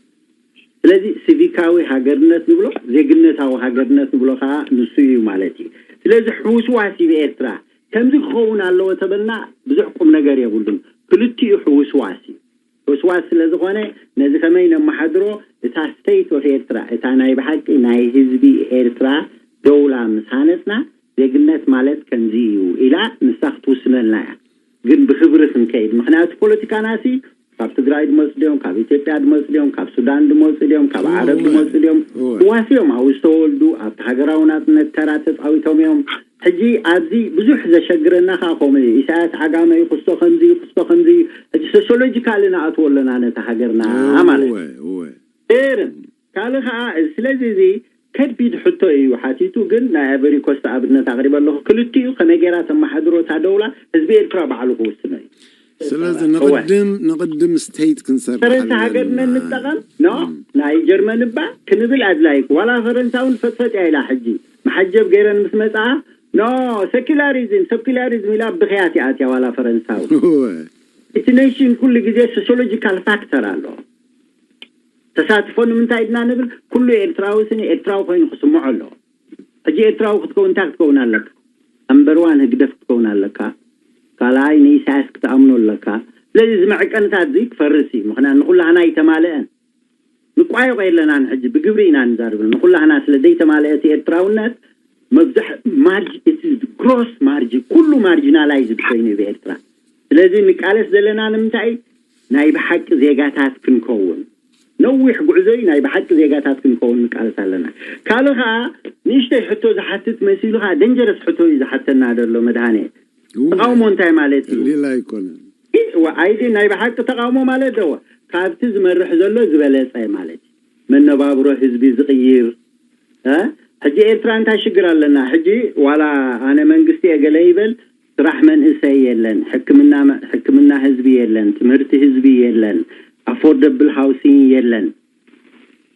ስለዚ ሲቪካዊ ሃገርነት ንብሎ ዜግነታዊ ሃገርነት ንብሎ ከዓ ንሱ እዩ ማለት እዩ ስለዚ ሕውስዋስ እዩ ኤርትራ ከምዚ ክኸውን ኣለዎ ተበልና ብዙሕ ቁም ነገር የብሉን ክልቲኡ ሕውስዋስ እዩ ሕውስዋስ ስለዝኾነ ነዚ ከመይ ነመሓድሮ እታ ስቴት ኦፍ ኤርትራ እታ ናይ ብሓቂ ናይ ህዝቢ ኤርትራ ደውላ ምስ ሃነፅና ዜግነት ማለት ከምዚ እዩ ኢላ ንሳ ክትውስነልና እያ ግን ብክብሪ ክንከይድ ምክንያቱ ፖለቲካና ሲ ካብ ትግራይ ድመፁ ድዮም ካብ ኢትዮጵያ ድመፁ ድዮም ካብ ሱዳን ድመፁ ድዮም ካብ ዓረብ ድመፁ ድዮም ዋሲ እዮም ኣብኡ ዝተወልዱ ኣብቲ ሃገራዊ ናፅነት ተራ ተፃዊቶም እዮም ሕጂ ኣብዚ ብዙሕ ዘሸግረና ከዓ ከምኡ እዩ ኢሳያስ ዓጋመ እዩ ክስቶ ከምዚ እዩ ክስቶ ከምዚ እዩ ሕጂ ሶሾሎጂካሊ ንኣትዎ ኣለና ነታ ሃገርና ማለት እዩ እወ እርም ካልእ ከዓ ስለዚ እዚ ከቢድ ሕቶ እዩ ሓቲቱ ግን ናይ ኣቨሪኮስት ኣብነት ኣቅሪበ ኣለኹ ክልቲኡ ከመይ ገይራ ተመሓድሮ እታ ደውላ ህዝቢ ኤርትራ ባዕሉ ክውስኖ እዩ ስለዚ ንቅድም ንቅድም ስቴት ክንሰርሕ ፈረንሳ ኣለና። ሃገርና ንጠቐም ኖ ናይ ጀርመን እባ ክንብል ኣድላይ ዋላ ፈረንሳ እውን ፈጥፈጥ እያ ኢላ ሕጂ መሓጀብ ገይረን ምስ መፅኣ ኖ ሰኪላሪዝም ሰኪላሪዝም ኢላ ብኽያት ይኣትያ ዋላ ፈረንሳ እውን እወ። እቲ ኔሽን ኩሉ ግዜ ሶሲዮሎጂካል ፋክተር ኣሎ ተሳትፎ ንምንታይ ድና ንብል ኩሉ ኤርትራዊ ስኒ ኤርትራዊ ኮይኑ ክስምዖ ኣለዎ ሕጂ ኤርትራዊ ክትከውን እንታይ ክትከውን ኣለካ ኣምበርዋን ህግደፍ ክትከውን ኣለካ ካልኣይ ንኢሳያስ ክትኣምኖ ኣለካ ስለዚ እዚ መዐቀንታት እዚ ክፈርስ እዩ ምክንያት ንኩላህና ይተማልአን ንቋየቆ የለናን ሕጂ ብግብሪ ኢና ንዛርብል ንኩላህና ስለ ዘይተማልአ እቲ ኤርትራውነት መብዛሕ ማርጅ እቲ ግሮስ ማርጅ ኩሉ ማርጂናላይዝድ ኮይኑ እዩ ብኤርትራ ስለዚ ንቃለስ ዘለና ንምንታይ ናይ ብሓቂ ዜጋታት ክንከውን ነዊሕ ጉዕዞ እዩ ናይ ብሓቂ ዜጋታት ክንከውን ንቃለስ ኣለና ካልእ ከዓ ንእሽተይ ሕቶ ዝሓትት መሲሉ ከዓ ደንጀረስ ሕቶ እዩ ዝሓተና ዘሎ መድሃኔ ተቃውሞ እንታይ ማለት እዩ ሌላ ኣይኮነን ኣይዲ ናይ ብሓቂ ተቃውሞ ማለት ደዎ ካብቲ ዝመርሕ ዘሎ ዝበለፀ ማለት እዩ መነባብሮ ህዝቢ ዝቕይር ሕጂ ኤርትራ እንታይ ሽግር ኣለና ሕጂ ዋላ ኣነ መንግስቲ እየ ገለ ይበል ስራሕ መንእሰይ የለን ሕክምና ህዝቢ የለን ትምህርቲ ህዝቢ የለን affordable housing የለን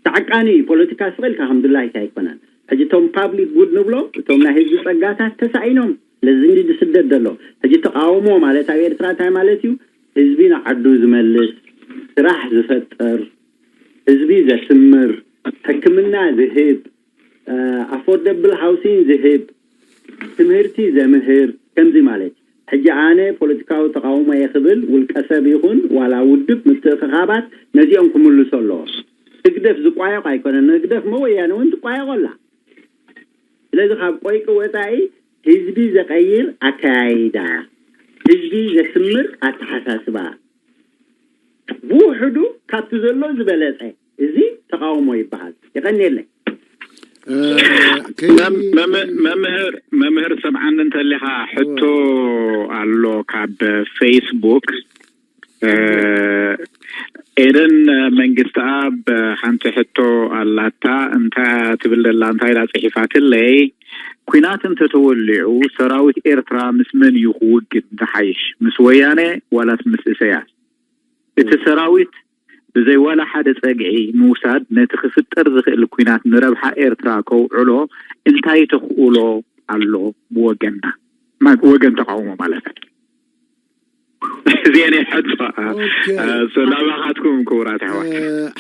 ተዓቃኒ እዩ ፖለቲካ ስቕ ኢልካ ከም ድላይካ ኣይኮነን ሕጂ እቶም ፓብሊክ ጉድ ንብሎ እቶም ናይ ህዝቢ ፀጋታት ተሳኢኖም ስለዚ እንዲ ዝስደድ ዘሎ ሕጂ ተቃውሞ ማለት ኣብ ኤርትራ እንታይ ማለት እዩ ህዝቢ ንዓዱ ዝመልስ ስራሕ ዝፈጥር ህዝቢ ዘስምር ሕክምና ዝህብ affordable housing ዝህብ ትምህርቲ ዘምህር ከምዚ ማለት እዩ ሕጂ ኣነ ፖለቲካዊ ተቓውሞ እየ ክብል ውልቀ ሰብ ይኹን ዋላ ውድብ ምትእኽኻባት ነዚኦም ክምልሶ ኣለዎ። ህግደፍ ዝቋየቕ ኣይኮነን። ህግደፍ መወያነ እውን ትቋየቖ ኣላ። ስለዚ ካብ ቆይቂ ወፃኢ ህዝቢ ዘቐይር ኣከያይዳ፣ ህዝቢ ዘስምር ኣተሓሳስባ ብውሕዱ ካብቲ ዘሎ ዝበለፀ፣ እዚ ተቃውሞ ይበሃል። የቐንየለይ። መምህር መምህር ሰምዓኒ እንተሊኻ ሕቶ ኣሎ ካብ ፌስቡክ። ኤደን መንግስትኣብ ሓንቲ ሕቶ ኣላታ። እንታይ ትብል ደላ እንታይ ኢላ ፅሒፋትለይ? ኩናት እንተተወሊዑ ሰራዊት ኤርትራ ምስ መን እዩ ክውግን ዝሓይሽ? ምስ ወያነ ዋላስ ምስ እሰያስ? እቲ ሰራዊት ብዘይ ዋላ ሓደ ጸግዒ ምውሳድ ነቲ ክፍጠር ዝኽእል ኲናት ንረብሓ ኤርትራ ከውዕሎ እንታይ ተኽእሎ ኣሎ? ብወገንና፣ ወገን ተቓውሞ ማለት እዩ። እዚአን ሕቶ ናባኻትኩም ክቡራት ኣሕዋት።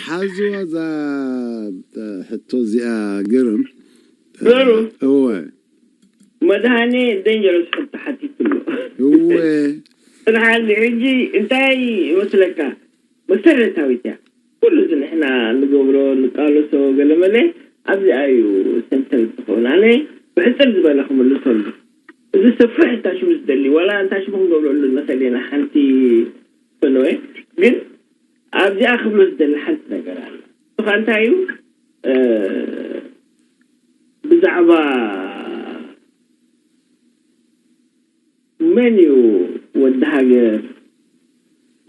ሓዝዋ እዛ ሕቶ እዚኣ። ግርም። እወ። መድሃኔ ደንጀረስ ሕቶ ሓቲቱ ኣሎ። እወ። ጽንሓኒ። ሕጂ እንታይ ይመስለካ? መሰረታዊት እያ። ኩሉ እዚ ንሕና ንገብሮ ንቃለሶ ገለመለ ኣብዚኣ እዩ ሰንተር ዝኸውን። ኣነ ብሕፅር ዝበለ ክምልሰሉ። እዚ ሰፍሕ እንታሽሙ ዝደሊ ዋላ እንታሽሙ ክንገብረሉ ንኽእል ኢና። ሓንቲ ፈነወ ግን ኣብዚኣ ክብሎ ዝደሊ ሓንቲ ነገር ኣለ። እሱ ከዓ እንታይ እዩ? ብዛዕባ መን እዩ ወዲ ሃገር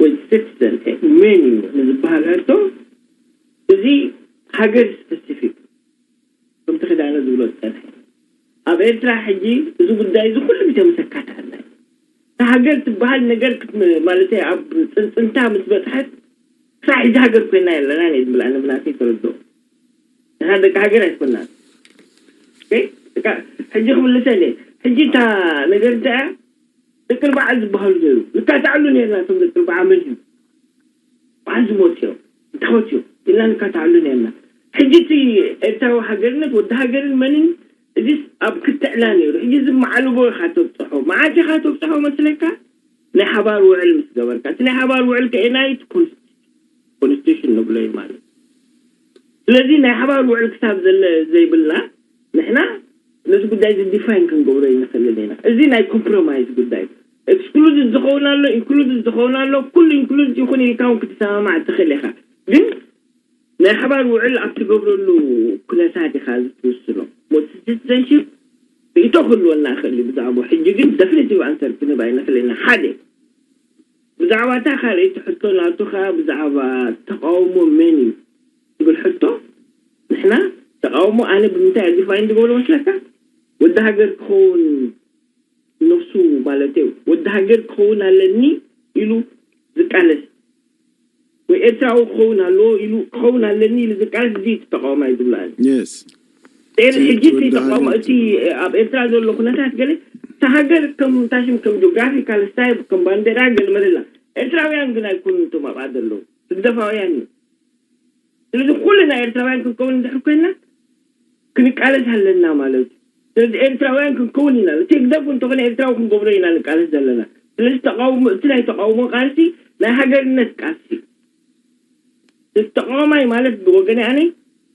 ወይ ሲቲዘን መን እዩ ንዝበሃል ሕቶ፣ እዚ ሃገር ስፐሲፊክ ከምቲ ክዳነ ዝብሎ ዝፀንሐ ኣብ ኤርትራ ሕጂ እዚ ጉዳይ እዚ ኩሉ ግዜ መሰካትዕና እዩ። እታ ሃገር ትበሃል ነገር ማለት ኣብ ፅንፅንታ ምስ በፅሐት ክሳብ ሕጂ ሃገር ኮይና የለና እየ ዝብል ኣነ ብናተይ ተረድኦ። ንሕና ደቂ ሃገር ኣይኮናን። ሕጂ ክምልሰ እየ። ሕጂ እታ ነገር እንታይ እያ? ደቂ ኣርባዓ ዝበሃሉ ነይሩ። ንካታዕሉ ነርና እቶም ደቂ ኣርባዓ መን እዩ? በዓል ዝሞት እዮም። እንታወት እዮም? ኢልና ንካታዕሉ ነርና። ሕጂ እቲ ኤርትራዊ ሃገርነት ወዲ ሃገርን መንን እዚስ ኣብ ክትዕላ ነይሩ። ሕጂ እዚ መዓልቦ ኢኻ ተብፅሖ። መዓት ኢኻ ተብፅሖ መስለካ? ናይ ሓባር ውዕል ምስ ገበርካ። እቲ ናይ ሓባር ውዕል ከ ናይቲ ኮንስቲቱሽን ንብሎ እዩ ማለት። ስለዚ ናይ ሓባር ውዕል ክሳብ ዘለ ዘይብልና ንሕና ነዚ ጉዳይ እዚ ዲፋይን ክንገብሮ ይንኽእልን ኢና። እዚ ናይ ኮምፕሮማይዝ ጉዳይ ኤክስክሉድድ ዝኸውን ኣሎ፣ ኢንክሉድድ ዝኸውን ኣሎ። ኩሉ ኢንክሉድድ ይኹን ኢልካ እውን ክትሰማማዕ ትኽእል ኢኻ። ግን ናይ ሓባር ውዕል ኣብ ትገብረሉ ኩነታት ኢኻ እዚ ትውስኖ። ሞልቲ ሲቲዘንሺፕ ርእይቶ ክህልወና ይኽእል እዩ ብዛዕባኡ። ሕጂ ግን ደፊኒቲቭ ኣንሰር ክንህብ ኣይንኽእል ኢና። ሓደ ብዛዕባ እታ ካልኣይቲ ሕቶ ናቱኻ ብዛዕባ ተቃውሞ መን እዩ ትብል ሕቶ፣ ንሕና ተቃውሞ ኣነ ብምንታይ እየ ዲፋይን ዝገብሮ መስለካ? ወዲ ሃገር ክኸውን ነብሱ ማለት እዩ። ወዲ ሃገር ክኸውን ኣለኒ ኢሉ ዝቃለስ ወይ ኤርትራዊ ክኸውን ኣለዎ ኢሉ ክኸውን ኣለኒ ኢሉ ዝቃለስ እዚ እቲ ተቃውሞ እዩ ዝብላኒ። የስ ኤር ሕጂ እቲ ተቃውሞ እቲ ኣብ ኤርትራ ዘሎ ኩነታት ገለ እታ ሃገር ከም ታሽም ከም ጂኦግራፊካል ስታይ ከም ባንዴራ ገለ መለላ ኤርትራውያን ግን ኣይኮኑን እቶም ኣብኣ ዘለዉ ህግደፋውያን እዩ። ስለዚ ኩልና ኤርትራውያን ክንከውን እንድሕር ኮይና ክንቃለስ ኣለና ማለት እዩ። ስለዚ ኤርትራውያን ክንከውን ኢና። እቲ ህግደፍ እንተኾነ ኤርትራዊ ክንገብሮ ኢና ንቃለስ ዘለና። ስለዚ ተቃውሞ እቲ ናይ ተቃውሞ ቃልሲ ናይ ሃገርነት ቃልሲ እዚ ተቃዋማይ ማለት ብወገነይ ኣነ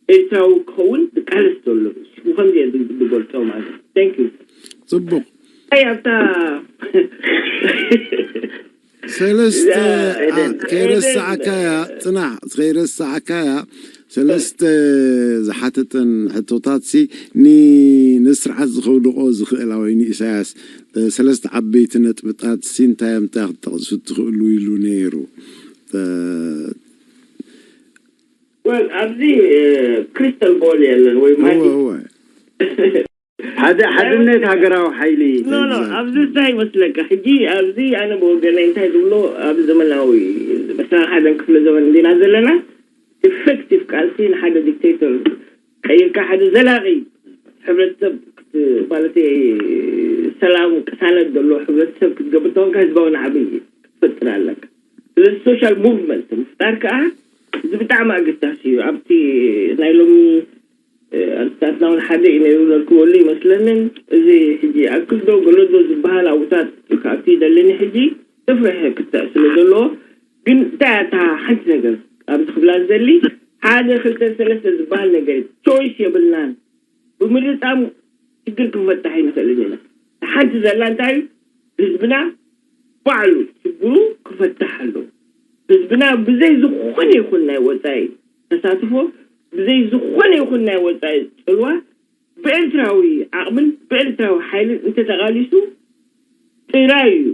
ኤርትራዊ ክኸውን ዝቃለስ ዘሎ እዩ። ብኸምዚ እየ ዝገልጾ ማለት እዩ። Thank you። ጽቡቕ። ኣይ ኣብታ ሰለስተ ከይረሳዕካያ ጽናሕ ከይረሳዕካያ ሰለስተ ዝሓተተን ሕቶታት ሲ ንስርዓት ዝኸውድቆ ዝኽእላ ወይ ንኢሳያስ ሰለስተ ዓበይቲ ነጥብታት ሲ እንታይ እዮም እንታይ ክትጠቕሱ ትኽእሉ ኢሉ ነይሩ። ኣብዚ ክሪስታል ቦል የለን ወይ ማጂ እወ ሓደ ሓድነት ሃገራዊ ሓይሊ ኖ ኖ ኣብዚ እንታይ ይመስለካ ሕጂ ኣብዚ ኣነ ብወገነይ እንታይ ዝብሎ ኣብ ዘመናዊ ዕስራን ሓደን ክፍለ ዘመን እንዲና ዘለና ኢፌክቲቭ ቃልሲ ንሓደ ዲክቴተር ቀይርካ ሓደ ዘላቂ ሕብረተሰብ ማለት ሰላም ቅሳነት ዘሎ ሕብረተሰብ ክትገብር ተኮንካ ህዝባዊ ናዕቢ ክትፈጥር ኣለካ ስለዚ ሶሻል ሙቭመንት ምፍጣር ከዓ እዚ ብጣዕሚ ኣገዳሲ እዩ ኣብቲ ናይ ሎሚ ኣርትታትና እውን ሓደ እዩ ነይሩ ዘርክበሉ ይመስለንን እዚ ሕጂ ኣክል ዶ ገሎ ዶ ዝበሃል ኣብታት ካብቲ ዘለኒ ሕጂ ጥፍርሕ ክትዕ ስለ ዘለዎ፣ ግን እንታይ እታ ሓንቲ ነገር ኣብዚ ክብላ ዝደሊ፣ ሓደ ክልተ ሰለስተ ዝበሃል ነገር ቾይስ የብልናን። ብምርጻም ችግር ክንፈታሕ ይንኽእል ኢና። ሓንቲ ዘላ እንታይ እዩ? ህዝብና ባዕሉ ችግሩ ክፈታሕ ኣለዎ። ህዝብና ብዘይ ዝኾነ ይኹን ናይ ወጻኢ ተሳትፎ፣ ብዘይ ዝኾነ ይኹን ናይ ወጻኢ ጽልዋ፣ ብኤርትራዊ ዓቕምን ብኤርትራዊ ሓይልን እንተተቓሊሱ ጥራይ እዩ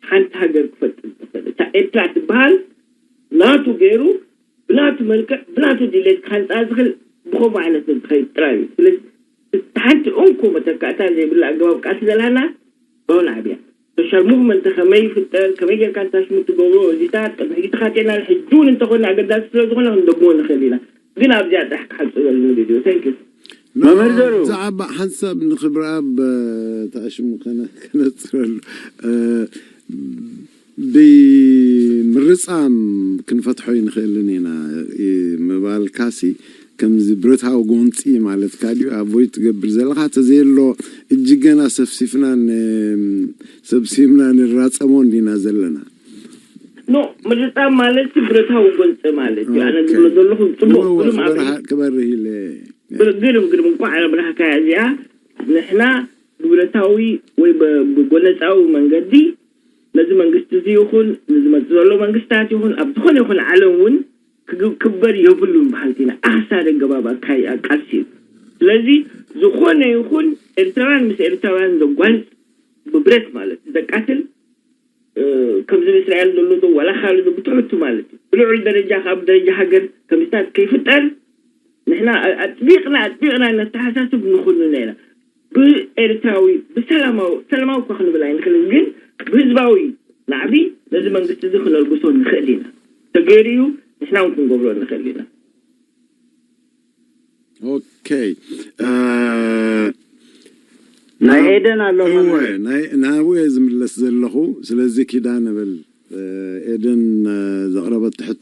ሓንቲ ሃገር ክፈጥር ዝኽእል። እታ ኤርትራ ትበሃል ናቱ ገይሩ ብናቱ መልክዕ ብናቱ ድሌት ክሃንፃ ዝኽእል ብኸምኡ ዓይነት ዝኸይድ ጥራይ እዩ። ስለዚ እቲ ሓንቲ እንኮ መተካእታ ዘይብላ ኣገባብ ቃልሲ ዘላና ብሆን ዓብያ ሶሻል ሙቭመንት ከመይ ይፍጠር፣ ከመይ ጌርካ ንታሽሙ ትገብሮ፣ እዚታት ቅድሚ ሕጂ ተኻቴና ሕጂ እውን እንተኾነ ኣገዳሲ ስለ ዝኾነ ክንደግሞ ንኽእል ኢና። ግን ኣብዚኣ ጥራሕ ክሓልፁ ዘለኒ ቪድዮ። Thank you። መምህር ዘሩ። ብዛዕባ ሓንሳብ ንክብረኣብ ተኣሽሙ ከነፅረሉ፣ ብምርፃም ክንፈትሖ ይንኽእልን ኢና ምባልካሲ ከምዚ ብረታዊ ጎንፂ ማለትካ ድዩ? ኣቮይድ ትገብር ዘለካ? ተዘየሎ እጅገና ሰብሲፍና ሰብሲብና ንራፀሞ እንዲና ዘለና። ኖ፣ ምርፃም ማለት ብረታዊ ጎንፂ ማለት እዩ። ኣነ ዝብሎ ዘለኹ ፅቡቅ ግርም ክበርህ ኢለ ግርም ግርም እንኳዕ ኣብራህካያ እዚኣ። ንሕና ብብረታዊ ወይ ብጎነፃዊ መንገዲ ነዚ መንግስቲ እዚ ይኹን ንዝመፅእ ዘሎ መንግስታት ይኹን ኣብ ዝኾነ ይኹን ዓለም እውን ክግበር የብሉን በሃልቲ ኢና። ኣሳደ ገባብ ኣካይ ኣቃልሲ እዩ። ስለዚ ዝኾነ ይኹን ኤርትራውያን ምስ ኤርትራውያን ዘጓንፅ ብብረት ማለት ዘቃትል ከምዚ ብእስራኤል ዘሎ ዶ ዋላ ካልእ ዶ ብትሑቱ ማለት እዩ ብልዑል ደረጃ ካብ ደረጃ ሃገር ከምዚታት ከይፍጠር ንሕና ኣጥቢቕና ኣጥቢቕና ነተሓሳስብ ንኹንና ኢና። ብኤርትራዊ ብሰላማዊ ሰላማዊ እኳ ክንብል ኣይንኽእልን፣ ግን ብህዝባዊ ናዕቢ ነዚ መንግስቲ እዚ ክነልግሶ ንኽእል ኢና። ተገይሩ እዩ፣ ንሕና እውን ክንገብሮ ንኽእል ኢና። ኦኬ። ናይ ኤደን ኣሎ እወ፣ ናይ ናብኡ እየ ዝምለስ ዘለኹ። ስለዚ ኪዳነ በል ኤደን ዘቕረበት ሕቶ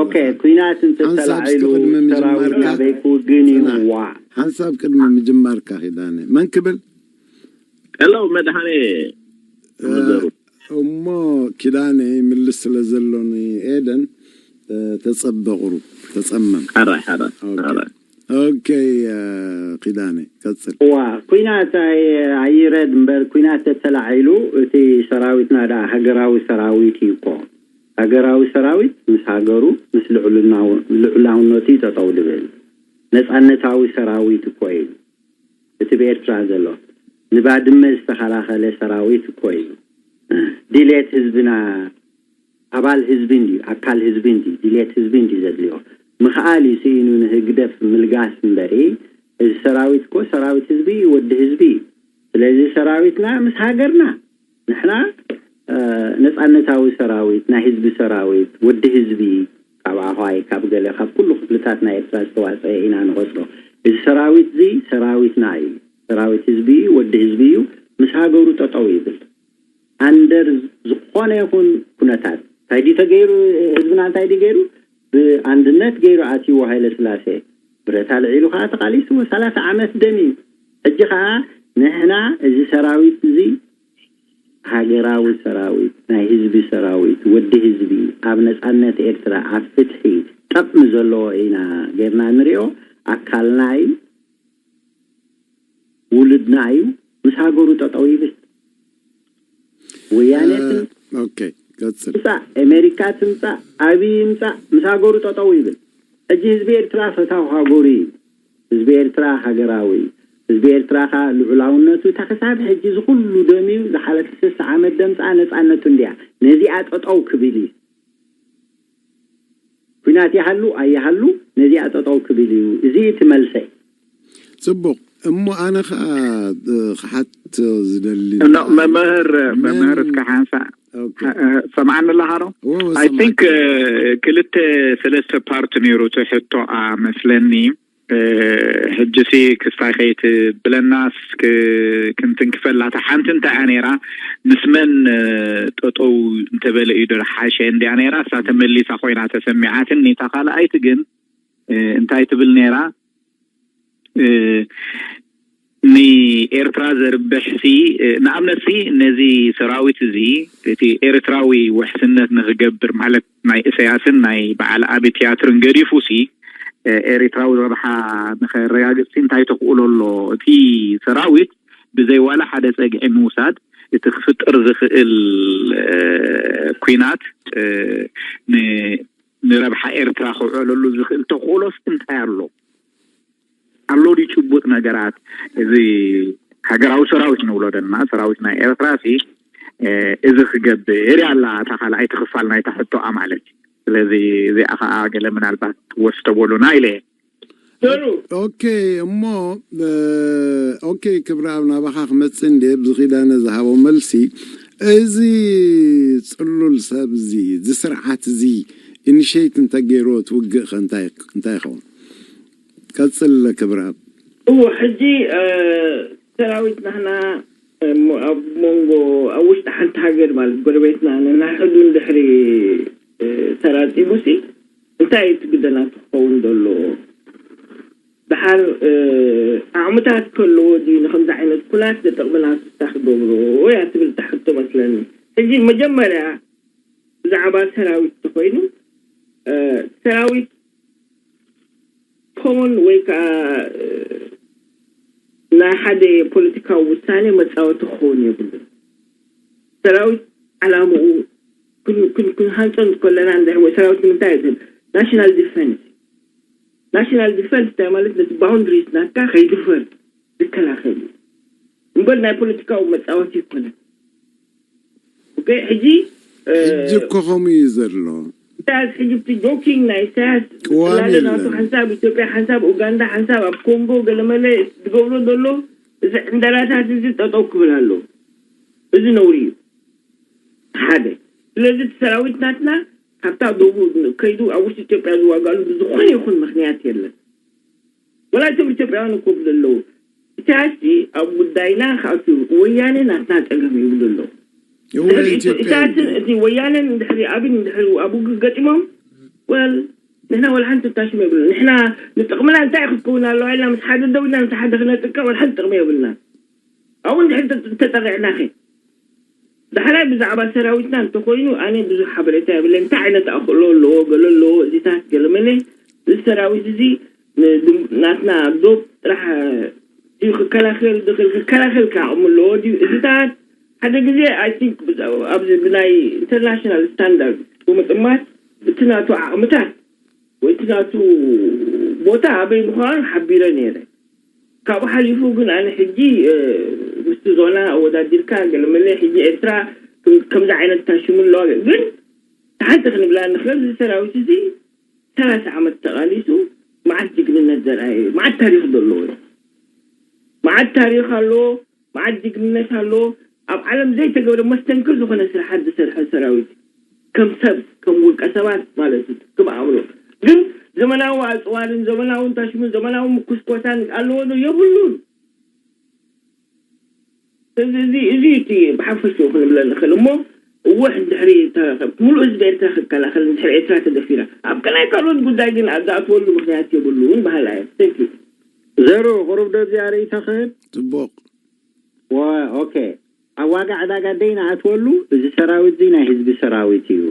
ኦኬ። ኩናት እንተተላዒሉ ሰራዊት ናበይ ክውግን እዩ? ዋ ሓንሳብ ቅድሚ ምጅማርካ ኪዳነ መን ክብል? ሄሎ መድሃኔ እሞ ኪዳነ ይምልስ ስለ ዘሎኒ ኤደን ተጸበ ቁሩብ ተጸመም። ሓራይ ሓራይ ሓራይ ኦኬ ኪዳነ ቀጽል። እዋ ኩናት ኣይረድ እምበር ኩናት ተተላዒሉ እቲ ሰራዊትና ደኣ ሃገራዊ ሰራዊት እዩ እኮ። ሃገራዊ ሰራዊት ምስ ሃገሩ ምስ ልዑልናው- ልዑላውነቱ እዩ ጠጠው ዝብል። ነጻነታዊ ሰራዊት እኮ እዩ እቲ ብኤርትራ ዘሎ። ንባድመ ዝተኸላኸለ ሰራዊት እኮ እዩ። ድሌት ህዝብና ኣባል ህዝቢ እንድዩ፣ ኣካል ህዝቢ እንድዩ፣ ድሌት ህዝቢ እንድዩ ዘድልዮ። ምኽኣል እዩ ስኢኑ ንህግደፍ ምልጋስ እምበሪ፣ እዚ ሰራዊት እኮ ሰራዊት ህዝቢ እዩ፣ ወዲ ህዝቢ እዩ። ስለዚ ሰራዊትና ምስ ሃገርና፣ ንሕና ነፃነታዊ ሰራዊት፣ ናይ ህዝቢ ሰራዊት፣ ወዲ ህዝቢ፣ ካብ ኣህዋይ፣ ካብ ገለ፣ ካብ ኩሉ ክፍልታት ናይ ኤርትራ ዝተዋፀአ ኢና ንቆፅሮ። እዚ ሰራዊት እዚ ሰራዊትና እዩ፣ ሰራዊት ህዝቢ እዩ፣ ወዲ ህዝቢ እዩ፣ ምስ ሃገሩ ጠጠው ይብል። ኣንደር ዝኾነ ይኹን ኩነታት እንታይ ድዩ ተገይሩ? ህዝብና እንታይ ድዩ ገይሩ? ብኣንድነት ገይሩ ኣትይዎ ሃይለ ስላሴ። ብረት ኣልዒሉ ከዓ ተቓሊስዎ ሰላሳ ዓመት ደም እዩ። ሕጂ ከዓ ንሕና እዚ ሰራዊት እዚ ሃገራዊ ሰራዊት፣ ናይ ህዝቢ ሰራዊት፣ ወዲ ህዝቢ፣ ኣብ ነፃነት ኤርትራ፣ ኣብ ፍትሒ ጠቕሚ ዘለዎ ኢና ገይርና ንሪኦ። ኣካልና እዩ። ውሉድና እዩ ምስ ሃገሩ ጠጠው ይብል። ወያነ ትምፃእ፣ ኤሜሪካ ትምፃእ፣ ኣብይ ይምፃእ ምስ ሃገሩ ጠጠው ይብል። ሕጂ ህዝቢ ኤርትራ ፈታው ሃገሩ እዩ። ህዝቢ ኤርትራ ሃገራዊ እዩ። ህዝቢ ኤርትራ ከዓ ልዑላውነቱ እታ ክሳብ ሕጂ ዝኩሉ ደም እዩ ዝሓለፈ ስሳ ዓመት ደምፃ ነፃነቱ እንድያ። ነዚኣ ጠጠው ክብል እዩ። ኩናት ይሃሉ ኣይሃሉ ነዚኣ ጠጠው ክብል እዩ። እዚ እቲ መልሰይ። ፅቡቕ እሞ ኣነ ከዓ ክሓት ዝደሊ መምህር መምህር እስከ ሓንሳ ሰምዓኒ ኣለኻ ዶ? I think ክልተ ሰለስተ ፓርት ነይሩ እቲ ሕቶ መስለኒ። ሕጂ ሲ ክስታይ ከይትብለናስ ክንትንክፈላ እታ ሓንቲ እንታይ እያ ነይራ? ምስ መን ጠጠው እንተበለ እዩ ዶ ሓሸ እንድያ ነይራ? እሳ ተመሊሳ ኮይና ተሰሚዓትኒ። እታ ካልኣይቲ ግን እንታይ ትብል ነይራ? ንኤርትራ ዘርብሕ ሲ ንኣብነት ሲ ነዚ ሰራዊት እዚ እቲ ኤርትራዊ ውሕስነት ንክገብር ማለት ናይ እሰያስን ናይ በዓል ኣብ ትያትርን ገዲፉ ሲ ኤርትራዊ ረብሓ ንኸረጋግጽ እንታይ ተኽእሎ ኣሎ? እቲ ሰራዊት ብዘይ ዋላ ሓደ ጸግዒ ምውሳድ እቲ ክፍጥር ዝኽእል ኩናት ንረብሓ ኤርትራ ክውዕለሉ ዝኽእል ተኽእሎስ እንታይ ኣሎ? ኣሎ ድዩ ጭቡጥ ነገራት? እዚ ሃገራዊ ሰራዊት ንብሎ ዘለና ሰራዊት ናይ ኤርትራ ሲ እዚ ክገብር እያ ኣላ እታ ካልኣይቲ ክፋል ናይታ ሕቶኣ ማለት እዩ። ስለዚ እዚኣ ከዓ ገለ ምናልባት ወስተበሉና ኢለ እየ። ኦኬ እሞ ኦኬ ክብረኣብ ናባኻ ክመፅእ እንደ ኣብዚ ኪዳነ ዝሃቦ መልሲ እዚ ፅሉል ሰብ እዚ እዚ ስርዓት እዚ ኢኒሽት እንተገይርዎ እቲ ውግእ ከ እንታይ እንታይ ይኸውን? ቀፅል ክብረኣብ። እዎ ሕጂ ሰራዊት ናህና ኣብ መንጎ ኣብ ውሽጢ ሓንቲ ሃገር ማለት ጎረቤትና ነናሕዱ እንድሕሪ ተራፂሙሲ እንታይ እዩ እቲ ግደናቱ ክኸውን ዘሎ? ደሓር ዓቕምታት ከለዎ ድዩ ንከምዚ ዓይነት ኩናት ዘጠቕምና ስታ ክገብሮ እያ ትብል እታ ሕቶ መስለኒ። ሕጂ መጀመርያ ብዛዕባ ሰራዊት ተኮይኑ ሰራዊት ፖን ወይ ከዓ ናይ ሓደ ፖለቲካዊ ውሳኔ መፃወቲ ክኸውን የብሉን። ሰራዊት ዓላምኡ ክንሃንፆ እንከለና እንድሕር ወይ ሰራዊት ንምንታይ እዩ ናሽናል ዲፈንስ ናሽናል ዲፈንስ እንታይ ማለት ነቲ ባውንድሪስ ናትካ ከይድፈር ዝከላኸል እዩ እምበር ናይ ፖለቲካዊ መፃወቲ ይኮነ። ሕጂ ሕጂ እኮ ከምኡ እዩ ዘሎ። ኢሳያስ ሕጂ ብቲ ጆኪንግ ናይ ኢሳያስ ቅዋም ጽላለ የለን። ናቱ ሓንሳብ ኢትዮጵያ ሓንሳብ ኡጋንዳ ሓንሳብ ኣብ ኮንጎ ገለመለ ዝገብሮ ዘሎ እዚ ዕንደራታት እዚ ጠጠው ክብል ኣሎ። እዚ ነውሪ እዩ ሓደ። ስለዚ እቲ ሰራዊት ናትና ካብታ ደቡብ ከይዱ ኣብ ውሽጢ ኢትዮጵያ ዝዋጋሉ ብዝኾነ ይኹን ምክንያት የለን። ወላ እቶም ኢትዮጵያውያን እኮ ይብሉ ኣለዉ ኢሳያስ ኣብ ጉዳይና ክኣቱ ወያነ ናትና ፀገም ይብሉ ኣለዉ። እወ ኢትዮጵያ ኢሳያስን እቲ ወያነን እንድሕሪ ኣብን እንድሕሪ ኣብ ውግእ ገጢሞም ወል ንሕና ወላ ሓንቲ ታሽም የብሉ ንሕና ንጥቕምና እንታይ ክትከውን ኣለዋ ኢልና ምስ ሓደ ደው ኢልና ምስ ሓደ ክነጥቅዕ ወላ ሓንቲ ጥቕሚ የብልና። ኣብኡ እንድሕሪ ተጠቂዕና ከ ዳሕራይ ብዛዕባ ሰራዊትና እንተኮይኑ ኣነ ብዙሕ ሓበሬታ የብለይ እንታይ ዓይነት ኣኽእሎ ኣለዎ ገለ ኣለዎ እዚታት ገለመለ እዚ ሰራዊት እዚ ናትና ዶብ ጥራሕ ድዩ ክከላኸል ዝኽእል ክከላኸል ከ ዓቕሚ ኣለዎ ድዩ እዚታት ሓደ ግዜ ኣይ ቲንክ ኣብዚ ብናይ ኢንተርናሽናል ስታንዳርድ ብምጥማት እቲ ናቱ ዓቕምታት ወይ እቲ ናቱ ቦታ ኣበይ ምዃኑ ሓቢረ ነይረ። ካብኡ ሓሊፉ ግን ኣነ ሕጂ ምስቲ ዞና ኣወዳዲርካ ገለመለ ሕጂ ኤርትራ ከምዚ ዓይነት ታሽሙ ኣለዋ ግን ሓንቲ ክንብላ ንኽእል እዚ ሰራዊት እዚ ሰላሳ ዓመት ተቓሊሱ መዓት ጅግንነት ዘርኣየ እዩ። መዓት ታሪኽ ዘለዎ እዩ። መዓት ታሪኽ ኣለዎ። መዓት ጅግንነት ኣለዎ። ኣብ ዓለም ዘይተገብረ መስተንክር ዝኾነ ስራሓት ዝሰርሐ ሰራዊት ከም ሰብ ከም ውልቀ ሰባት ማለት እዩ ክም ኣእምሮ ግን ዘመናዊ ኣፅዋርን ዘመናዊ ታሽሙን ዘመናዊ ምኩስኮታን ኣለዎ ዶ የብሉን። እዚ እዚ እዚ እቲ ብሓፈሽኡ ክንብለ ንኽእል እሞ እወ እንድሕሪ ሙሉእ ህዝቢ ኤርትራ ክከላኸል እንድሕሪ ኤርትራ ተደፊራ ኣብ ናይ ካልኦት ጉዳይ ግን ኣብ ዝኣትወሉ ምክንያት የብሉን በሃላ እየ። Thank you። ዘሩ ቁሩብ ዶ እዚኣ ርእይቶ ክህብ ፅቡቕ ኦኬ ኣብ ዋጋ ዕዳጋ ደይ ንኣትወሉ እዚ ሰራዊት እዚ ናይ ህዝቢ ሰራዊት እዩ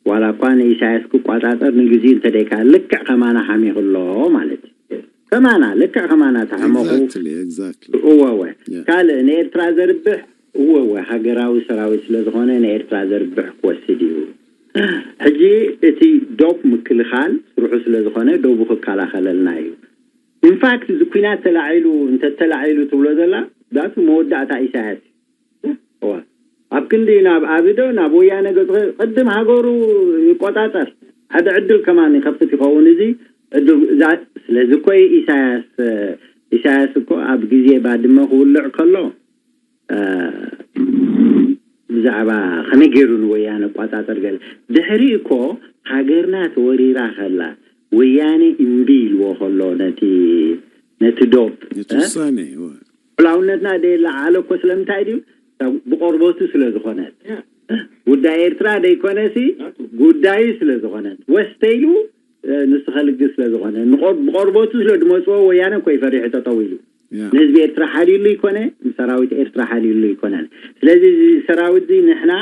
ዋላ እኳ ንኢሳያስ ክቋፃፀር ንግዜኡ እንተደይካ ልክዕ ከማና ሓሚቑ ኣሎ ማለት እዩ ከማና ልክዕ ከማና ተሓመቑ exactly exactly እወ እወ ካልእ ንኤርትራ ዘርብሕ እወ እወ ሃገራዊ ሰራዊት ስለዝኾነ ንኤርትራ ዘርብሕ ክወስድ እዩ ሕጂ እቲ ዶብ ምክልኻል ስርሑ ስለዝኾነ ዶቡ ክከላኸለልና እዩ ኢንፋክት እዚ ኩናት ተላዒሉ እንተተላዒሉ ትብሎ ዘላ ዛቱ መወዳእታ ኢሳያስ እዋ ኣብ ክንዲ ናብ ኣብዶ ናብ ወያነ ገጽ ቅድም ሃገሩ ይቆጻጸር ሓደ ዕድል ከማን ይኸፍት ይኸውን እዚ ዕድል እዛ ስለዚ እኮ ኢሳያስ ኢሳያስ እኮ ኣብ ግዜ ባድመ ክውልዕ ከሎ ብዛዕባ ከመይ ገይሩ ንወያነ ኣቋጻጸር ገለ ድሕሪ እኮ ሃገርና ተወሪራ ከላ ወያነ እምቢ ኢልዎ ከሎ ነቲ ነቲ ዶብ እቲ ውሳኔ እወ። ልዑላውነትና ደየለዓለ እኮ ስለምንታይ ድዩ ብቆርበቱ ስለ ዝኾነት ጉዳይ ኤርትራ ደይኮነሲ ጉዳዩ ስለ ዝኾነት ወስተይሉ ንሱ ከልግስ ስለ ዝኾነ ብቆርበቱ ስለ ድመፅዎ ወያነ እኮ ይፈሪሑ ጠጠው ኢሉ ንህዝቢ ኤርትራ ሓልዩሉ ይኮነ፣ ንሰራዊት ኤርትራ ሓልዩሉ ይኮነን። ስለዚ እዚ ሰራዊት እዚ ንሕና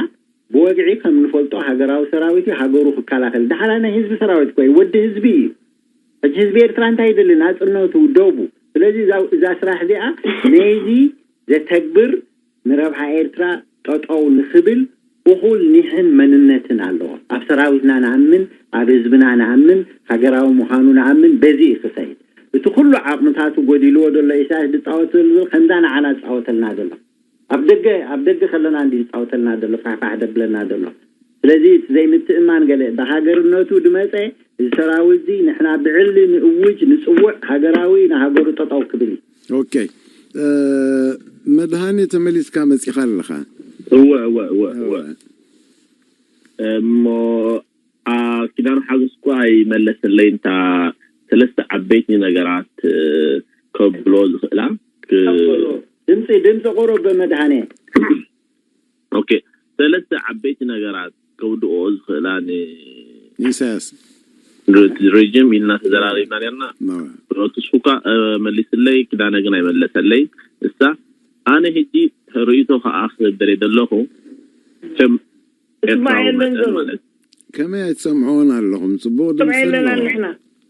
ብወግዒ ከም ንፈልጦ ሃገራዊ ሰራዊት እዩ፣ ሃገሩ ክከላኸል። ደሓና ናይ ህዝቢ ሰራዊት እኮ እዩ፣ ወዲ ህዝቢ እዩ። ሕጂ ህዝቢ ኤርትራ እንታይ ይደሊ? ናጽነቱ፣ ደቡ። ስለዚ እዛ ስራሕ እዚኣ ነዚ ዘተግብር፣ ንረብሓ ኤርትራ ጠጠው ንኽብል እኹል ኒሕን መንነትን ኣለዎ። ኣብ ሰራዊትና ንኣምን፣ ኣብ ህዝብና ንኣምን፣ ሃገራዊ ምዃኑ ንኣምን። በዚ እዩ ክኸይድ። እቲ ኩሉ ዓቕምታቱ ጎዲልዎ ዘሎ ኢሳያስ ዝጻወት ዘሎ ከምዛ ንዓና ዝጻወተልና ዘሎ ኣብ ደገ ኣብ ደገ ከለና እንዲ ዝጻወተልና ዘሎ፣ ፋሕፋሕ ደብለና ዘሎ። ስለዚ እቲ ዘይምትእማን ገለ ብሃገርነቱ ድመጸ፣ እዚ ሰራዊት እዚ ንሕና ብዕሊ ንእውጅ፣ ንጽውዕ፣ ሃገራዊ፣ ንሃገሩ ጠጠው ክብል እዩ። ኦኬ። መድሃኒ፣ ተመሊስካ መጺኻ ኣለኻ። እወ እወ እወ እወ እሞ ኪዳን ሓጎስ እኳ ኣይመለሰለይ። እንታ ሰለስተ ዓበይቲ ነገራት ከብሎ ዝኽእላ። ድምፂ ድምፂ ቁሩብ ብመድሃኔ። ኦኬ፣ ሰለስተ ዓበይቲ ነገራት ከውድኦ ዝኽእላ ኢሳያስ ሬጅም ኢልና ተዘራሪብና ነርና። ተስፉካ መሊስለይ፣ ኪዳነ ግን ኣይመለሰለይ። እሳ ኣነ ሕጂ ርእይቶ ከዓ ክብል ደለኹ ከም ኤርትራዊ መጠን ማለት ከመይ ኣይትሰምዕዎን ኣለኹም? ጽቡቕ ድምፂ ኣለዎ። ንሕና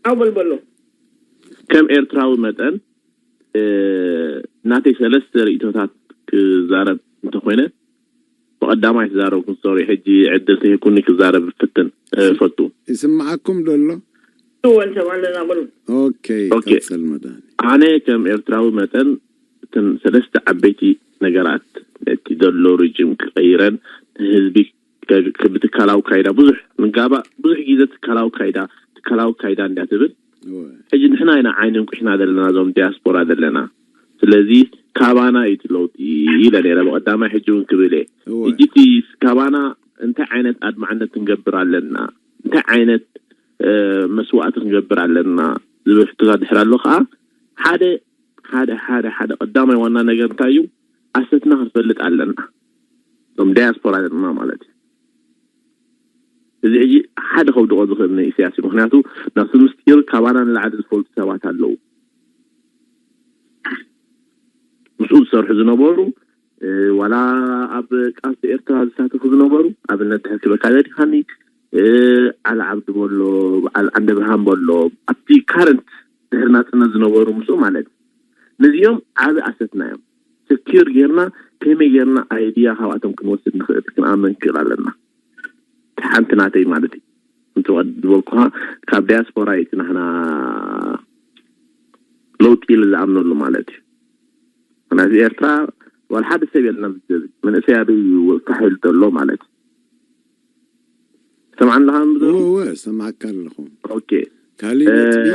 ኣው በልበሎ ከም ኤርትራዊ መጠን ናተይ ሰለስተ ርእይቶታት ክዛረብ እንተኮይነ፣ ብቐዳማይ ተዛረብኩ። ሶሪ፣ ሕጂ ዕድል ተሂብኩኒ ክዛረብ ፍትን ፈቱ። ይስምዓኩም ዶ ኣሎ? እወ ንሰምዕ ኣለና በሉ። ኦኬ፣ ኦኬ። ቀጽል መድሃኒ። ኣነ ከም ኤርትራዊ መጠን እተን ሰለስተ ዓበይቲ ነገራት ነቲ ዘሎ ሪጅም ክቀይረን ንህዝቢ ከ- ብትካላዊ ካይዳ ብዙሕ ንጋባእ ብዙሕ ግዜ ትካላዊ ካይዳ ትካላዊ ካይዳ እንዲያ ትብል። ሕጂ ንሕና ኢና ዓይኒ እንቁሕና ዘለና እዞም ዲያስፖራ ዘለና። ስለዚ ካባና እዩ እቲ ለውጢ ኢለ ነይረ ብቐዳማይ፣ ሕጂ እውን ክብል እየ። ሕጂ እቲ ካባና እንታይ ዓይነት ኣድማዕነት ክንገብር ኣለና፣ እንታይ ዓይነት መስዋእቲ ክንገብር ኣለና ዝብል ሕቶታት ድሕር ኣሎ ከዓ ሓደ ሓደ ሓደ ሓደ ቀዳማይ ዋና ነገር እንታይ እዩ? ኣሰትና ክንፈልጥ ኣለና። እቶም ዳያስፖራ ዘለና ማለት እዩ። እዚ ሕጂ ሓደ ከውድቆ ዝኽእል ንኢሳያስ እዩ። ምክንያቱ ናብቲ ምስጢር ካባና ንላዕሊ ዝፈልጡ ሰባት ኣለዉ። ምስኡ ዝሰርሑ ዝነበሩ ዋላ ኣብ ቃልሲ ኤርትራ ዝሳተፉ ዝነበሩ ኣብነት ሕክበካ ዘዲኻኒ ዓል ዓብዲ በሎ፣ በዓል ዓንደ ብርሃን በሎ ኣብቲ ካረንት ድሕሪ ናፅነት ዝነበሩ ምስኡ ማለት እዩ። ነዚኦም ዓቢ ኣሰትና እዮም። ስኪር ጌርና ከመይ ጌርና ኣይድያ ካብኣቶም ክንወስድ ንኽእል ክንኣመን ክእል ኣለና። ሓንቲ ናተይ ማለት እዩ። እንትወድ ዝበልኩኻ ካብ ዳያስፖራ እዩ ናህና ለውጢ ኢሉ ዝኣምነሉ ማለት እዩ። ምክንያቱ ኤርትራ ዋላ ሓደ ሰብ የለን ኣብዚ መንእሰይ ኣበይ እዩ ፋሕ ኢሉ ዘሎ ማለት እዩ። ሰምዓኒ ኣለኻ ምዞ እወ እወ ሰማዕካ ኣለኹ። ኦኬ ካሊእ ነጥቢ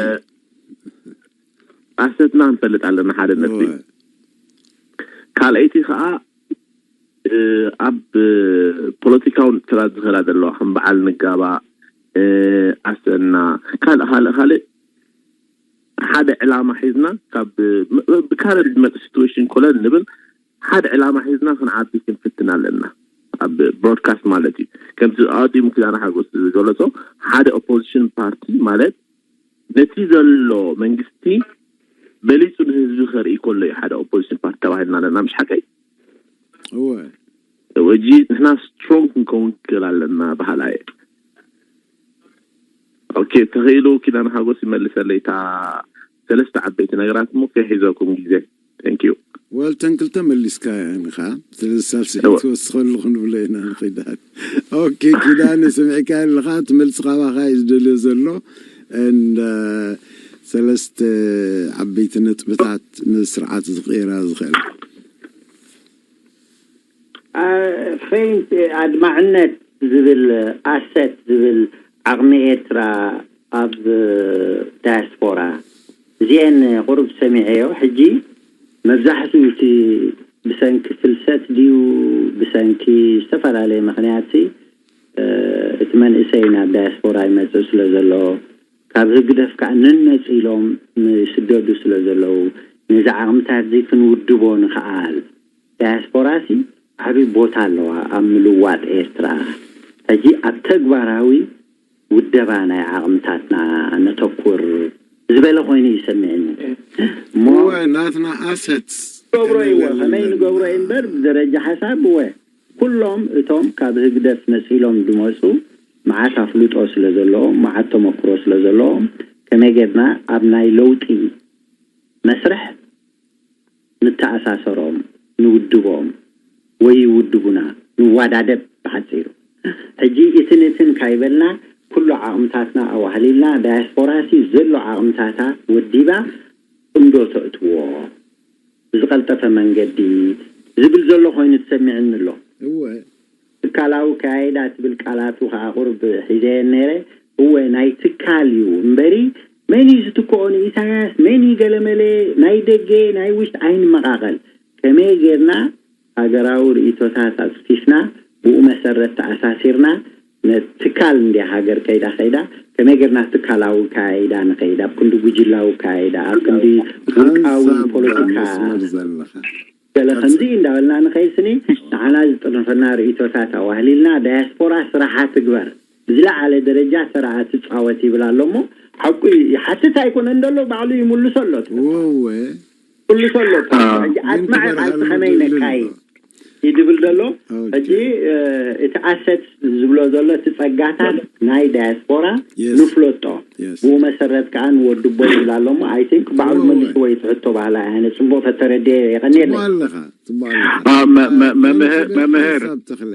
ኣሰትና ንፈልጥ ኣለና ሓደ ነጥቢ። ካልኣይቲ ከዓ ኣብ ፖለቲካዊ ንጥፈታት ዝኸዳ ዘለዋ ከም በዓል ንጋባ ኣሰና ካልእ ካልእ ካልእ ሓደ ዕላማ ሒዝና ካብ ብካረንት ዝመፅእ ሲትዌሽን ኮለል ንብል ሓደ ዕላማ ሒዝና ክንዓቢ ክንፍትን ኣለና። ኣብ ብሮድካስት ማለት እዩ። ከምቲ ኣዲሙ ኪዳነ ሓጎስ ዝገለፆ ሓደ ኦፖዚሽን ፓርቲ ማለት ነቲ ዘሎ መንግስቲ በሊፁ ንህዝቢ ከርኢ ከሎ እዩ ሓደ ኦፖዚሽን ፓርቲ ተባሂልና ኣለና። ምሽ ሓቀይ እወ ሕጂ ንሕና ስትሮንግ ክንከውን ክእል ኣለና በሃላ እየ። ኦኬ ተኽኢሉ ኪዳነ ሓጎስ ይመልሰለይ እታ ሰለስተ ዓበይቲ ነገራት እሞ ከይሒዘኩም ግዜ። Thank you። ወል ተን ክልተ መሊስካ ኢኻ። ስለዚ ሳልስዒት ትወስኸሉ ክንብሎ ኢና ንኺዳን። ኦኬ ኪዳነ ሰሚዕካ ኣለኻ፣ እቲ መልሲ ካባኻ እዩ ዝደልዮ ዘሎ። And ሰለስተ ዓበይቲ ነጥብታት ንስርዓት ዝቕይራ ዝኽእል ፌንት ኣድማዕነት ዝብል ኣሰት ዝብል ዓቕሚ ኤርትራ ኣብ ዳያስፖራ እዚአን ቁሩብ ሰሚዐዮ። ሕጂ መብዛሕትኡ እቲ ብሰንኪ ፍልሰት ድዩ ብሰንኪ ዝተፈላለየ ምኽንያት እቲ መንእሰይ ናብ ዳያስፖራ ይመፅእ ስለ ዘሎ ካብ ህግደፍ ከዓ ነንመፅ ኢሎም ይስደዱ ስለ ዘለዉ ነዚ ዓቕምታት እዚ ክንውድቦ ንኽኣል ዳያስፖራ ሲ ዓብዪ ቦታ ኣለዋ ኣብ ምልዋጥ ኤርትራ። ሕጂ ኣብ ተግባራዊ ውደባ ናይ ዓቕምታትና ነተኩር ዝበለ ኮይኑ ይሰምዕኒ። እሞ እወ ናተ ገብሮ እይወ ከመይ ንገብሮ እምበር ብደረጃ ሓሳብ እወ ኩሎም እቶም ካብ ህግደፍ ነፂሎም ዝመፁ መዓት ኣፍልጦ ስለ ዘለዎም መዓት ተመክሮ ስለ ዘለዎም ከመይ ጌርና ኣብ ናይ ለውጢ መስርሕ ንተኣሳሰሮም ንውድቦም ወይ ይውድቡና ንዋዳደብ ብሓፂሩ ሕጂ እትን እትን ካይበልና ኩሉ ዓቕምታትና ኣዋህሊልና ዳያስፖራሲ ዘሎ ዓቕምታታ ወዲባ እንዶ ተእትዎ ብዝቐልጠፈ መንገዲ ዝብል ዘሎ ኮይኑ ትሰሚዕኒ ኣሎ። እወ። ትካላዊ ከያይዳ ትብል ቃላቱ ከዓ ቁርብ ሒዘየን ነይረ። እወ ናይ ትካል እዩ እምበሪ መን እዩ ዝትክኦ ንኢሳያስ መን እዩ ገለመለ ናይ ደገ ናይ ውሽጢ ኣይንመቃቀል። ከመይ ጌርና ሃገራዊ ርእይቶታት ኣፅፊፍና ብኡ መሰረት ተኣሳሲርና ትካል እንድያ ሃገር ከይዳ ከይዳ ከመይ ጌርና ትካላዊ ካይዳ ንኸይድ ኣብ ክንዲ ጉጅላዊ ካይዳ ኣብ ክንዲ ውልቃዊ ፖለቲካ ገለ ከምዚ እንዳበልና ንኸይድ ስኒ ንዓና ዝጥርንፈና ርእይቶታት ኣዋህሊልና ዳያስፖራ ስራሓ ትግበር ብዝለዓለ ደረጃ ተራ ትፃወት ይብል ኣሎ እሞ ሓቁ ይሓትት ኣይኮነን ዘሎ ባዕሉ ይምልሶ ኣሎ ወወ ኩሉ ሰሎ ሕጂ ኣስማዕ ቃልሲ ከመይ ነካይ ይድብል ዘሎ ሕጂ እቲ ኣሰት ዝብሎ ዘሎ እቲ ጸጋታት ናይ ዳያስፖራ ንፍለጦ ብኡ መሰረት ከዓ ንወድቦ ይብል ኣሎ ሞ ኣይ ቲንክ ባዕሉ መልስዎ ይትሕቶ ባህላ ኣነ ጽቡቅ ተተረድየ የቀንየለይ ኣለኻ መምህር መምህር ተኽለ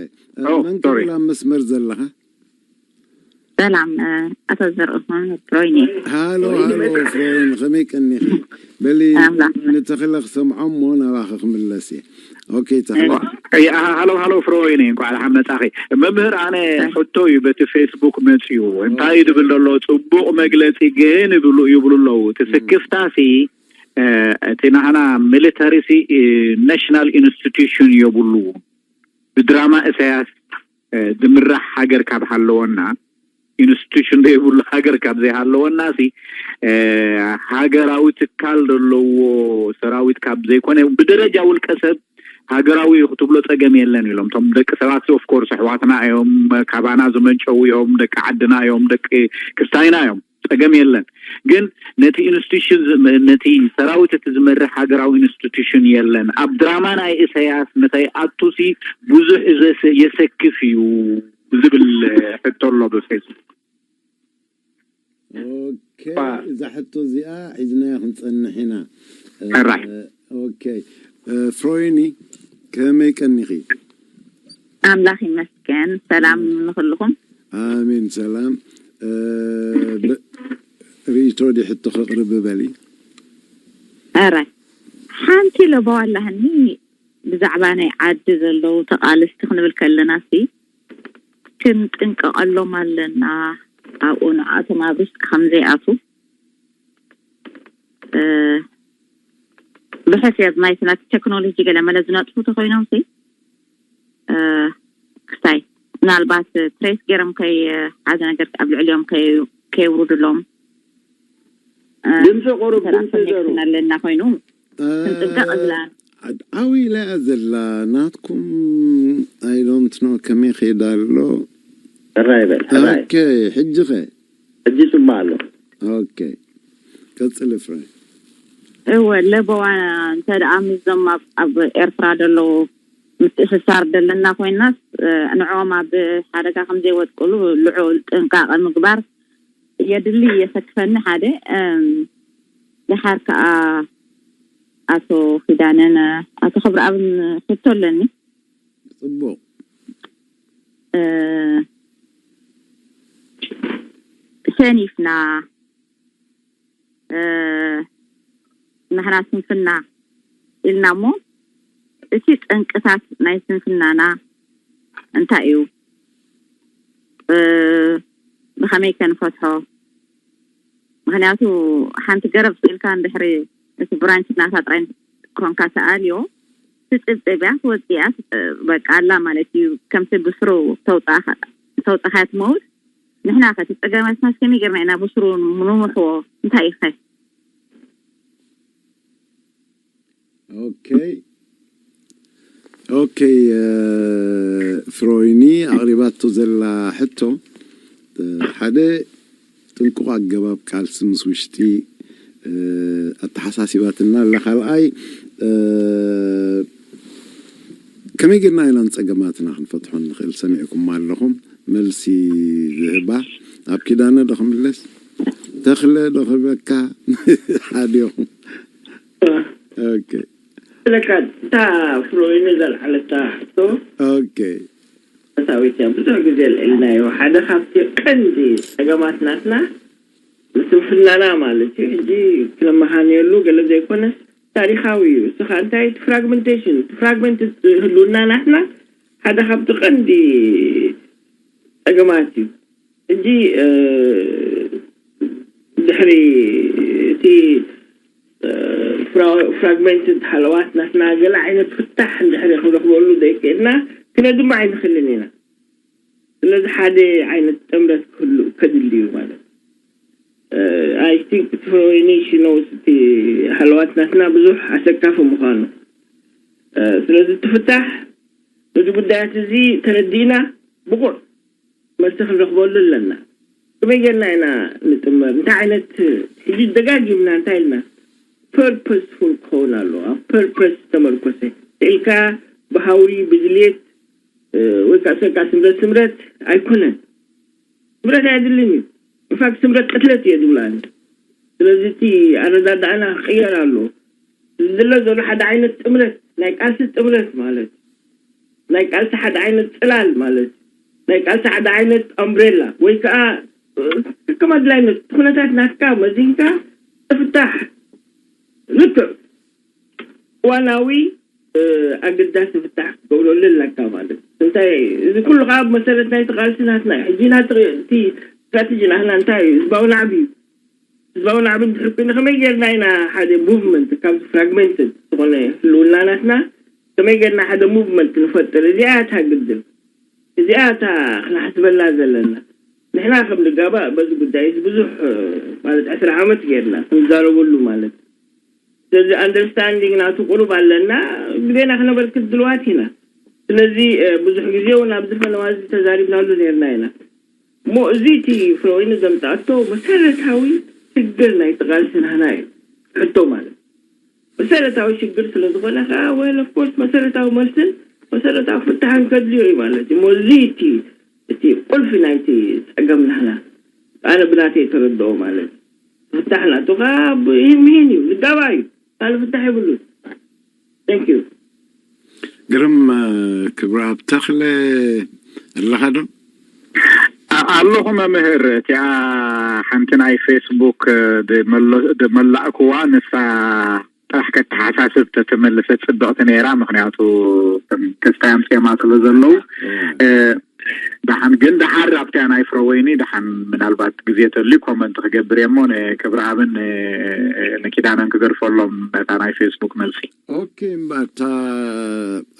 መን ክብል ኣብ መስመር ዘለኻ ሰላም ኣቶ ዘርእኹም ፍሮይኒ። ሃሎ ሃሎ ፍሮይኒ ከመይ ቀኒኺ? በሊ ንተኽለ ክሰምዖ እሞ ናባኺ ክምለስ እየ። ኦኬ ተኽለ። ሃሎ ሃሎ ፍሮይኒ እንኳዕ ደሓን መጻኺ። መምህር ኣነ ሕቶ እዩ በቲ ፌስቡክ መጽዩ እንታይ እዩ ድብል ዘሎ ጽቡቕ መግለጺ ግን ይብሉ ኣለዉ እቲ ስክፍታሲ እቲ ናህና ሚሊተሪሲ ናሽናል ኢንስቲቱሽን የብሉ ብድራማ እሰያስ ዝምራሕ ሃገር ካብ ሃለወና ኢንስቲቱሽን ዘይብሉ ሃገር ካብ ዘይሃለወና ሲ ሃገራዊ ትካል ዘለዎ ሰራዊት ካብ ዘይኮነ ብደረጃ ውልቀ ሰብ ሃገራዊ እዩ ክትብሎ ጸገም የለን ኢሎም እቶም ደቂ ሰባት ኦፍ ኮርስ ኣሕዋትና እዮም ካባና ዝመንጨው እዮም ደቂ ዓድና እዮም ደቂ ክስታይና እዮም ጸገም የለን ግን ነቲ ኢንስቲቱሽን ነቲ ሰራዊት እቲ ዝመርሕ ሃገራዊ ኢንስቲቱሽን የለን ኣብ ድራማ ናይ ኢሳያስ ንኸይኣቱሲ ብዙሕ የሰክፍ እዩ ዝብል ሕቶ ኣሎ ብፌስቡክ ኦኬ እዛ ሕቶ እዚኣ ሒዝናያ ክንፀንሕ ኢና ሕራይ ኦኬ ፍሮይኒ ከመይ ቀኒኺ ኣምላኽ ይመስገን ሰላም ንክልኹም ኣሜን ሰላም ርእይቶ ዲ ሕቶ ከቕርብ በሊ ኧረ ሓንቲ ለበዋ ኣላህኒ ብዛዕባ ናይ ዓዲ ዘለዉ ተቓለስቲ ክንብል ከለና ሲ ክንጥንቀቐሎም ኣለና ኣብኡ ንኣቶም ኣብ ሪስክ ከም ዘይኣቱ ብሕስያት ናይቲ ናቲ ቴክኖሎጂ ገለ መለ ዝነጥፉ ተኮይኖም ሲ ክስታይ ምናልባት ትሬስ ገይሮም ከይ ሓደ ነገር ኣብ ልዕሊኦም ከየውርድሎም ድምፂ ቁሩብ ድምፂ ዘሩ ኣለና ኮይኑ ክንጥንቀቕ ዝላ ዓው ኢላ እያ ዘላ ናትኩም I don't know ከመይ ከይዳ ኣሎ ሕራይ በል ሕራይ ኦኬ ሕጂ ኸ ሕጂ ጽቡቅ ኣሎ ኦኬ ቀጽሊ ፍረ እወ ለበዋ እንተ ደኣ ምስዞም ኣብ ኤርትራ ዘለዉ ምትእስሳር ዘለና ኮይናስ ንዕኦም ኣብ ሓደጋ ከም ዘይወድቅሉ ልዑል ጥንቃቐ ምግባር የድሊ የሰክፈኒ ሓደ ደሓር ከዓ ኣቶ ኪዳነን ኣቶ ክብረኣብን ሕቶ ኣለኒ ፅቡቅ ሰኒፍና ንሕና ስንፍና ኢልና እሞ እቲ ጠንቅታት ናይ ስንፍናና እንታይ እዩ ብኸመይ ከንፈትሖ ምክንያቱ ሓንቲ ገረብ ስኢልካ እንድሕሪ እቲ ብራንች ናታ ጥራይ ኮንካ ተኣልዮ ትፅብፅብ እያ ትወፅእ እያ በቃ ኣላ ማለት እዩ ከምቲ ብስሩ ተውፃእካ ትመውት ንሕና ከ እቲ ፀገማትና ከመይ ጌርና ኢና ብስሩ ንምሕዎ እንታይ እዩ ከ ኦኬ ኦኬ ፍሮይኒ ኣቕሪባቶ ዘላ ሕቶ ሓደ ጥንቁቕ ኣገባብ ቃልሲ ምስ ውሽጢ ኣተሓሳሲባትና ኣላ። ካልኣይ፣ ከመይ ጌርና ኢና ንጸገማትና ክንፈትሖ ንኽእል? ሰሚዕኩም ኣለኹም መልሲ ዝህባ። ኣብ ኪዳነ ዶ ክምለስ? ተኽለ ዶ ክህበካ? ሓዲኹም። ኦኬ። ስለካ እታ ፍሮይኒ ዘልዓለታ ሕቶ ኦኬ። መሰረታዊት እያ። ብዙሕ ግዜ ልዕልናዮ። ሓደ ካብቲ ቀንዲ ጸገማት ናትና ምስንፍናና ማለት እዩ። ሕጂ ክነመኻንየሉ ገለ ዘይኮነስ ታሪኻዊ እዩ። እሱ ኸኣ እንታይ? እቲ ፍራግመንቴሽን፣ እቲ ፍራግመንት ህልውና ናትና ሓደ ካብቲ ቀንዲ ጸገማት እዩ። ሕጂ፣ እ፣ ድሕሪ እቲ፣ እ፣ ፍራ-፣ ፍራግመንትድ ሃለዋት ናትና ገለ ዓይነት ፍታሕ እንድሕሪ ክንረኽበሉ ዘይክእልና ክነድማ ኣይንኽእልን ኢና። ስለዚ ሓደ ዓይነት ጥምረት ክህሉ ከድሊ እዩ ማለት እዩ። እ፣ I think ፍሮይኒ ሺ ኖውስ እቲ ሃለዋት ናትና ብዙሕ ኣሰካፊ ምዃኑ። እ፣ ስለዚ እቲ ፍታሕ ነዚ ጉዳያት እዚ ተረዲእና ብቑዕ መልሲ ክንረኽበሉ ኣለና። ከመይ ጌርና ኢና ንጥመር? እንታይ ዓይነት፣ ሕጂ ደጋጊምና እንታይ ኢልና? ፐርፐስፉል ክኸውን ኣለዎ። ኣብ ፐርፐስ ዝተመርኮሰ ኢልካ ብሃዊ ብድልየት፣ እ፣ ወይ ከዓ ሰቃ ስምረት ስምረት ኣይኮነን። ስምረት ኣየድልን እዩ። ኢንፋክት ስምረት ቅትለት እየ ዝብላ ኣነ። ስለዚ እቲ ኣረዳድኣና ክቕየር ኣለዎ። ዝድለ ዘሎ ሓደ ዓይነት ጥምረት፣ ናይ ቃልሲ ጥምረት ማለት እዩ። ናይ ቃልሲ ሓደ ዓይነት ጽላል ማለት እዩ። ናይ ቃልሲ ሓደ ዓይነት ኣምብሬላ ወይ ከዓ፣ እ፣ ከም ኣድላይነት እቲ ኩነታት ናትካ መዚንካ ትፍታሕ። ልክዕ እዋናዊ፣ እ፣ ኣገዳሲ ፍታሕ ክትገብረሉ ኣለካ ማለት እዩ። እንታይ፣ እዚ ኩሉ ከዓ ኣብ መሰረት ናይቲ ቃልሲ ናትና እዩ። ሕጂ ናቲ፣ እቲ ስትራተጂ ናትና እንታይ እዩ? ህዝባዊ ናዕቢ እዩ። ህዝባዊ ናዕቢ እንድሕር ኮይኑ ከመይ ጌርና ኢና ሓደ ሙቭመንት ካብዚ ፍራግመንትድ ዝኾነ ህልውና ናትና ከመይ ጌርና ሓደ ሙቭመንት ንፈጥር? እዚኣ እታ ግድል፣ እዚኣ እታ ክነሕስበላ ዘለና። ንሕና ከም ንጋባእ በዚ ጉዳይ እዚ ብዙሕ፣ እ፣ ማለት ዕስራ ዓመት ጌርና ክንዛረበሉ ማለት እዩ። ስለዚ ኣንደርስታንዲንግ ናቱ ቁሩብ ኣለና፣ ግዜና ክነበርክት ድልዋት ኢና። ስለዚ፣ እ፣ ብዙሕ ግዜ እውን ኣብዚ ፈነዋ እዚ ተዛሪብናሉ ኔርና ኢና። እሞ እዚ እቲ ፍሮይኒ ዘምጻኣቶ መሰረታዊ ሽግር ናይቲ ቃልሲ ናህና እዩ። ሕቶ ማለት መሰረታዊ ሽግር ስለ ዝኾነ ከኣ፣ ወል ኦፍ ኮርስ መሰረታዊ መልስን መሰረታዊ ፍታሕን ከድልዮ እዩ ማለት እዩ። እሞ እዚ እቲ፣ እቲ ቁልፊ ናይቲ ጸገም ናህና። ኣነ ብናተይ ተረድኦ ማለት እዩ። ፍታሕ ናቱ ከኣ ብ-፣ ይህን ምሂን እዩ፣ ዝጋባእ እዩ። ካልእ ፍታሕ የብሉን። Thank you። ግርም፣ እ፣ ክብረኣብ ተኽለ ኣለኻ ዶ? ኣ-፣ ኣለኹ መምህር። እቲኣ ሓንቲ ናይ ፌስቡክ፣ እ፣ ድመሎ-፣ ድመላእክዋ ንሳ ጥራሕ ከተሓሳስብ ተተመልሰ ጽብቕቲ ነይራ። ምኽንያቱ ከም ክስታይ ኣምጺኦማ ስለ ዘለዉ፣ እ፣ እ፣ ደሓን ግን ደሓር ኣብቲኣ ናይ ፍረወይኒ ደሓን ምናልባት ግዜ ተልዩ ኮመንት ክገብር እየ እሞ ንክብረኣብን ን-፣ ንኪዳነን ክገድፈሎም ነታ ናይ ፌስቡክ መልሲ። ኦኬ፣ እምበኣር እታ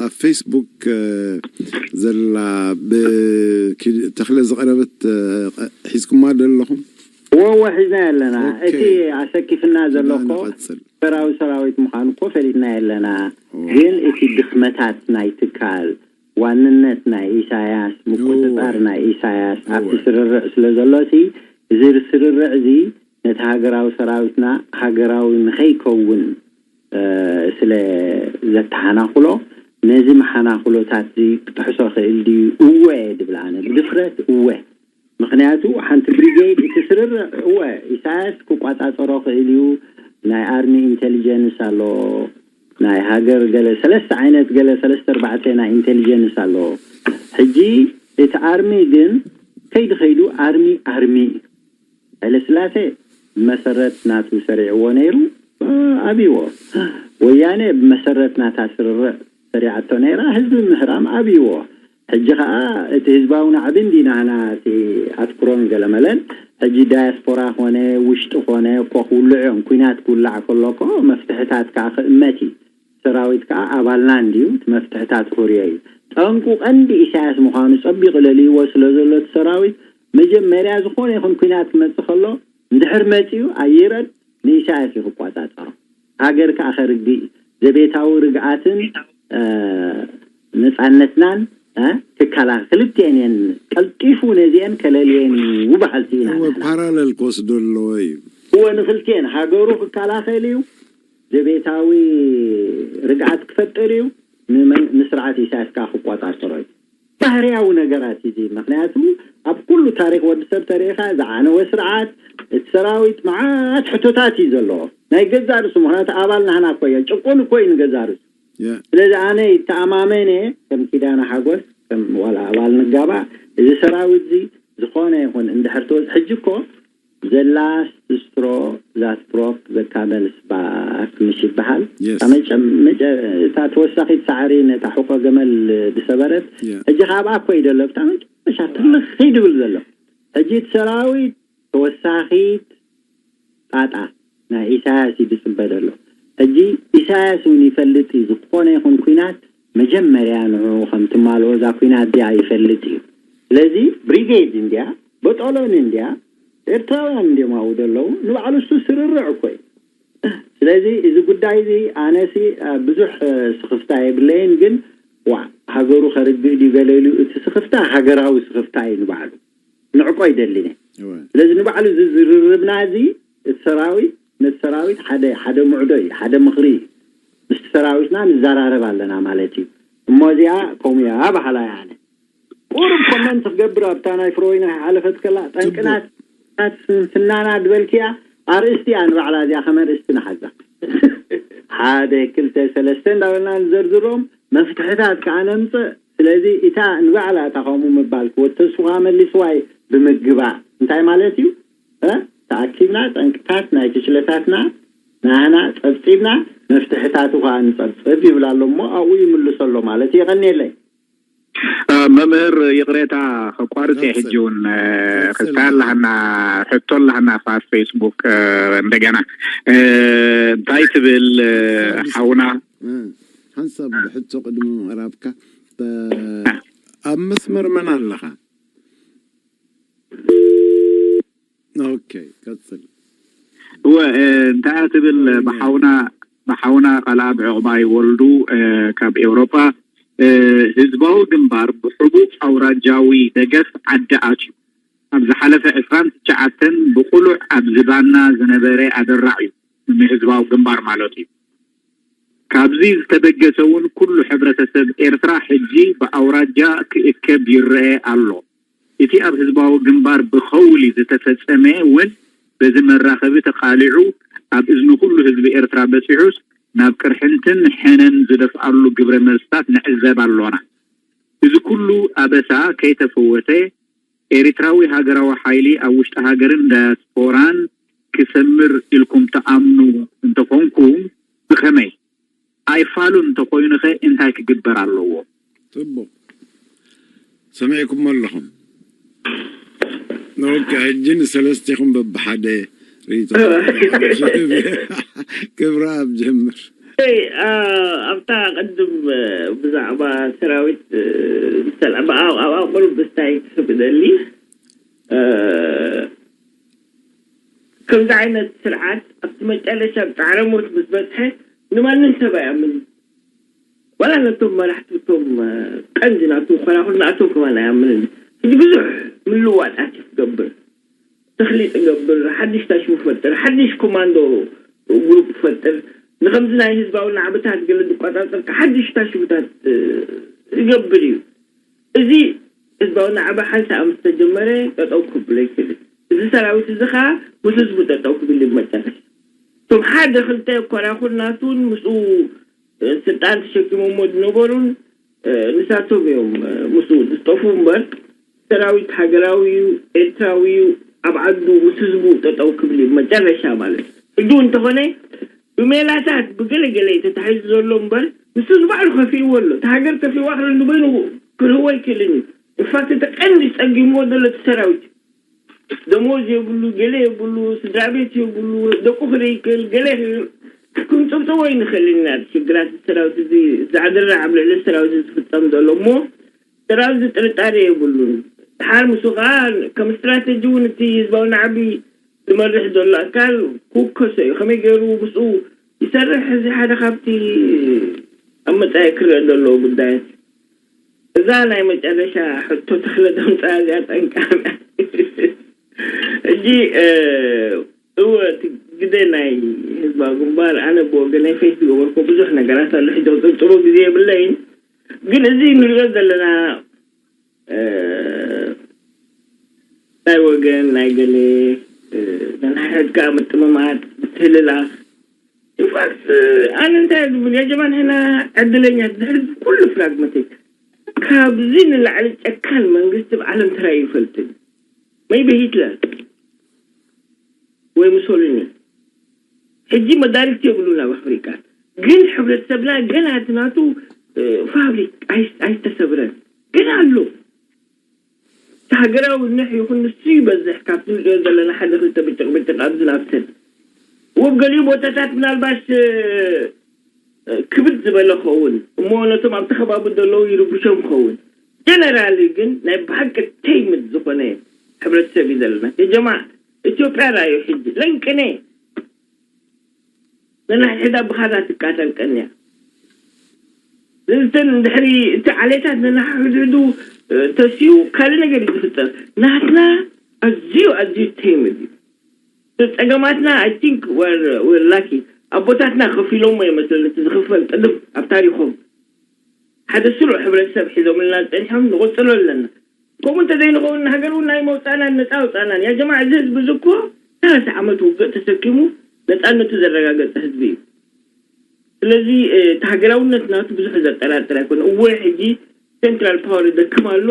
ኣብ ፌስቡክ፣ እ፣ ዘላ ብኪድ-፣ ተኽለ ዝቐረበት፣ እ፣ ሒዝኩማ ዶ ኣለኹም? እወ፣ እወ፣ ሒዝና ኣለና። ኦኬ። እቲ ኣሰኪፍና ዘሎ ኪዳነ እኮ ቀጽል። ሃገራዊ ሰራዊት ምዃኑ እኮ ፈሊጥና ኣለና። እወ። ግን እቲ ድኽመታት ናይ ትካል፣ ዋንነት ናይ ኢሳያስ፣ ምቁጽጻር እወ። ናይ ኢሳያስ ኣብቲ እወ። ስርርዕ ስለ ዘሎ፣ እቲ፣ እዚ ስርርዕ እዚ ነቲ ሃገራዊ ሰራዊትና ሃገራዊ ንኸይከውን፣ እ፣ ስለ ዘተሓናኹሎ፣ ነዚ መሓናኹሎታት እዚ ክጥሕሶ ክእል ድዩ? እወ እየ ድብል ኣነ። ብድፍረት እወ። ምኽንያቱ ሓንቲ ብሪጌድ እቲ ስርርዕ እወ፣ ኢሳያስ ክቋጻጸሮ ክእል እዩ። ናይ ኣርሚ ኢንቴሊጀንስ ኣሎ፣ ናይ ሃገር ገለ ሰለስተ ዓይነት፣ ገለ ሰለስተ ኣርባዕተ ናይ ኢንቴሊጀንስ ኣሎ። ሕጂ እቲ ኣርሚ ግን ከይዱ ከይዱ ኣርሚ ኣርሚ እዩ። ሃይለስላሴ ብመሰረት ናቱ ሰሪዕዎ ነይሩ፣ እ፣ ኣብይዎ። ወያነ ብመሰረት ናታ ስርርዕ ሰሪዓቶ ነይራ፣ ህዝቢ ምህራም ኣብይዎ። ሕጂ ኸኣ እቲ ህዝባዊ ናዕቢ እንዲ ናህና እቲ ኣትኩሮን ገለመለን፣ ሕጂ ዳያስፖራ ኾነ ውሽጢ ኾነ እኮ ክውልዑ እዮም። ኲናት ክውላዕ ከሎ እኮ መፍትሕታት ከኣ ክእመት እዩ። ሰራዊት ከኣ ኣባልና እንድዩ፣ እቲ መፍትሕታት ክርእዮ እዩ። ጠንቁ ቀንዲ ኢሳያስ ምዃኑ ጸቢቑ ለልይዎ ስለ ዘሎ እቲ ሰራዊት መጀመርያ ዝኾነ ይኹን ኲናት ክመጽእ ከሎ እንድሕር መጺኡ ኣየር ንኢሳያስ እዩ ክቋጻጸሮ። ሃገር ከኣ ከርግእ እዩ። ዘቤታዊ ርግኣትን፣ እ፣ ነጻነትናን፣ እ፣ ክከላኸል። ክልቲኤን እየን ቀልጢፉ ነዚኤን ከለልየን እዩ በሃልቲ ኢና እወ፣ ንሕና። ፓራለል ክወስዶ ኣለዎ እዩ። እወ ንክልቴን ሃገሩ ክከላኸል እዩ፣ ዘቤታዊ ርግኣት ክፈጥር እዩ፣ ንመን- ንስርዓት ኢሳያስ ከዓ ክቆጻጸሮ እዩ። ባህርያዊ ነገራት እዩ። ምክንያቱ ኣብ ኩሉ ታሪክ ወዲ ሰብ ተሪኢካ ዝዓነወ ስርዓት እቲ ሰራዊት መዓት ሕቶታት እዩ ዘለዎ ናይ ገዛ ርእሱ። ምክንያቱ ኣባል ናህና እኮ እዮ፣ ጭቁን እኮ እዩ ንገዛ ርእሱ። ስለዚ ኣነ ይተኣማመን እየ ከም ኪዳነ ሓጎስ ከም ዋላ ኣባል ንጋባእ እዚ ሰራዊት እዚ ዝኾነ ይኹን እንድሕር ተወፅ ሕጂ እኮ the last straw that broke the camel's back ምሽ ይበሃል። እታ ተወሳኺት ሳዕሪ ነታ ሕቆ ገመል ዝሰበረት ሕጂ ካብኣ እኮ ይደሎ ብታ መጨረሻ ትልኽ ይድብል ዘሎ ሕጂ እቲ ሰራዊት ተወሳኺት ጣጣ ናይ ኢሳያስ እዩ ዝፅበ ዘሎ። ሕጂ ኢሳያስ እውን ይፈልጥ እዩ ዝኾነ ይኹን ኩናት መጀመርያ ንዑ ከም ትማልኦ እዛ ኩናት እዚኣ ይፈልጥ እዩ። ስለዚ ብሪጌድ እንድያ በጦሎኒ እንድያ ኤርትራውያን እንድዮም ኣብኡ ዘለዉ ንባዕሉ እሱ ስርርዕ እኮ እዩ። ስለዚ እዚ ጉዳይ እዚ ኣነሲ ብዙሕ ስኽፍታ የብለይን፣ ግን ዋ ሃገሩ ከርግእ ድዩ ገለ ኢሉ እቲ ስኽፍታ ሃገራዊ ስኽፍታ እዩ ንባዕሉ ንዕቆ ይደሊን እየ። ስለዚ ንባዕሉ እዚ ዝርርብና እዚ እቲ ሰራዊት ነቲ ሰራዊት ሓደ ሓደ ምዕዶ እዩ፣ ሓደ ምኽሪ እዩ። ምስቲ ሰራዊትና ንዘራረብ ኣለና ማለት እዩ። እሞ እዚኣ ከምኡ እያ በሃላይ ኣነ። ቁሩብ ኮመንት ክገብር ኣብታ ናይ ፍሮይና ሓለፈት ከላ ጠንቅናት ናት ስንፍናና ድበልክያ ኣርእስቲ እያ ንባዕላ እዚኣ ከም ኣርእስቲ ንሓዛ። ሓደ ክልተ ሰለስተ እንዳበልና ንዘርዝሮም መፍትሕታት ከዓ ነምፅእ። ስለዚ እታ ንባዕላ እታ ከምኡ ምባል ክወተስኻ መልስዋይ ብምግባእ እንታይ ማለት እዩ? እ? ተኣኪብና ጠንቅታት ናይ ክሽለታትና ናህና ፀብፂብና መፍትሕታቱ ከዓ ንፀብፅብ ይብላ ኣሎ እሞ ኣብኡ ይምልሶ ኣሎ ማለት እዩ። የቐንየለይ። መምህር ይቕሬታ ከቋርፅ እየ። ሕጂ እውን ክስታ ኣለሃና ሕቶ ኣለሃና ኣብ ፌስቡክ እንደገና እንታይ ትብል ሓውና ሓንሳብ ሕቶ ቅድሚ ምቕራብካ ኣብ መስመር መን ኣለኻ? ኦኬ ቀፅል። እወ እንታይ ትብል ብሓውና ብሓውና ቃልኣብ ዕቑባይ ወልዱ ካብ ኤውሮጳ ህዝባዊ ግንባር ብሕቡእ ኣውራጃዊ ደገፍ ዓዲ ኣትዩ ኣብ ዝሓለፈ ዕስራን ትሽዓተን ብቕሉዕ ኣብ ዝባና ዝነበረ ኣደራዕ እዩ ንህዝባዊ ግንባር ማለት እዩ። ካብዚ ዝተበገሰ እውን ኩሉ ሕብረተሰብ ኤርትራ ሕጂ ብኣውራጃ ክእከብ ይረአ ኣሎ። እቲ ኣብ ህዝባዊ ግንባር ብኸውሊ ዝተፈጸመ እውን በዚ መራኸቢ ተቓሊዑ ኣብ እዝኒ ኩሉ ህዝቢ ኤርትራ በጺሑስ ናብ ቅርሕንትን ሕነን ዝደፍኣሉ ግብረ መልስታት ንዕዘብ ኣሎና። እዚ ኩሉ ኣበሳ ከይተፈወሰ ኤሪትራዊ ሃገራዊ ሓይሊ ኣብ ውሽጢ ሃገርን ዳያስፖራን ክሰምር ኢልኩም ትኣምኑ እንተኾንኩም ብኸመይ? ኣይፋሉን እንተኾይኑኸ እንታይ ክግበር ኣለዎ? ፅቡቕ ሰሚዕኩም ኣለኹም። ኦኬ ሕጂ ንሰለስቲኹም በብሓደ ርእቶ ክብረ ኣብ ጀምር። ኣብታ ቅድም ብዛዕባ ሰራዊት ዝተልዕባ ኣብኣ ቁሩብ ብስታይ ክህብ እደሊ። ከምዚ ዓይነት ስርዓት ኣብቲ መጨረሻ ፃዕረ ሞት ምስ በፅሐ ንማንም ሰብ ኣይኣምንን። ዋላ ነቶም መራሕቲ እቶም ቀንዲ ናቱ ኮራኹር ንኣቶም ከማን ኣይኣምንን። ሕጂ ብዙሕ ምልዋጣት እዩ ክገብር፣ ተኽሊጥ ገብር፣ ሓድሽ ታሽሙ ፈጥር፣ ሓድሽ ኮማንዶ ግሩፕ ፈጥር፣ ንከምዚ ናይ ህዝባዊ ናዕብታት ገለ ዝቆፃፀር ሓድሽ ታሽሙታት ይገብር እዩ። እዚ ህዝባዊ ናዕባ ሓንሳእ ምስ ተጀመረ ጠጠው ክብል ኣይክእልን። እዚ ሰራዊት እዚ ከዓ ምስ ህዝቡ ጠጠው ክብል እዩ መጨረሻ። እቶም ሓደ ክልተ ኮራኹር ናቱን ምስኡ ስልጣን ተሸኪሞሞ ዝነበሩን ንሳቶም እዮም ምስኡ ዝጠፉ እምበር ሰራዊት ሃገራዊ እዩ፣ ኤርትራዊ እዩ፣ ኣብ ዓዱ ምስ ህዝቡ ጠጠው ክብል እዩ መጨረሻ ማለት እዩ። ሕጂ እውን እንተኾነ ብሜላታት ብገለገለ እዩ ተታሒዙ ዘሎ እምበር ንሱ ንባዕሉ ከፊእዎ ኣሎ። እቲ ሃገር ከፊእዋ ክለ ንበይኑ ክህልዎ ኣይክእልን እዩ። ኢንፋክት እቲ ቀንዲ ጸጊምዎ ዘሎ እቲ ሰራዊት እዩ። ደሞዝ የብሉ፣ ገለ የብሉ፣ ስድራ ቤት የብሉ፣ ደቁ ክርኢ ይክእል፣ ገለ ክንጽብጽቦ ኣይንኽእልን ኢና። እቲ ሽግራት ሰራዊት እዚ ዛዕድራ ኣብ ልዕሊ ሰራዊት እዚ ዝፍጸም ዘሎ እሞ ሰራዊት እዚ ጥርጣሬ የብሉን። ድሓር ምስኡ ከዓ ከም ስትራተጂ እውን እቲ ህዝባዊ ናዕቢ ዝመርሕ ዘሎ ኣካል ክውከሶ እዩ። ከመይ ገይሩ ምስኡ ይሰርሕ? እዚ ሓደ ካብቲ ኣብ መጻኢ ክረአ ዘለዎ ጉዳያት እዩ። እዛ ናይ መጨረሻ ሕቶ ተኽለ ደምፃ እዚኣ ጠንቃሚ ሕጂ እወ፣ እቲ ግደ ናይ ህዝባዊ ግንባር፣ ኣነ ብወገነይ ፌስ ዝገበርኩ ብዙሕ ነገራት ኣሎ። ሕጂ ክጽብጽቦ ግዜ የብለይን። ግን እዚ ንሪኦ ዘለና፣ እ፣ ናይ ወገን፣ ናይ ገለ፣ እ፣ ነንሓድሕድካ ምጥምማት፣ ምትህልላኽ። ኢንፋክት፣ ኣነ እንታይ ዝብል፣ ያ ጀማን፣ ሕና ዕድለኛ፣ ድሕሪ ኩሉ ፍራግመቲክ፣ ካብዚ ንላዕሊ ጨካን መንግስቲ ኣብ ዓለም ተራእዩ ይፈልጥን። መይበ ሂትለር ወይ ሙሶሊኒ። ሕጂ መዳርግቲ የብሉን ኣብ ኣፍሪቃ። ግን ሕብረተሰብና ገና እቲ ናቱ፣ እ፣ ፋብሪክ ኣይ-፣ ኣይተሰብረን። ገና ኣሎ። እቲ ሃገራዊ ንሕ ይኹን ንሱ ይበዝሕ ካብቲ ንሪኦ ዘለና ሓደ ክልተ ብጭቕ ብጭቕ ኣብዚ ናብተን። ወብ ገሊኡ ቦታታት ምናልባሽ፣ እ፣ እ፣ ክብድ ዝበለ ክኸውን እሞ ነቶም ኣብቲ ከባቢ ዘለዉ ይርብሾም ክኸውን። ጀነራሊ ግን ናይ ብሓቂ ተይምት ዝኾነ ሕብረተሰብ እዩ ዘለና። የጀማ ኢትዮጵያ ራእዩ ሕጂ ለንቅነ ነናሕድሕዳ ብኻዛ ትቃተል ቀንያ። ስለዚ እንድሕሪ እቲ ዓሌታት ነናሕድሕዱ፣ እ፣ ተስዩ ካልእ ነገር እዩ ዝፍጠር። ናትና ኣዝዩ ኣዝዩ ተይምት እዩ። ጸገማትና፣ I think we're, we're lucky። ኣቦታትና ከፊሎሞ ይመስለኒ፣ እቲ ዝኽፈል ቅድም ኣብ ታሪኾም። ሓደ ስሩዕ ሕብረተሰብ ሒዞምልና ጸኒሖም፣ ንቕጽሎ ኣለና። ከምኡ እንተዘይንኸውን፣ ንሃገር እውን ናይ መውጻእናን ነጻ ኣውጻእናን። ያ ጀማዓ፣ እዚ ህዝቢ እዚ እኮ ሰላሳ ዓመት ውግእ ተሰኪሙ ነጻነቱ ዘረጋገጸ ህዝቢ እዩ። ስለዚ፣ እ፣ እቲ ሃገራውነት ናቱ ብዙሕ ዘጠራጥር ኣይኮነ። እወ፣ ሕጂ ሴንትራል ፓወር ይደክም ኣሎ።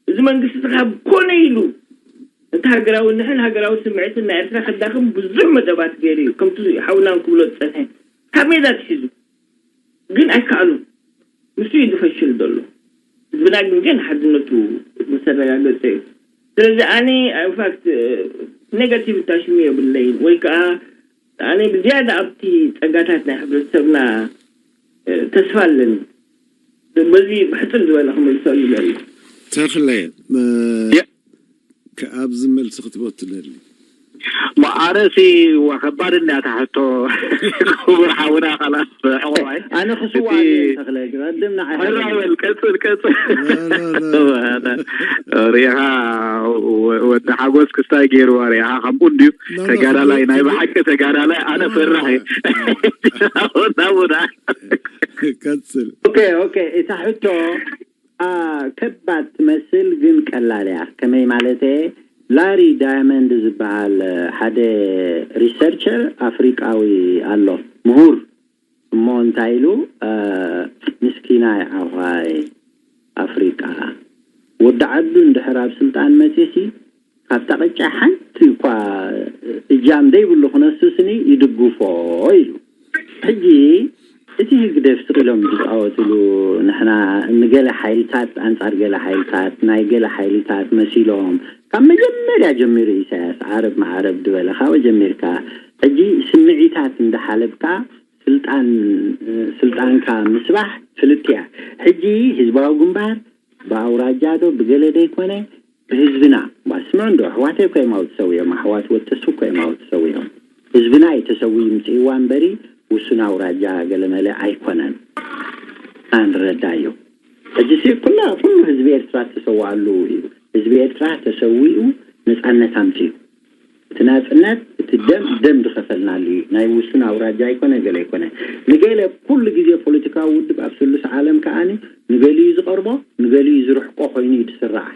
እዚ መንግስቲ እዚ ካብ ኮነ ኢሉ እቲ ሃገራዊ ንሕን ሃገራዊ ስምዒትን ናይ ኤርትራ ከዳኽም ብዙሕ መደባት ገይሩ እዩ። ከምቲ ሓውና ክብሎ ዝጸንሐ፣ ካብ ሜዳ ኣትሒዙ። ግን ኣይከኣሉን። ንሱ እዩ ዝፈሽል ዘሎ። ህዝብና ግን ገና ሓድነቱ ምስ ኣረጋገጸ እዩ። ስለዚ ኣነ፣ ኢንፋክት፣ ኔጋቲቭ ታሽሙ የብለይን። ወይ ከኣ ኣነ ብዝያዳ ኣብቲ ጸጋታት ናይ ሕብረተሰብና፣ እ፣ ተስፋ ኣለኒ። በዚ ብሕጽር ዝበለ ክመልሰሉ ይደሊ። ተኽለ፣ እ፣ የ- ከ-፣ ኣብዚ መልሲ ክትበ ትደሊ? ሞ ኣነሲ ወከባድ እንዳ እታ ሕቶ ክቡር ሓውና፣ ካላስ ሕቑዋይ። ኣነ ክስዋ እቲ እየ ተኽለ፣ ቅድም ንዓይ ሕራ በል፣ ቀጽል፣ ቀጽል። ላ፣ ላ፣ ላ። ሪኢኻ ወ-፣ ወዲ ሓጎስ ክስታይ ገይርዋ፣ ሪኢኻ ከምኡ እንድዩ። ላ፣ ላ፣ ተጋዳላይ፣ ናይ ብሓቂ ተጋዳላይ፣ ኣነ ላ፣ ላ፣ ፈራሕ እየ። ላ። ናቡና። ቀጽል። ኦኬ፣ ኦኬ፣ እታ ሕቶ፣ አ፣ ከባድ ትመስል ግን ቀላል እያ። ከመይ ማለት እየ? ላሪ ዳያመንድ ዝበሃል ሓደ ሪሰርቸር ኣፍሪቃዊ ኣሎ፣ ምሁር። እሞ እንታይ ኢሉ፣ አ፣ ምስኪናይ ዓዃይ ኣፍሪቃ፣ ወዲ ዓዱ እንድሕር ኣብ ስልጣን መጺሲ፣ ካብታ ቅጫ ሓንቲ እኳ እጃም ዘይብሉ ክነሱ ስኒ ይድግፎ ኢሉ። ሕጂ እቲ ህግደፍ ስቕ ኢሎም ዝፃወትሉ፣ ንሕና ንገለ ሓይልታት ኣንፃር ገለ ሓይልታት፣ ናይ ገለ ሓይልታት መሲሎም፣ ካብ መጀመርያ ጀሚሩ ኢሳያስ ዓረብ መዓረብ ዝበለ ካብኡ ጀሚርካ፣ ሕጂ ስምዒታት እንዳሓለብካ ስልጣን፣ ስልጣንካ ምስባሕ ፍልጥ እያ። ሕጂ ህዝባዊ ግንባር ብኣውራጃ ዶ ብገለ ደይኮነ፣ ብህዝብና፣ እባ ስምዑ እንዶ፣ ኣሕዋተይ እኮ እዮም ኣብ ዝሰውኦም፣ ኣሕዋት ወተሱ እኮ እዮም ኣብ ዝሰውኦም። ህዝብና እዩ ተሰዊኡ ምጽእዋ እምበሪ፣ ውሱን ኣውራጃ ገለመለ ኣይኮነን። ኣንረዳዮ። ሕጂ ሲ ኩላ፣ ኩሉ ህዝቢ ኤርትራ ተሰዋኣሉ እዩ። ህዝቢ ኤርትራ ተሰዊኡ ነጻነት ኣምጺኡ። እቲ ናጽነት፣ እቲ ደም፣ ደም ዝኸፈልናሉ እዩ። ናይ ውሱን ኣውራጃ ኣይኮነ፣ ገለ ኣይኮነ። ንገለ ኩሉ ግዜ ፖለቲካዊ ውድብ ኣብ ስሉስ ዓለም ከኣኒ ንገሊኡ ዝቐርቦ፣ ንገሊኡ ዝርሕቆ ኮይኑ እዩ ዝስራዕ።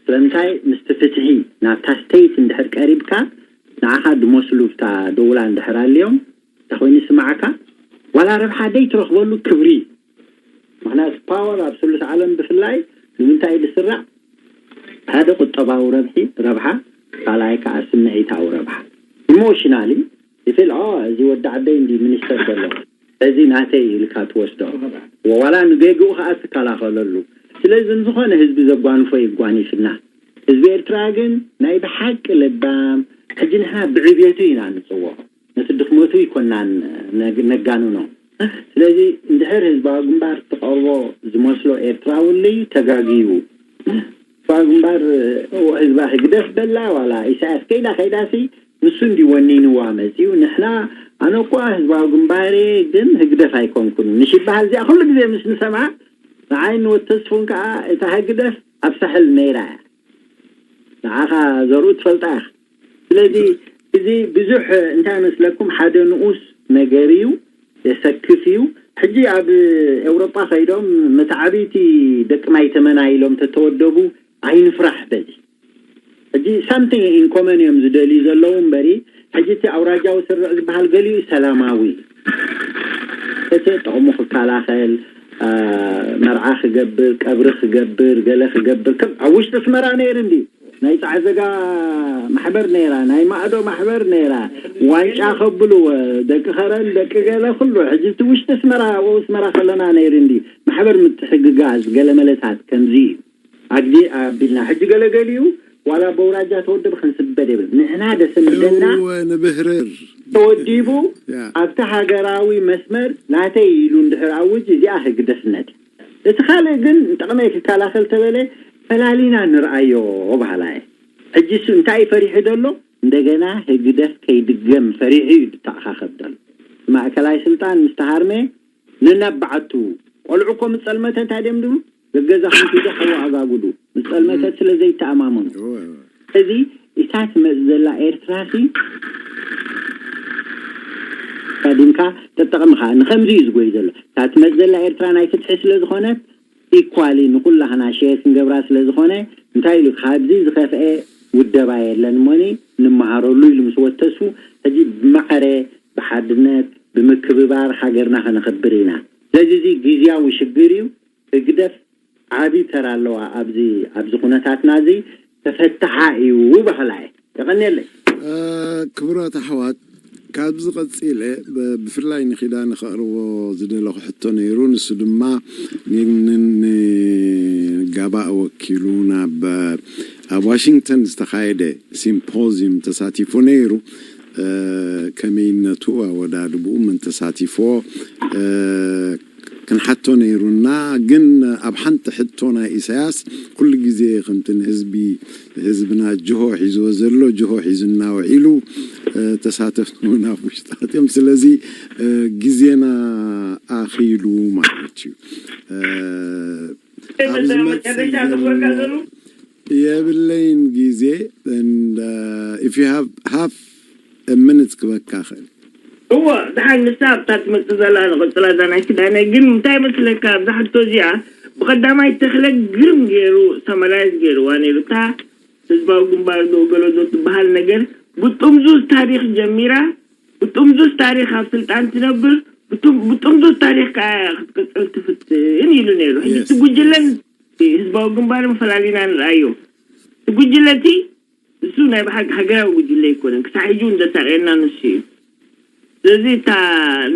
ስለምንታይ ምስቲ ፍትሒ ናብታ ስቴት እንድሕር ቀሪብካ፣ ንዓኻ ድመስሉ ብታ ደውላ እንድሕር ኣልዮም፣ እንታይ ኮይኑ ይስምዓካ? ዋላ ረብሓ ደይትረኽበሉ ክብሪ። ምኽንያቱ ፓወር ኣብ ስሉስ ዓለም ብፍላይ ንምንታይ እዩ ዝስራዕ? ሓደ ቁጠባዊ ረብሒ፣ ረብሓ፣ ካልኣይ ከዓ ስምዒታዊ ረብሓ። ኢሞሽናሊ ይፍል፣ ኦ፣ እዚ ወዲ ዓደይ እንዲ ሚኒስተር ዘሎ፣ እዚ ናተይ ኢልካ ትወስዶ። ዋላ ንጌግኡ ከዓ ትከላኸለሉ። ስለዚ ንዝኾነ ህዝቢ ዘጓንፎ ይጓኒፍና። ህዝቢ ኤርትራ ግን ናይ ብሓቂ ለባም፣ ሕጂ ንሕና ብዕብየቱ ኢና ንጽውዖ። ነቲ ድኽመቱ ይኮናን ነግ-፣ ነጋንኖ። ስለዚ እንድሕር ህዝባዊ ግንባር ትቐርቦ ዝመስሎ ኤርትራዊ ኣለዩ ተጋግዩ። ህዝባዊ ግንባር ህዝባ ህግደፍ በላ ዋላ ኢሳያስ ከይዳ ከይዳሲ ንሱ እንዲ ወኒንዋ መጺኡ። ንሕና፣ ኣነ እኳ ህዝባዊ ግንባር እየ፣ ግን ህግደፍ ኣይኮንኩን። ምሽ ይበሃል እዚኣ ኩሉ ግዜ ምስ ንሰምዓ፣ ንዓይ ንወተስፉን ከኣ እታ ህግደፍ ኣብ ሳሕል ነይራ እያ። ንዓኻ ዘርኡ ትፈልጣ ኢኻ። ስለዚ እዚ ብዙሕ እንታይ መስለኩም፣ ሓደ ንኡስ ነገር እዩ፣ የሰክፍ እዩ። ሕጂ ኣብ ኤውሮጳ ከይዶም መተዓብይቲ ደቂ ማይ ተመና ኢሎም ተተወደቡ ኣይንፍራሕ። በዚ ሕጂ something in common እዮም ዝደልዩ ዘለዉ እምበሪ፣ ሕጂ እቲ ኣውራጃዊ ስርዕ ዝበሃል ገሊኡ ሰላማዊ፣ እቲ ጥቕሙ ክከላኸል፣ መርዓ ክገብር፣ ቀብሪ ክገብር፣ ገለ ክገብር፣ ከም ኣብ ውሽጢ ኣስመራ ነይሩ እንዲ ናይ ጻዕዘጋ ማሕበር ነይራ፣ ናይ ማእዶ ማሕበር ነይራ፣ ዋንጫ ከብሉ ደቂ ኸረን ደቂ ገለ ኩሉ። ሕጂ እቲ ውሽጢ ኣስመራ ኣብኡ ኣስመራ ከለና ነይሩ እንዲ ማሕበር ምትሕግጋዝ ገለ መለታት ከምዚ እዩ። ኣግዲ ኣቢልና ሕጂ ገለገሊኡ ዋላ በውራጃ ተወደብ ክንስበድ የብል። ንሕና ደሰምደና ንብህርር ተወዲቡ ኣብቲ ሃገራዊ መስመር ናተይ ኢሉ እንድሕር ኣውጅ እዚኣ ህግደፍነት። እቲ ካልእ ግን ንጥቕመይ ክከላኸል ተበለ ፈላሊና ንርኣዮ በሃላ እየ። ሕጂ እሱ እንታይ ፈሪሑ ዘሎ? እንደገና ህግደፍ ከይድገም ፈሪሑ እዩ ዝተኣኻኸብ ዘሎ። ማእከላይ ስልጣን ምስ ተሃርመ ነናብ በዓቱ። ቆልዑ እኮ ምስ ጸልመተ እንታይ ድዮም ድብሉ? ገገዛኹም ኪዶ ሓዊ ኣጋጉዱ። ምስ ጸልመተት ስለ ዘይተኣማመኑ። እዚ እታ ትመጽእ ዘላ ኤርትራሲ ካዲምካ ተጠቕምኻ ንኸምዚ እዩ ዝጎይ ዘሎ። እታ ትመጽእ ዘላ ኤርትራ ናይ ፍትሒ ስለ ዝኾነት ኢኳሊ ንኹላህና ሸር ክንገብራ ስለ ዝኾነ እንታይ ኢሉ ካብዚ ዝኸፍአ ውደባ የለን እሞኒ ንመሃረሉ ኢሉ ምስ ወተሱ ሕጂ ብማዕረ ብሓድነት ብምክብባር ሃገርና ከነኽብር ኢና። ስለዚ እዚ ግዝያዊ ሽግር እዩ። ህግደፍ ዓቢ ተራ ኣለዋ ኣብዚ ኣብዚ ኩነታትና እዚ ተፈታሓ እዩ በሃላ እየ። የቐንየለይ። ክቡራት ኣሕዋት ካብዚ ቀጺለ ብፍላይ ንኺዳነ ከቕርቦ ዝደለኹ ሕቶ ነይሩ። ንሱ ድማ ንጋባእ ወኪሉ ናብ ኣብ ዋሽንግተን ዝተኻየደ ሲምፖዚዩም ተሳቲፉ ነይሩ። ከመይነቱ ኣወዳድብኡ መን ተሳቲፎ ክንሓቶ ነይሩና። ግን ኣብ ሓንቲ ሕቶ ናይ ኢሳያስ ኩሉ ግዜ ከምቲ ንህዝቢ ህዝብና ጅሆ ሒዝዎ ዘሎ ጅሆ ሒዙና ውዒሉ ተሳተፍቲ እውን ኣብ ውሽጣት እዮም። ስለዚ ግዜና ኣኺሉ ማለት እዩ። ኣብዚ መጽእ የብለይን ግዜ። And if you have half a minute ክበካ ክእል። እዎ፣ ደሓን ንሳ ኣብታ ትመጽእ ዘላ ንቐጽላ እዛ ናይ ኪዳነ። ግን እንታይ መስለካ ኣብዛ ሕቶ እዚኣ ብቐዳማይ ተኽለ ግርም ገይሩ ሰመራይዝ ገይርዋ ነይሩ። እታ ህዝባዊ ግንባር ዶ ገሎ ዶ ትበሃል ነገር ብጥምዙዝ ታሪኽ ጀሚራ፣ ብጥምዙዝ ታሪኽ ኣብ ስልጣን ትነብር፣ ብጥምዙዝ ታሪኽ ከዓ ክትቅጽል ትፍትን ኢሉ ነይሩ። ሕጂ እቲ ጉጅለን ህዝባዊ ግንባርን ፈላሊና ንርኣዮ። እቲ ጉጅለ እቲ እሱ ናይ ብሓቂ ሃገራዊ ጉጅለ ኣይኮነን። ክሳዕ ሕጂ እውን ዘሳቀየና ንሱ እዩ። ስለዚ እታ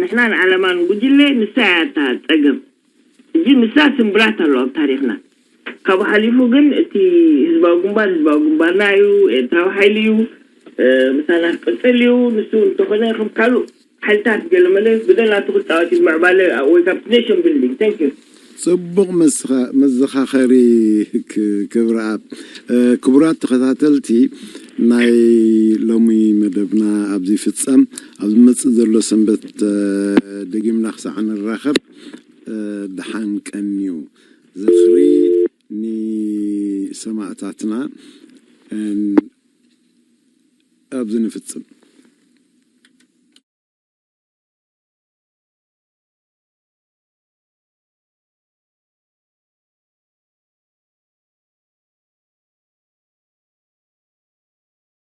ንሕናን ዓለማን ጉጅለ ንሳ እያ እታ ጸገም። ሕጂ ንሳ ስምብራት ኣሎ ኣብ ታሪኽና። ካብኡ ሓሊፉ ግን እቲ ህዝባዊ ግንባር ህዝባዊ ግንባርና እዩ፣ ኤርትራዊ ሓይሊ እዩ፣ ምሳና ክቅጽል እዩ። ንሱ እንተኾነ ከም ካልእ ሓይልታት ገለመለ ብደላቱ ክጻወት እዩ ምዕባለ ወይ ካብ ኔሽን ቢልዲንግ። Thank you። ጽቡቕ መዘኻኸሪ ክብረኣብ። ክቡራት ተኸታተልቲ ናይ ሎሚ መደብና ኣብዚ ይፍጸም። ኣብ ዝመጽእ ዘሎ ሰንበት ደጊምና ክሳዕ ንራኸብ ደሓን ቀንዩ። ዝኽሪ ንሰማእታትና ኣብዚ ንፍጽም።